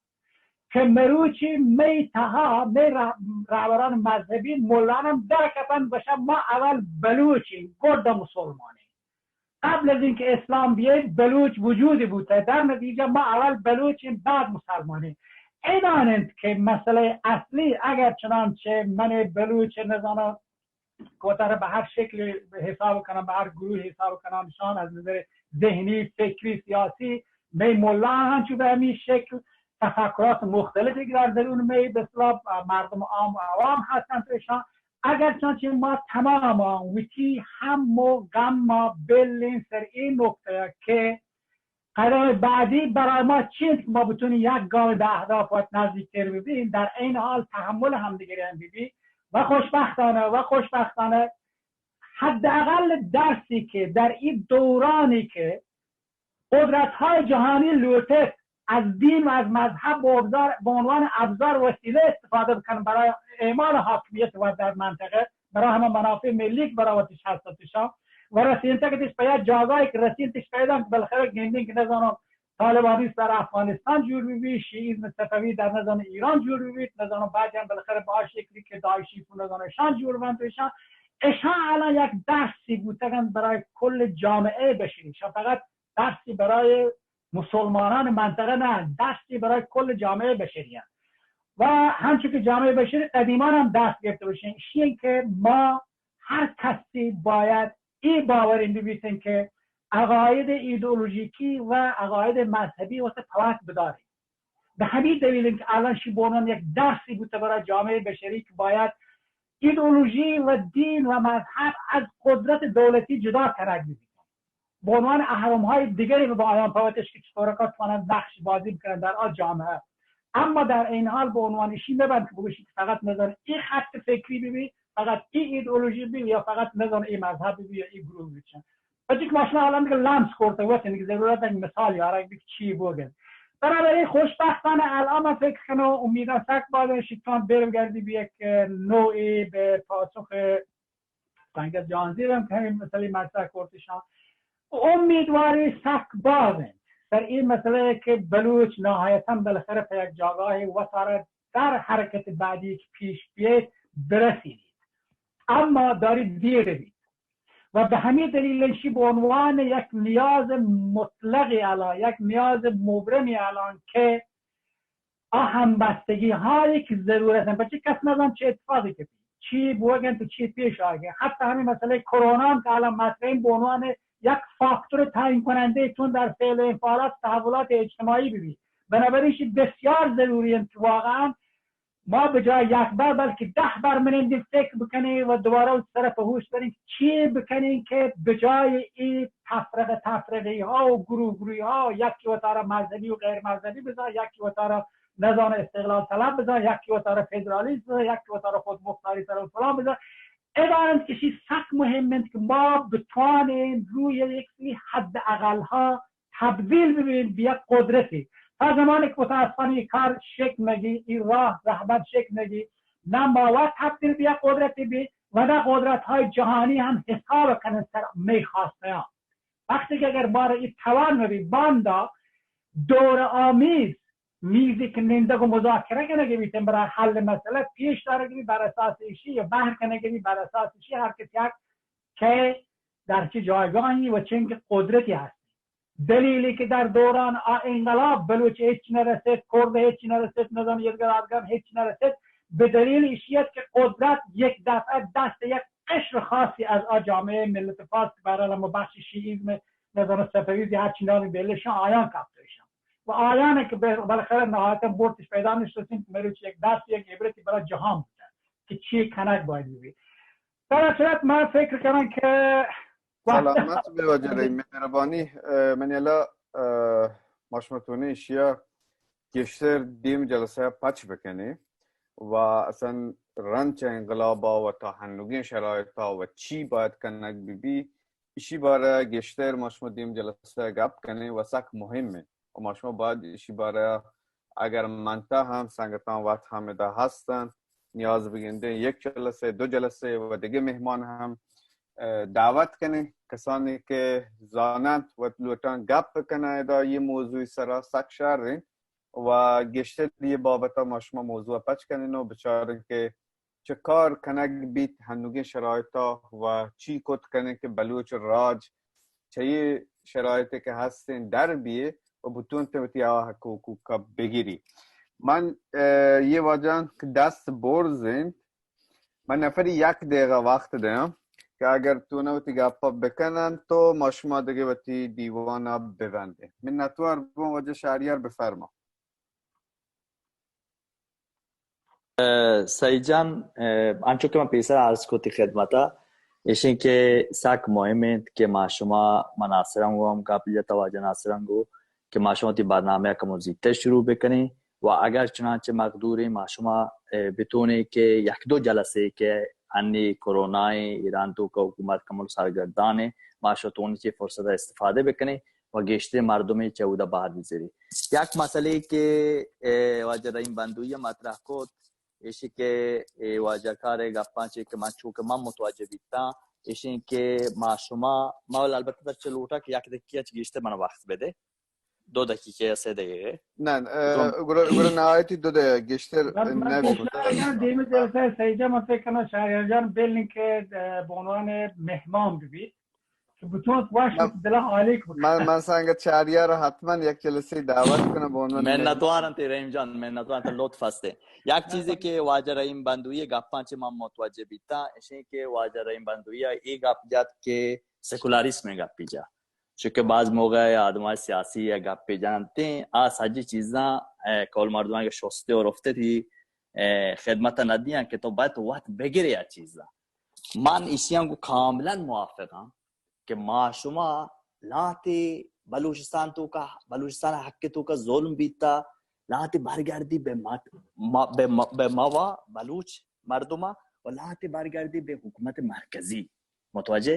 که مروچی می تها، می راه-، رهبران مذهبی ملان هم در کپن بشه ما اول بلوچی گرد مسلمانی. قبل از اینکه اسلام بیه بلوچ وجودی بوته، در نتیجه ما اول بلوچی بعد مسلمانی. اینان انت که مسئله اصلی، اگر چنانچه من بلوچ نزانم که وتارا به هر شکل حساب کنم، به هر گروه حساب کنم، شان از نظر ذهنی، فکری، سیاسی، می ملا هم چو به همین شکل تفکرات مختلفی که در درون می به اصطلاح مردم عام و عوام هستند، ایشان اگر چنانچه ما تمام وتی هم و غم ما بلین سر این نقطه که قدم بعدی برای ما چی است که ما بتونیم یک گام به اهداف وت نزدیکتر ببین، در این حال تحمل همدیگری هم ببین و خوشبختانه و خوشبختانه حداقل درسی که در این دورانی که قدرت های جهانی لوٹت از دین و از مذهب به ابزار، به عنوان ابزار وسیله استفاده بکنن برای اعمال حاکمیت و در منطقه برای همه منافع ملی که برای وتش هستتشان و رسینتگتش به یک جاگاهی که رسینتش پیدا که بالاخره گندین که نزانم طالبانی سر افغانستان جور ببی، شیعیزم صفوی در نزان ایران جور ببی، نزانم بعد هم بالاخره به آ شکلی که داعشی پو نزانم اشان جور بند اشان، اشان الان یک درسی بوتگن برای کل جامعه بشری. اشان فقط درسی برای مسلمانان منطقه نه، درسی برای کل جامعه بشری هست. و همچون که جامعه بشری قدیمان هم دست گرفته باشین، ایشی که ما هر کسی باید ای باور این ببیتن که عقاید ایدئولوژیکی و عقاید مذهبی واسه پوات بداریم. به همین دلیل که الان شی به عنوان یک درسی بوده برای جامعه بشری که باید ایدئولوژی و دین و مذهب از قدرت دولتی جدا کنگ ببیتن. به عنوان اهرم‌های دیگری به آیان پوتش که چطور کار توانند نقش بازی بکنند در آ جامعه. اما در این حال به عنوان ایشی نبند که بگوشی که فقط نظر این خط فکری ببی، فقط این ایدئولوژی ببی یا فقط نظر این مذهب ببی یا این گروه ببی. پچی که ما شما الان دیگه لمس کرده وقتی دیگه ضرورت دیگه مثال یا رنگ دیگه چی بگن. بنابراین خوشبختانه الان من فکر کنم امیداً سک باز شیطان برگردی به یک نوعی به پاسخ سنگت جهانزیب هم که همین مسئله مطرح کرد شان. امیدواری سک باز انت سر این مسئله که بلوچ نهایتاً بالاخره په یک جاگاهی وتارا در حرکت بعدی که پیش بیایت برسیدید، اما داری دیر بید و به همین دلیل شی به عنوان یک نیاز مطلق الان، یک نیاز مبرم الان که آ همبستگی هایی که ضرورت هم، بچه کس نزان چه اتفاقی که چی بوگن تو چی پیش آگه. حتی همین مسئله کرونا هم که الان مطرح این به عنوان یک فاکتور تعیین کننده چون در فعل و انفعالات تحولات اجتماعی ببی. بنابراین شی بسیار ضروری انت که واقعاً ما به جای یک بار بلکه ده بار منندیم فکر بکنیم و دوباره او سر په هوش برین که چی بکنین که به جای این تفرقه تفرقه‌ای ها و گروه گروهی ها، یکی وتارا مذهبی و غیر مذهبی بزن، یکی وتارا نزان استقلال طلب بزن، یکی وتارا فدرالیست بزن، یکی وتارا خودمختاری طلب و فلان بزن. ادانت که شی سک مهم انت که ما بتوانیم روی یک سری حد اقل ها تبدیل ببین به یک قدرتی. تا زمانی که متاسفانه این کار شکل نگی، این راه رهبر شکل نگی، نه ما وت تبدیل به یک قدرتی بی و نه قدرت های جهانی هم حساب کنن سر می خواسته ها. وقتی که اگر بار این توان نبی باندا دور آمیز میزی که نندگ و مذاکره کنگی بیتن برای حل مسئله پیش دارگی بی بر اساس ایشی یا بحث کنگی بی بر اساس ایشی هر کسی حق که در چه جایگاهی و چنگ قدرتی هست. دلیلی که در دوران آ انقلاب بلوچ هیچ نرسید، کرد هیچ نرسید، نظام یدگار آدگار هیچ نرسید، به دلیل ایشی است که قدرت یک دفعه دست یک قشر خاصی از آ جامعه ملت فارس که برحال ما بخش شیعیزم نظام صفویزی هر چی نامی بیلشان آیان کپتشان و آیان که به-، بالاخره نهایتا برتش پیدا نشتسین که مروچ یک درس یک عبرتی برای جهان بوده که چی کنک باید ببی. در اصلیت من فکر کنم که سلامت بی واجہ رحیم، مہربانی. اه، منی اللہ، اه، ما شما تونے اشیا گیشتر دیم جلسہ پچ بکنی و اصلاً رند چہ انقلابا و تا ہنوگیں شرایطا و چی باید کنگ بی بی، اشی بارہ گیشتر ما شما دیم جلسہ گپ کنی و سک مہم ہے. و ما شما باید ایشی بارہ اگر منتا ہم سنگتان وت ہم ادا ہستن، نیاز بگندیں یک جلسے، دو جلسے و دگہ مہمان ہم، اه، دعوت کنیں۔ کسانی کہ زاننت و لوٹان گپ بکنن ادا یہ موضوع سرا سک شر انت و گیشتر یہ بابتا ما شما موضوع پچ کنیں و بچاریں کہ چہ کار کنگ بیت ہنوگیں شرائطا و چی کت کنیں کہ بلوچ راج چہ یہ شرائطے کہ ہستیں در بیے و بتونتے وتی آ حق و حقوقا بگیری۔ من، اه، یہ واجہان کہ دست برز انت، من نفری یک دقیقہ وقت دیاں کہ اگر تو نہ وتی گپا بکنن تو ما شما دگہ وتی دیوانا ببندیں۔ منتوار بوں۔ واجہ شہریار بفرما۔ اه، سعید جان، اه، انچو کہ من پیسر عرض کتی خدمتا، ایشیں کہ سک مہم انت کہ ما شما، من ناصران گو ہم گپ جتا، واجہ ناصران گو کہ ما شما وتی برنامہ کمو زیتر شروع بکنیں و اگر چنانچہ مقدوریں ما شما، اه، بتونیں کہ یک دو جلسے کہ انی کرونا ایران توکا حکومت کمو سرگردان، ما شما تونیں چہ فرصت استفادہ بکنیں و گیشتر مردمے چہ اودا بہر بزیری۔ یک مسئلے کہ، اه، واجہ رحیم بندوی مطرح کت، ایشی کہ اے واجہ کارے گپاں چے کہ من چو کہ من متوجہ بیتاں، ایشی کہ ما شما، ما البتہ در چہ لوٹا کہ یک دقیقہ چہ گیشتر من وقت بدے، دو دقیقہ یا سہ دقیقہ۔ نہ، اه، گڑا، گڑا نہایتی دو دقیقہ گیشتر نہ بی۔ دیمی جلسہ سیدہ من فکر کناں شہریار جان بلن کہ، اه، بہ عنوان مہمان ببیت۔ کہ بتوت وش من، دلا عالی کت۔ من، من سنگت شہریار حتما یک جلسے دعوت کنم بہ عنوان منتوارم تے رحیم جان، منتوارم تے لطف ہستے۔ یک چیزے کہ واجہ رحیم بندوی گپاں چہ من متوجہ بیتاں، اشیں کہ واجہ رحیم بندوی اے گپ جت کہ سیکولاریسم گپی جا۔ چونکہ بعض موقع آدمای سیاسی یا گپے جننتے، آ سجی چیزاں، اے، کول مردمان کہ شستے و رفتے تھی، اے، خدمت ندیاں کہ تو باید وقت بگرے آ چیزاں۔ من ایشیاں گو کاملا موافقاں۔ کہ ما شما لہتے بلوچستان توکا، بلوچستان حق توکا ظلم بیتا، لہتے برگردی بہ مت-، ما-، بہ ما-، بہ موا بلوچ مردما و لہتے برگردی بہ حکومت مرکزی۔ متوجہ؟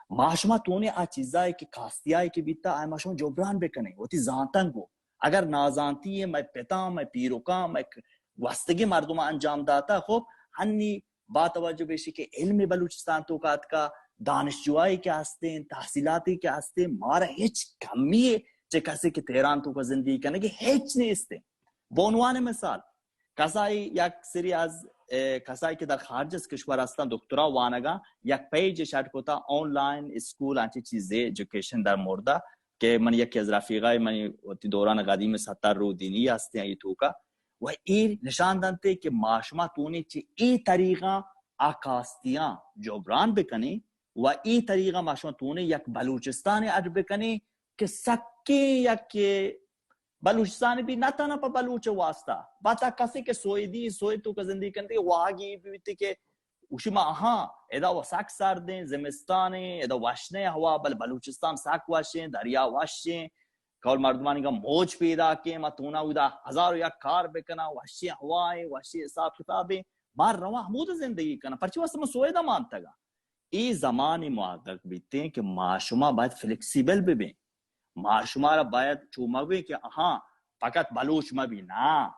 ما شما تونے آ چیزائی کہ کاستیائی کہ بیتا، آ ما شما جبران بکنیں، وتی زانتن گو۔ اگر نازانتی مئے پتاں، مئے پیرکاں، مئے ک-، گوستگیں مردماں انجام داتا، خب، ہنی با توجہ بیشی کہ علم بلوچستان توکا اتکا، دانشجوہائی کہ ہستیں، تحصیلاتی کہ ہستیں، مارا ہچ کمی چہ کسے کہ تہران توکا زندگی کنگی ہچ نیستیں۔ بہ عنوان مثال، کسائی یک سری از، اے، کسائی کہ در خارج از کشور ہستن، دکترا وانگا، یک پیج شٹ کتا، آن لائن اسکول، انچی چیزے، ایجوکیشن در موردا، کہ من یکی از رفیقای من وتی دوران قدیم ستر رو دینی ہستیں، ای توکا و اے نشان دنتے کہ ما شما تونیں چہ اے طریقاں آ کاستیاں جبران بکنیں و اے طریقاں ما شما تونیں یک بلوچستان اڈ بکنیں کہ سکیں یک بلوچستان بھی نہ تنہا پہ بلوچ واسطہ، پہ تا کسے کہ سویدی، سوید توکا زندگی کنتے، واہگی بیتے کہ گوشی ما، ہاں، ادا و سک سردیں، زمستانیں، ادا وشنیں ہوا، بل بلوچستان سک وشیں، دریا وشیں، کول مردمانی گا موج پیداکیں، ما تونا اودا ہزار و یک کار بکناں، وشیں ہوائیں، وشیں حساب کتابیں، ما رواں ہمود زندگی کناں، پرچی واسطہ ما سویدا مانتگاں۔ اے زمانی محقق بیتیں کہ ما شما باید فلیکسیبل ببیں، ما شما را باید چو مبیں کہ ہاں، فقط بلوچ مبی، نا،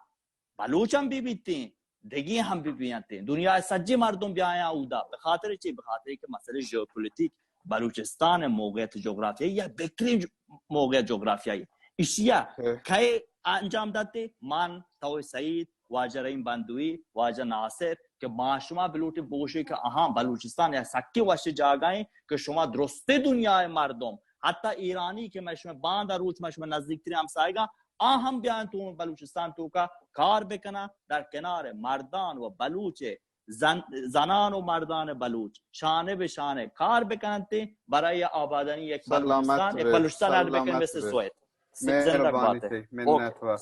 بلوچ ہم بہ بیتیں، دگی ہم بہ بیتیں، دنیا سجی مردم بیایاں اودا، بخاطر چی؟ بخاطر کہ مسئلہ ژئوپولیٹک، بلوچستان موقعیت جغرافیائی یا بہترین ج-، موقعیت جغرافیائی اشیا کئے انجام داتے؟ من، تو سعید، واجہ رحیم بندوی، واجہ ناصر، کہ ما شما بلوٹیں بوشے کہ آہاں بلوچستان یا سکی وش جاگہ ہیں کہ شما درستے دنیا مردم، حتی ایرانی کہ میں شما باندا روچ میں شما نزدیک ترین ہمسایگاں، آ ہم بیاین تو بلوچستان توکا کار بکناں، در کنار مردان و بلوچ زن-، زنان و مردان بلوچ شانہ بہ شانہ کار بکننت برای آبادانی یک بلوچستان، یک بہ، بلوچستان اڈ بکن مثل سویت۔ زندگ بات۔ منت وار۔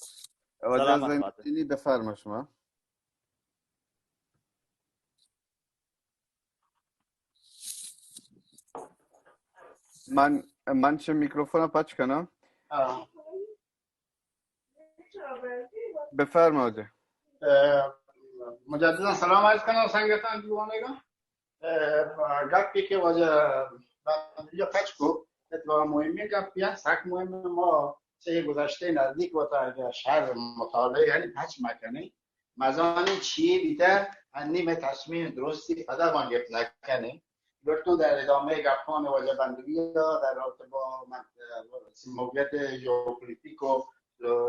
سلامت بات۔ بفرما شما۔ من، من چہ میکروفون پچ کنم۔ بفرمایید۔ اه، مجدداً سلام عرض کنم سنگتان دیوانگان۔ اه، گپی کہ واجہ بندیا پچ کو، اتفاقاً مهمیں گپی است، سک مهمیں۔ ما چہ گذشتہ نزدیک وتا اگر شر مطالعہ یعنی پچ مکنیں، مزانیں چی بیتہ، انی مئے تصمیم درستی پدا ما گپت نکنیں۔ لوٹوں در ادامہ گپان واجہ بندگی در رابطہ با من-، موقعیت ژئوپولیتیک و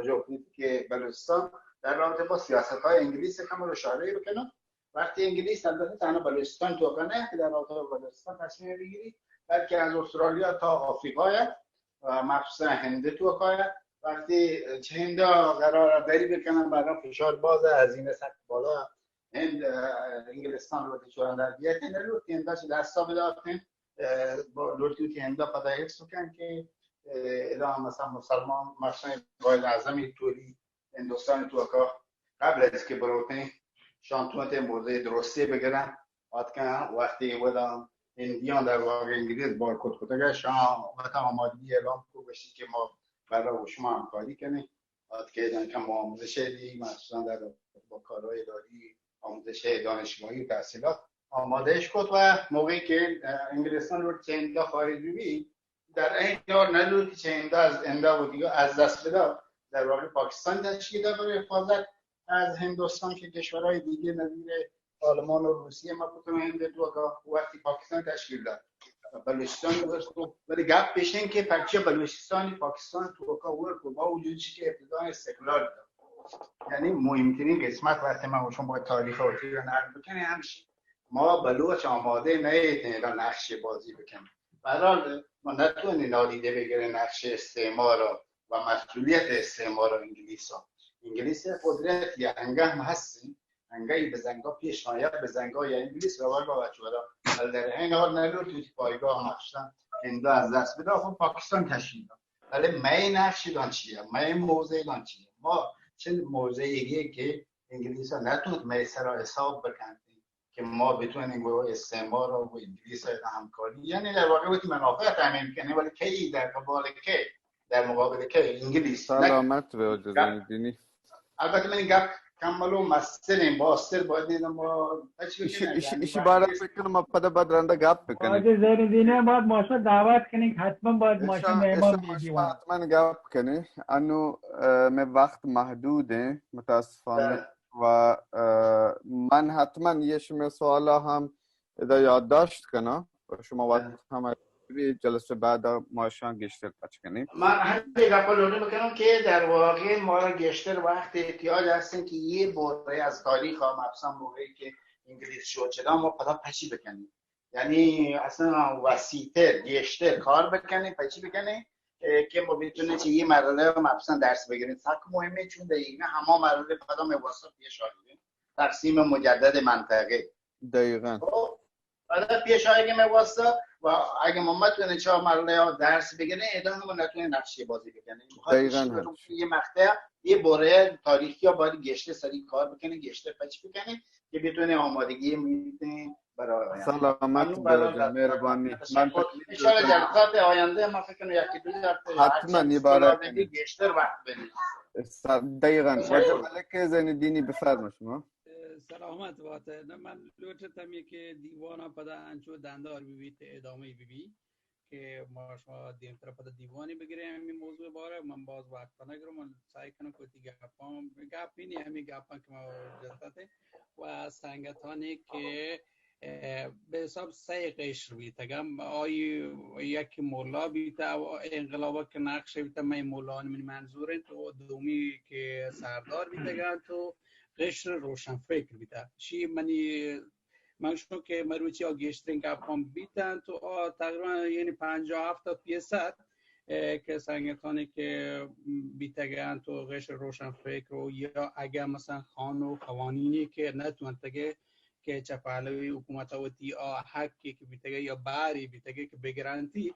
ژئوپولیتیک بلوچستان در رابطہ با سیاست های انگلیس کم رو اشاره بکنم۔ وقتی انگلیس البته تنها بلوچستان توکا نه که در رابطه با بلوچستان تصمیم بگیری، بلکه از استرالیا تا آفریقای و مخصوصا هند توکا، وقتی چه هندا قرار داری بکنن، بعدا فشار باز، هزینه سخت بالا، هند، اه، انگلستان رو چوران در بیاد، هند رو هندا چه دستا بداتن، اه، با لوٹی که هندا پدا حفظ کن که، اه، ادا مثلا مسلمان، مثلا قائد اعظم توری هندوستان توکا قبل از که بروتیں شان تونتیں موضع درستی بگرن۔ آتکن وقتی ودا هندیان در واقع انگلیس بایکوت کتگ، شان وتا آمادگی اعلام کو، گوشتی که ما برای شما همکاری کنیں۔ آتکه دن کم آموزش دی، مخصوصا در با کارهای اداری، آموزش دانشگاهی و تحصیلات آمادهش کت و موقعی که، اه، انگلستان رو چه هندا خارج بی، در این حال نلوٹی چه هندا از، هندا و دیگه از دست بدا، در واقع پاکستان تشکیل داد برای حفاظت از هندوستان که کشورهای دیگه نظیر آلمان و روسیه ما بکنم هند توکا وقتی پاکستان تشکیل داد، بلوچستان ورد کو. ولی گپ پیش این که پرچه بلوچستانی پاکستان توکا ورد کو، با وجود چی که ابتدا استقلال داد. یعنی مهمترین قسمت وقتی ما شما با تاریخ و تیرا نقل بکنیم همشی. ما بلوچ آماده نیتیں ادا نقش بازی بکنیں. به هر حال ما نتونی نادیده بگیریں نقش استعمار و مسئولیت استعمار انگلیس ها. انگلیس یک قدرت یا انگه هم هستیں، انگه بزنگا پیش آیا، بزنگا یا انگلیس رو با بچه را. ولی در این حال نلوٹی پایگاه مخصوصا هندا از دست بدا، خب پاکستان تشکیل داد. ولی مئے نقش دان چیه؟ مئے موضع دان چیه؟ ما چه موضعی که انگلیس ها نتونت مئے سرا حساب بکنت که ما بتونیں گو استعمار و انگلیس ها همکاری، یعنی در واقع وتی منافع تامین کنیں، ولی کی در قبال کی؟ در مقابل کی؟ انگلیس. نه سلامت بے واجہ زین الدینی. البته من گپ کملو مستریں، باستر باید نیدم با ایشی، ایشی، ایشی بارہ فکر ما پدا بعد رندا گپ بکنیں. واجہ زین الدینی باید ماشا دعوت کنیں، حتما باید ماشا مہمان بیدی. حتما گپ کنیں. انو، اه، مئے وقت محدود ایں متاسفانہ. و، اه، من حتما یہ شمئے سوالا ہم ادا یادداشت کناں و شما وقت ہم بی جلسہ بعد ما شان گیشتر پچ کنیں. من ہمے گپ لوٹیں بکنوں کہ در واقع ما را گیشتر وقت احتیاج ہستیں کہ یہ بورے از تاریخ ہم اپسن بورے کہ انگلیس شو چدا ما پدا پچی بکنیں. یعنی اصلا وسیع‌تر، گیشتر کار بکنیں، پچی بکنیں، اه، کہ ما بتونیں چہ یہ مرحلہ ہم اپسن درس بگریں. سک مہمیں چون دقیقا ہما مرحلہ پدا مئے واسطہ پیش آیگیں. تقسیم مجدد منطقہ. دقیقا. خب، پدا پیش آیگیں مئے واسطہ و اگہ ما متونیں چہ مرحلہ درس بگریں، ادا ہم نتونیں نقشے بازی بکنیں. دقیقا. یہ مقطع، یہ بورے تاریخی ها باید گیشتر سری کار بکنیں، گیشتر پچ بکنیں کہ بتونیں آمادگی میتیں برای آینده. سلامت باشید، مهربانی. من انشاءالله جلسات آینده ما فکر کنم یکی دو جلسه حتما یه بار بیشتر وقت بدیم. دقیقا. واجہ ملک زین الدینی، بفرما شما. سلامت باته. نه، من لوٹتم که دیوان پدا انچو دندار ببیت، ادامه ببی که ما شما دیمتر پدا دیوانی بگیریں. همین موضوع باره من باز وقت نگرم، من سعی کنم که تی گپام، گپ اینی، همین گپان که ما جلسات و سنگتانی که، اه، به حساب سه قشر بیتگم، آئی یک مولا بیتا و انقلاب که نقش بیتا، من مولا من منظور انت، و دومی که سردار بیتگن تو قشر روشنفکر بیتا. شی منی من شو که مروچی ها گیشترین گپان بیتن تو آ تقریبا یعنی پنجاه هفت تا فیصد، اه، که سنگتانی که بیتگن تو قشر روشنفکر و یا اگر مثلا خان و قوانینی که نتونتگه که چه پهلوی حکومت وتی آ حقی که بیتگه یا باری بیتگه که بگرانتی،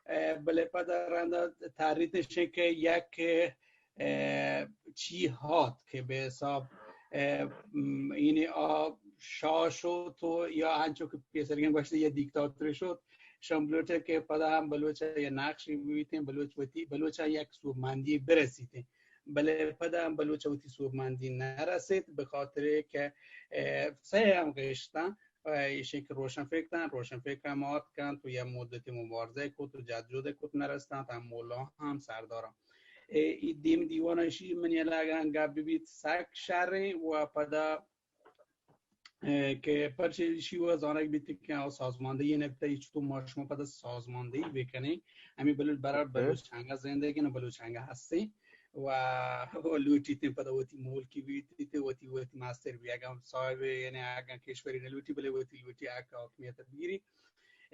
اه، بلے پدا رندا تاریت نشیں که یک، اه، چی هات که به حساب، اه، م، اینی آ شاه شد تو یا انچو که پیسرگن گوشته یا دیکتاتوری شد، شان بلوچه که پدا هم بلوچه یا نقشی ببیتیں، بلوچ وتی، بلوچه یک سوبمندی برسیتیں. بلے پدا هم بلوچ وتی سوبمندی نرسیت، به خاطر که، اه، سه هم قشتن، و ایشی که روشن فکرن، روشن فکر هم آتکن تو یه مدتی مبارزه کت و جدجد کت نرستن، هم مولا هم سردارم. اه، ای دیم دیوان اشی منی علاقه گپ ببیت سک شریں و پدا، اه، که پرچه شیوه زانگ بیت که او سازماندهی نبته، ای چطور ما شما پدا سازماندهی بکنیں. همی بلوچ برار بلوچ انگا زندگی نه بلوچ انگا هستیں و، و لوٹیتیں پدا وتی ملکی بیتیت، وتی، وتی مستر بی. اگاں صاحب، یعنی اگاں کشوری نلوٹی، بلے وتی لوٹی حق حاکمیت بگیری.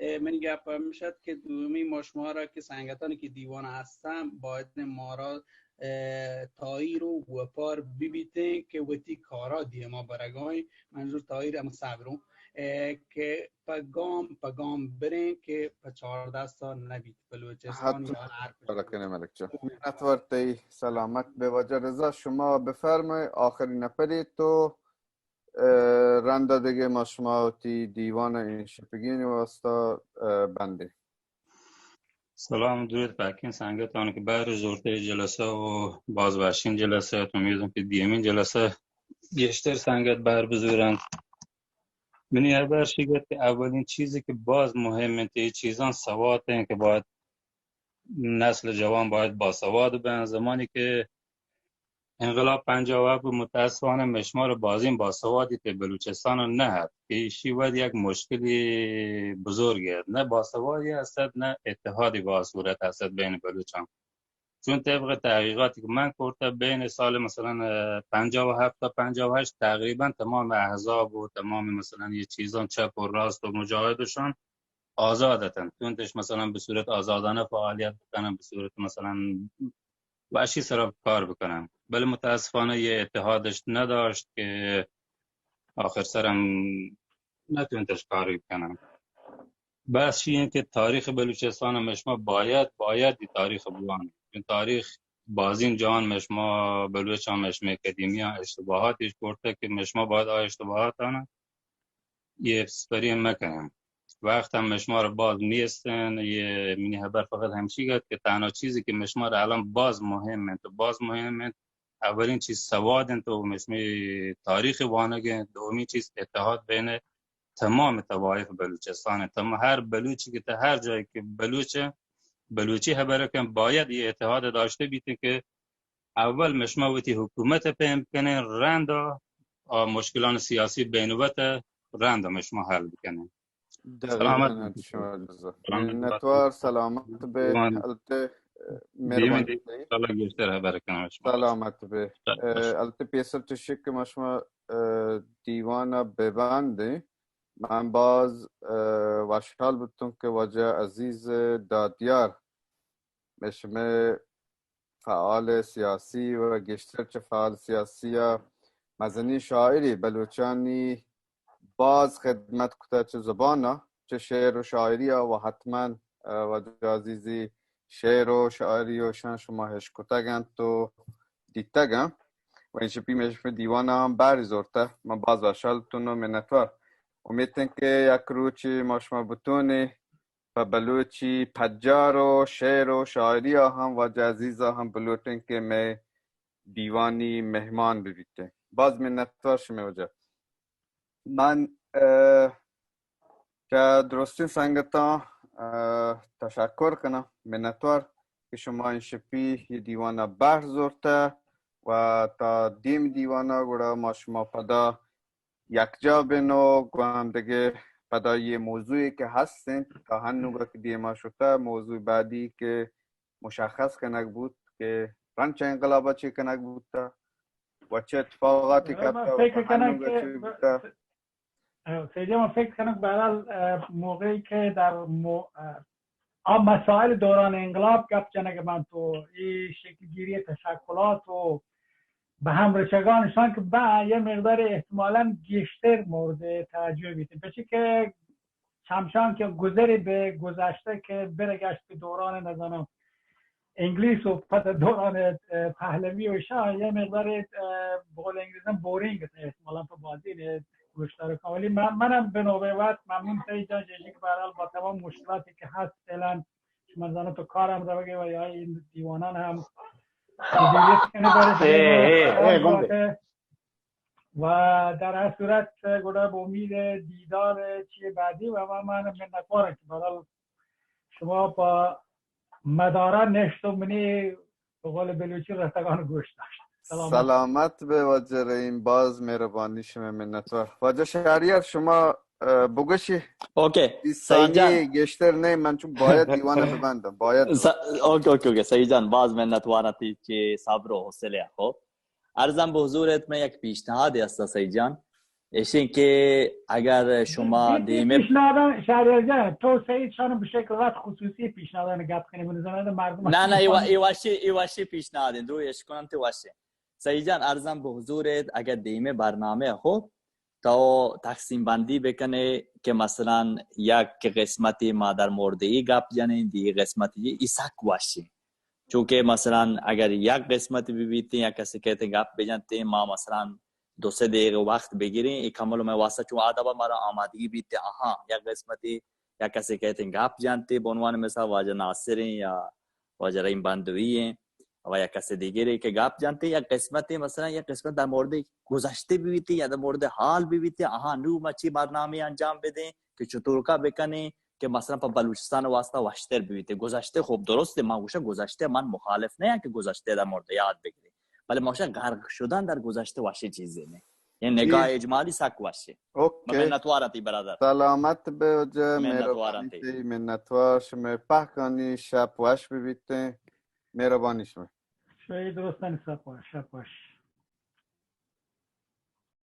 اه، منی گپ ہمیش ات کہ دومی ما شما را کہ سنگتانی کہ دیوان ہستن، باید ما را، اه، تایر و وپار ببیتیں کہ وتی کارا دیما برگائیں. منظور تایر ہم صبروں، اه، کہ پہ گام پہ گام بریں کہ پہ چاردہ سال نبیت بلوچستان حتما یا ہر کجا. کار کنیں ملک جان. منتوار تئی. سلامت بے. واجہ رضا، شما بفرمائے، آخری نفری تو اه، رند ء دگہ ما شما وتی دیوان ء انشپگینی واسطہ، اه، بندیں. سلام درود پہ ہکیں سنگتان کہ بہر زورتے جلسہ و باز وشین جلسہ ات. امیدوں کہ دیمین جلسہ گیشتر سنگت بہر بزورنت. منی ہبر شگت کہ اولین چیزی کہ باز مهم انت، یہ چیزاں سوات ہیں کہ باید نسل جوان باید باسواد بن. زمانی کہ انقلاب پنجاه و هفت بود، متاسفانه مشمار بازین باسوادی تے بلوچستان نه هست که ایشی ود یک مشکلی بزرگی هست. نه باسوادی هست، نه اتحادی با صورت هست بین بلوچان. چون طبق تحقیقاتی که من کرده، بین سال مثلاً، اه، پنجاه و هفت تا پنجاه و هشت تقریباً تمام احزاب و تمام مثلاً یه چیزان چپ و راست و مجاهدشان آزاد اتن. تونتش مثلاً به صورت آزادانه فعالیت بکنن، به صورت مثلاً وحشی سرا کار بکنن، بلے متاسفانه یہ اتحادش نداشت که آخر سرم نتونتش کاری بکنن. بس شی این که تاریخ بلوچستان هم شما باید، باید دی تاریخ بوان. چون تاریخ بازین جان مشما بلوچان مشما اکادیمیا اشتباهاتیش کرده که مشما باید آ اشتباهاتانه یہ سپری مکنن. وقت هم مشما رو باز نیستن، یہ منی خبر فقط همشی گفت که تنها چیزی که مشما رو الان باز مهم انت و باز مهم انت، اولین چیز سواد انت و مشما تاریخ وانگ انت، دومی چیز اتحاد بین تمام طوایف بلوچستان انت. تمام هر بلوچی که تا هر جایی که بلوچه، بلوچی خبر کن، باید یہ اتحاد داشته بیت که اول مشما وتی حکومت پیم کنین، رند آ مشکلان سیاسی بین وت رند مشما حل بکنین. دقیقاً سلامت باشین. شما جزا. سلامت منتوار، باشین. سلامت بے. دیوان البته، اه، دیوان مهربانی دی. انشاءالله گیشتر خبر کنم شما. سلامت بے. اه، البته پیسر چشک که ما شما، اه، دیوان ببندیں. من باز، اه، وشحال بوتم که واجه عزیز دادیار مشمه فعال سیاسی و گیشتر چہ فعال سیاسی ء مزنیں شاعری بلوچانی باز خدمت کتہ، چہ زبان ء، چہ شعر و شاعری ء و حتماً، ء، واجہ عزیزی شعر و شاعری و شان شما اشکتگ انت و دیتگ انت و این شپی مشمے دیوان ء ہم بہر زورتہ. من باز وشحال بوتون و منتوار. امیت انت کہ یک روچے ما شما بتونیں پہ بلوچی پجار و شعر و شاعری ء ہم واجہ عزیز ء ہم بلوٹیں کہ مئے دیوانی مہمان بہ بیتیں. باز منتوار شمئے واجہ. من، اه، چہ درستیں سنگتاں، اه، تشکر کناں، منتوار کہ شما این شپی یہ دیوان ء بہر زورتہ و تا دیم دیوان ء گڑا ما شما پدا یکجا بن و گوں ہم دگہ پدا یہ موضوعی کہ ہست انت، تا ہنوگا کہ دیما شتہ، موضوع بعدی کہ مشخص کنگ بوت کہ رند چہ انقلابا چی کنگ بوتہ و چہ اتفاقاتی من کپتہ و فکر تا کنم ہنوگا کہ چی بوتہ. سیدی، من فکر کنم بہرحال، اه، موقعی که در مو-، اه، آ مسائل دوران انقلاب گپ جنگ من تو ای شکلگیری تشکلات و به هم رسگانشان که به یه مقدار احتمالاً گیشتر مورد توجه بیتیم، پچی که چمشان که گذری به گذشته که برگشت به دوران نزانم انگلیس و پس دوران، اه، پهلوی و شاه یه مقدار، اه، به قول انگلیسان بورینگ است احتمالاً په بازی گوشدار کن. ولی من، منم به نوبه وقت ممنون تای جان جیجی که به هر حال با تمام مشکلاتی که هست فعلاً شما زانو تو کار هم روگه و یا این دیوانان هم مدیریت کنه برای اے، اے، اے، گنده. و در هر صورت گڑا به امید دیدار چی بعدی و من، من منتوارم که به هر حال شما با مدارا نشت و منی به قول بلوچی رتگان گوش داشت. سلامت. سلامت به واجه رحیم، باز مهربانی شما، منتوار. واجه شهریار، شما اه، بگوشی. اوکے، بیست سعید جان. ثانیه گیشتر نه، من چون باید دیوانه ببندم، باید. س-، اوکے، اوکے، اوکے، سعید جان، باز منتوارم تی چی صبر و حوصله خو. عرضم به حضورت، من یک پیشنهادی است سعید جان، ایشین که اگر شما بی-، بی-، دیمه پیشنهادان، شهریار جان، تو سعید شان به شکل وت خصوصی پیشنهادان گپ کنی، من زنان مردم. نه، نه، ایوا-، ایواشی، ایواشی پیشنهادی، درو اشکنم تی واشی. سعید جان، عرضم به حضورت، اگر دیمه برنامه خو تو تقسیم بندی بکنه که مثلاً یک قسمتی ما در مورد ای گپ جنین، دی قسمتی ای سک وشی. چونکه مثلاً اگر یک قسمتی ببیتین، یک کسی کہتے گپ بجنتین، ما مثلاً دو سه دقیقه وقت بگیرین، ای کمل میں واسطہ چون آدابا مارا آمادگی بیت، آها، یک قسمتی یک کسی کہتے گپ جنتی، به عنوان مثال واجہ ناصر ہیں یا واجہ رحیم بندوی ہیں و یا کسی دیگری که گپ جنتی، یک قسمتی مثلاً یک قسمت در مورد گذشته بیتی یا در مورد حال بیتی، آها، نو ما چی برنامه انجام بدیں که چطور کا بکنیں که مثلاً په بلوچستان واسطه وشتر بیتی. گذشته خب درسته، ما گوشه گذشته من مخالف نه که گذشته در مورد یاد بگیریم، ولی ما گوشه غرق شدن در گذشته وشی چیزی نه. یه نگاه اجمالی سک وشه. اوکے. منتوارم تی برادر. سلامت به واجه، منتوارم مهربانی تی. تی، منتوار شما. پهکانی شپ وش ببیتین. مهربانی شما. شما درستان، شپ وش، شپ وش.